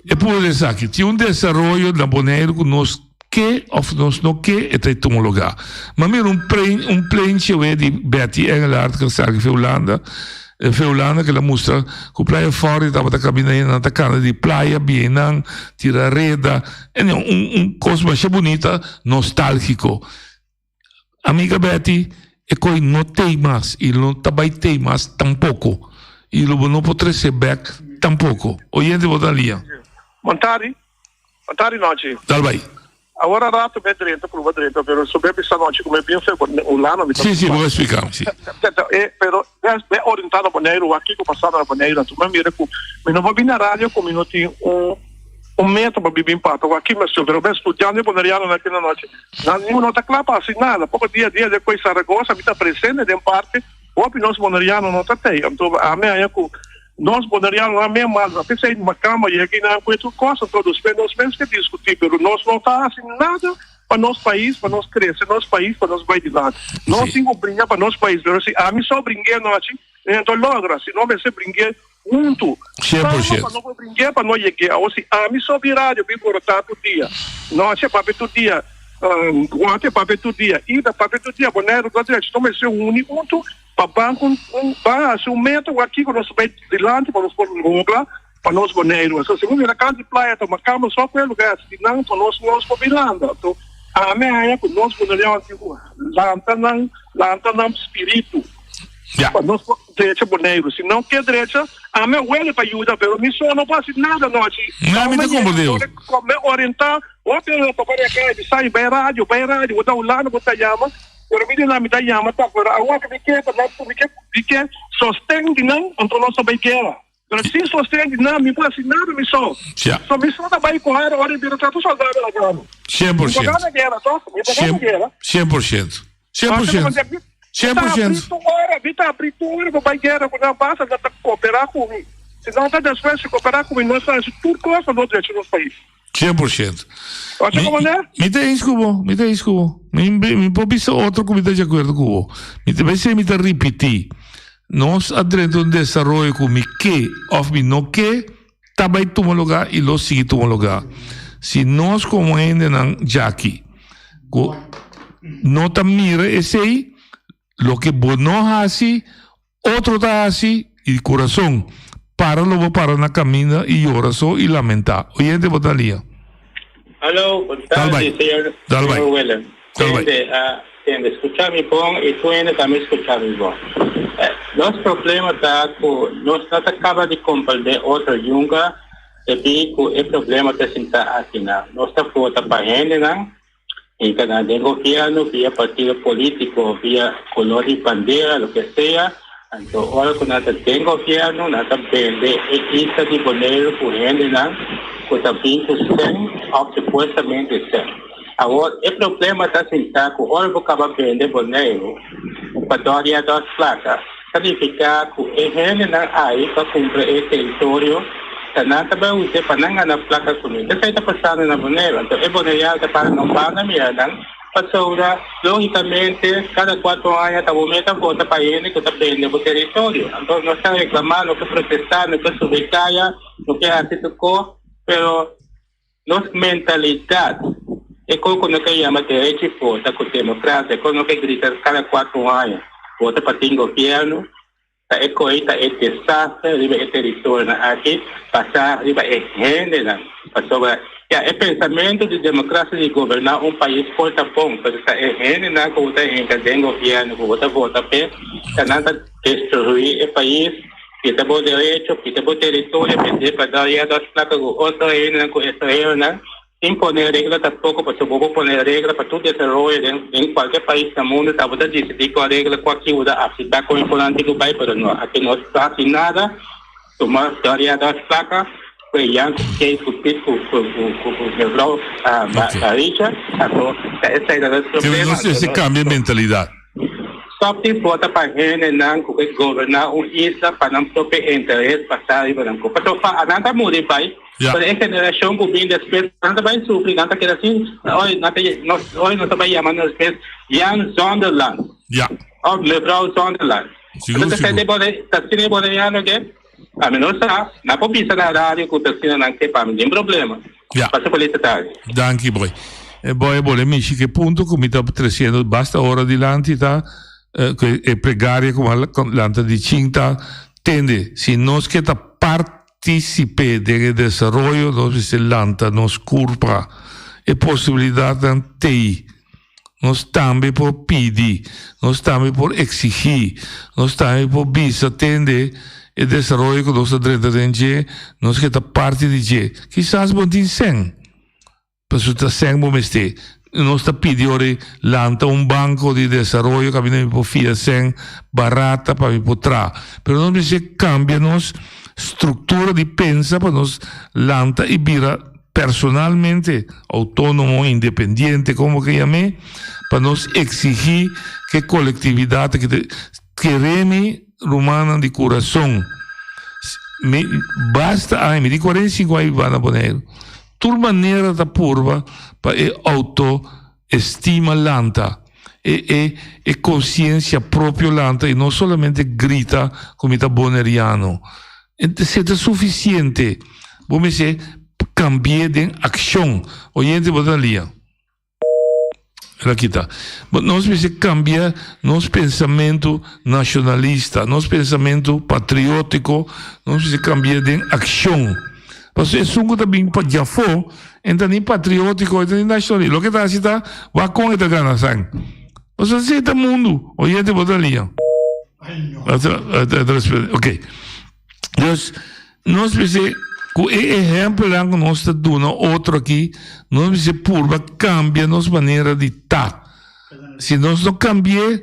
E punto ta esaki, tin un desaroyo na Boneiru ku nos ke òf nos no ke e ta tuma lugá. Ma mira un pren un plenchi awe di Betty Engelhardt ku a sali fe Hulanda, fe Hulanda ku el a mustra ku Playa Forti tabata kaminda hende nan ta kana di playa bien nan, tira reda, un un kos masha bunita, nostalgiko. Amiga Betty, e koi no tei mas y lo no ta bai tei mas tampoco. Y lo bo no por trece bek tampoco. Oyente bo ta lia. Bon tardi. Bon tardi nochi. Dal bai. Awor a rato mi a drenta, pruba drenta, pero sobe bisa nochi cu mi a bin fe Hulanda mi ta Si, si, bo a explica mi, si. Pero mi a orienta na Boneiru, wak kico pasaba na Boneiru, anto mi a mira cu mi no por bini na radio cu mi no tin un. Un meta pa biba impacto cu aki mester pero be studiante boneriano na kina nochi nan niun no ta cla pa haci nada poco dia dia de coy Zaragoza mi ta presente den parke hopi nos boneriano no ta tey anto ami haya cu nos boneriano nan me mal na pesey makamba yega y nan cu e tur cos anto despues nos mes ke discuti pero nos no ta haci nada pa nos pais pa nos crece nos pais pa nos bay dilanti nos tin cu bringa pa nos pais pero si ami so bringue anochi mi no ta logra si no mester bringue Huntu. 100%. Pa no por bringué, pa no yegué. Awor si ami so bin radio bin borotá tur dia, noche papia tur dia, guate papia tur dia, ida papia tur dia, Boneiru tur dia, nos mester uni huntu pa ban ku un, ban hasi un meta wak kiko nos ta bai dilanti pa nos por logra pa nos Boneiru. Anto si bo mira kant di playa ta makamba so ku e lugar si nan pa nos nos por bin landa. Anto ami a haña ku nos boneriano tin ku lanta nan, lanta nan spiritu. Pa nos por drecha Boneiru. Si no ke drecha, ami a wele pa yuda, pero mi so no por hasi nada anochi. No, mi ta komprende bo. Mi orienta, hopi hende ta topa di aka i bisa, bai radio, bai radio, bo ta hulando, bo ta yama, pero mi di nan, mi ta yama tok, pero awor ke mi ke pa nan, mi ke, mi ke sosten di nan, anto nos ta bai guera. Pero sin sosten di nan, mi por hasi nada mi so. Ja. So mi so ta bai kohe ora i bira tratu soldado na guera. 100%. Mi por gana guera, tok? Mi por gana guera. 100%. 100%. 100%. Mi ta abri tur ora, mi ta abri tur ora pa bai guera ku nan, basta nan ta koperá ku mi. Si nan ta despues di koperá ku mi, nos ta hasi tur kos pa nos drecha nos pais. 100%. Oye, Mi, komo ne? mi ta eens ku bo, mi ta eens ku bo. Mi, mi por bisa otro ku mi ta di akuerdo ku bo. Mi ta bese mi ta ripití. Nos a drenta un desaroyo ku mi ke òf mi no ke, ta bai tuma lugá i lo sigui tuma lugá. Si nos komo hendenan djaki ku no ta mira esei, loke bo no hasi, otro ta hasi i di kurason para lo bo para na kaminda i yora so i lamentá. Oyente bo ta lia. Hallo, bon Dal bai. tardi, señor, Dal bai. señor Willem. Dal bai. Tende, ah, tende, scucha mi bon y tu hende tambe scucha mi bon. Eh, nos problema ta cu nos no ta caba di comprende otro yunga debí cu e problema ta sinta akinan. Nos ta vota pa hendenan Hinka nan den gobierno via partido politico, via color di bandera, loke sea. Anto ora cu nan ta den gobierno nan ta bende e isla di Boneiru cu hendenan cu ta bin cu cen of supuestamente cen. Awor e problema ta sinta cu ora bo caba bende Boneiru pa dòria dòs placa, ta nifica cu e hendenan ahi pa cumpra e teritorio ta nan ta bay use pa nan gana placa cu mi. Esey ta pasando na Boneiru. Anto e boneriano ta para na un banda mira nan pasobra logicamente cada cuatro aña ta bo meta vota pa hende cu ta bende bo teritorio. Anto nos ta reclama, no ke protesta, no ke subi caya, no ke haci tur cos, pero Nos mentalidad, e con cu no ke yama derecho y vota cu democracia, con no ke grita cada cuatro aña vota pa tin gobierno, ta e coy ta e desastre riba e territorionan aki, basa riba e hendenan, pasobra ya e pensamento di democracia di goberna un pais por ta bon, pero ta e hendenan cu bo ta hinca den gobierno, cu bo ta vota p'e, ta nan ta destrui e pais. Kita bo derecho, kita bo teritorio, bendé pa dor ya dos plaka ku otro hendenan ku estranheronan, sin pone regla tampoko, pasobra bo por pone regla pa tur desaroyo den den kualke pais na mundu, ta bo ta disidí kua regla, kua kiuda akseptá kon importante ku bai, pero no, aki no ta hasi nada, tuma dor ya dos plaka ku e Jan ku Kees ku Piet ku ku ku ku mevrouw Maricha, anto ta esei ta nos problema, Nos anto mester nos. kambia mentalidat. Stop di vota pa hendenan ku ke goberná un isla pa nan propio interes basá riba nan kos. Pasobra pa nan ta muri bai, pero e generashon ku bin despues nan ta bai sufri, nan ta keda sin, oi nan ta nos oi nos ta bai yama nos mes Jan zonder land òf mevrouw zonder land. Sigur, sigur. Ta asina e boneriano ke? Ami no sa, nan por bisa na radio ku ta asina nan ke pa mi tin problema. Ja. Pasa feliz tardi. Danki boy. E boy bole mishi ke punto ku mi ta tresiendo basta ora dilanti ta ku e plegaria ku a lanta di chin ta tende si nos ke ta partisipe den e desaroyo nos mester lanta nos kurpa e posibilidatnan tei. Nos tambe por pidi, nos tambe por exigí, nos tambe por bisa tende e desaroyo cu nos ta drenta den dje, nos ke ta parti di dje. Kisas bo tin sen, pasobra ta sen bo mester. Nos ta pidi ora ei lanta un banco di desaroyo caminda mi por fia sen barata pa mi por traha. Pero nos mester cambia nos structura di pensa pa nos lanta y bira. personalmente, outónomo, independiente, komo ke yam'é, pa nos eksigí ku e kolektividat aki ta kere mi rumannan di kurason. Mi basta aña, mi di 45 aña biba na Boneiru, tur manera ta purba pa e outo-estima lanta, e e e konsiensia propio lanta i no solamente grita ku mi ta boneriano. Esei ta sufisiente. Bo mester kambi'é den akshon. Oyente bo ta lia. El a kita. Nos mester kambia nos pensamentu nashonalista, nos pensamentu patriótiko, nos mester kambi'é den akshon. Pasobra esun ku ta bin pa djafó, e ta ni patriótiko, e ta ni nashonalista. Loke e ta hasi ta wak kon e ta gana san. Pasobra esei ta mundu. Oyente bo ta lia. Ok. Dus, nos mester, ku e ehèmpelnan ku nos ta duna otro aki, nos mester purba kambia nos manera di ta. Si nos no kambi'é,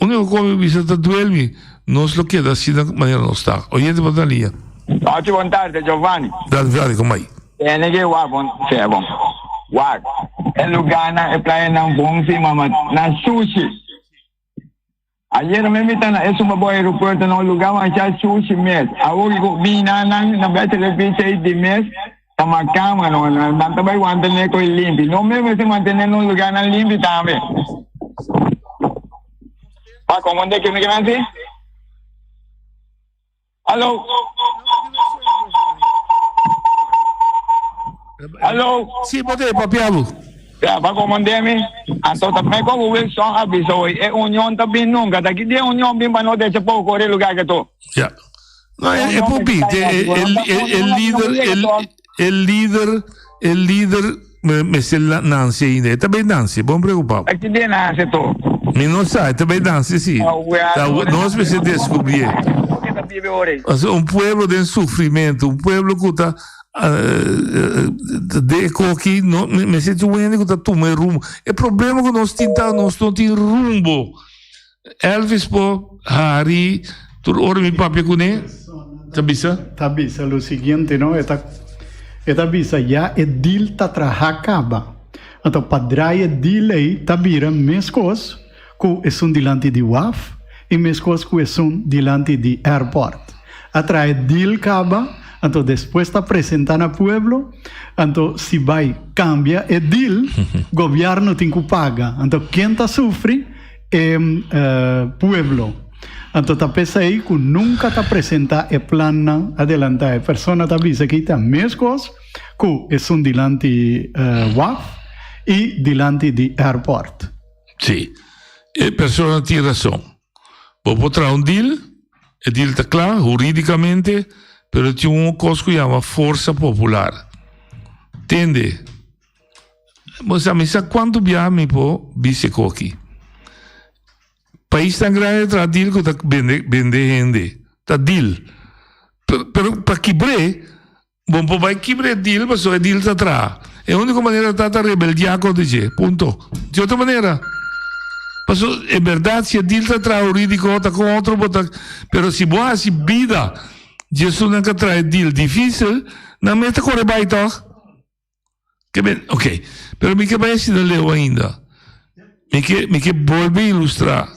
úniko kos mi bisa ta duel mi, nos lo keda asina manera nos ta. Oyente bo ta lia. Ochi bon tarde Giovanni. Dale dale con mai. Tene ke wak bon sea bon. Wak e lugarnan e playanan bon si mama nan sushi. Ayer mi mi ta na e suma bo aeropuerto na un lugar masha sushi mes. Awor ku bina nan na bai televisa di mes ta makama no nan ta bai wanta ne koi limpi. No mes mester mantene nos lugarnan limpi tambe. Pa como de ke mi ke si? Hallo. Hallo. Sí, bo te papiabo. Ya, pa komandé mi. Anto ta me como Wilson a bisa hoy. E union ta bin nunca. Ta ki dia union bin pa no decha poco corre lugar que to. Ja. No, e, e popi, e, e, e líder, el, el líder, el líder me, me se Nancy ainda. E ta Nancy, bon preocupado. Ta ki dia Nancy to? Mi no sa, e ta Nancy sí. Ta, nos me se descubrí. O un pueblo den sufrimiento, un pueblo ku ta de koki, no, me, me senti un hende ku ta tuma e rumbo. E problema ku nos tin ta, nos no tin rumbo. Elvis por hari tur ora mi papia kuné, ta bisa. Ta bisa lo siguiente no, e ta e ta bisa ya e deal ta traha kaba. Anto pa draai e deal ei ta bira meskos ku esun dilanti di waf i meskos ku esun dilanti di airport. A traha e deal kaba, anto despues ta presenta na pueblo, anto si bai kambia e deal, gobièrnu tin ku paga. Anto ken ta sufri? E pueblo. Anto ta p'esei ku nunka ta presentá e plannan adelantá. E persona ta bisa ki ta meskos ku esun dilanti waf i dilanti di airport. Sí, e persona tin rason. Bo por traha un deal, e deal ta kla hurídikamente, pero tin un kos ku yama forsa popular. Tende. Bo sa mi sa cuanto biaha mi por bisa e koki. Paisnan grandi ta traha deal cu ta bende bende hende. Ta deal. Pero pero pa kibr'é, bo por bay kibra e deal pasobra e deal ta traha. E unico manera ta ta rebeldia contra dje. Punto. Di otro manera. Pasobra e berdad si e deal ta traha huridico ta con otro bo ta pero si bo haci bida dje esunnan ca traha e deal dificil nan mes ta core bay toch. Ke men, ok. Pero mi ke bai asina leu ainda. Mi ke, mi ke bolbe ilustrá.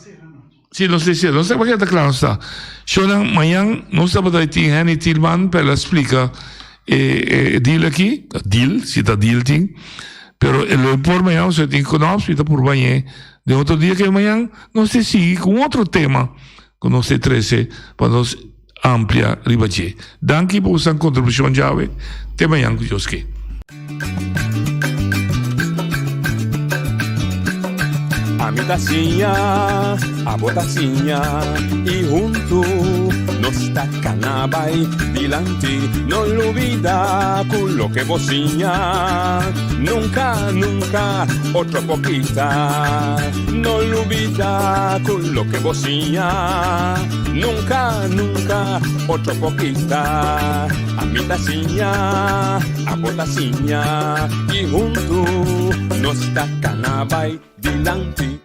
Si, nos ta diciendo, nos ta ta kla nos ta. Shownan, mañan nos tabata tin Henny Thielman pa el a splika e, e deal aki. Deal, si ta deal tin. Pero e lo por mañan, so tin Knops, mi ta purba ñe. Den otro dia ke mañan nos ta sigui ku un otro tema ku nos ta trese pa nos amplia riba dje. Danki pa boso kontribushon djawe. Te mañan ku Dios ke. Ami ta siña, abo ta siña y huntu nos ta cana bay dilanti. No lubida cu loke bo siña nunca, nunca otro por kita. No lubida cu loke bo siña. Nunca, nunca, otro por kita. Ami ta siña, abo ta siña. Y huntu nos ta cana bay dilanti.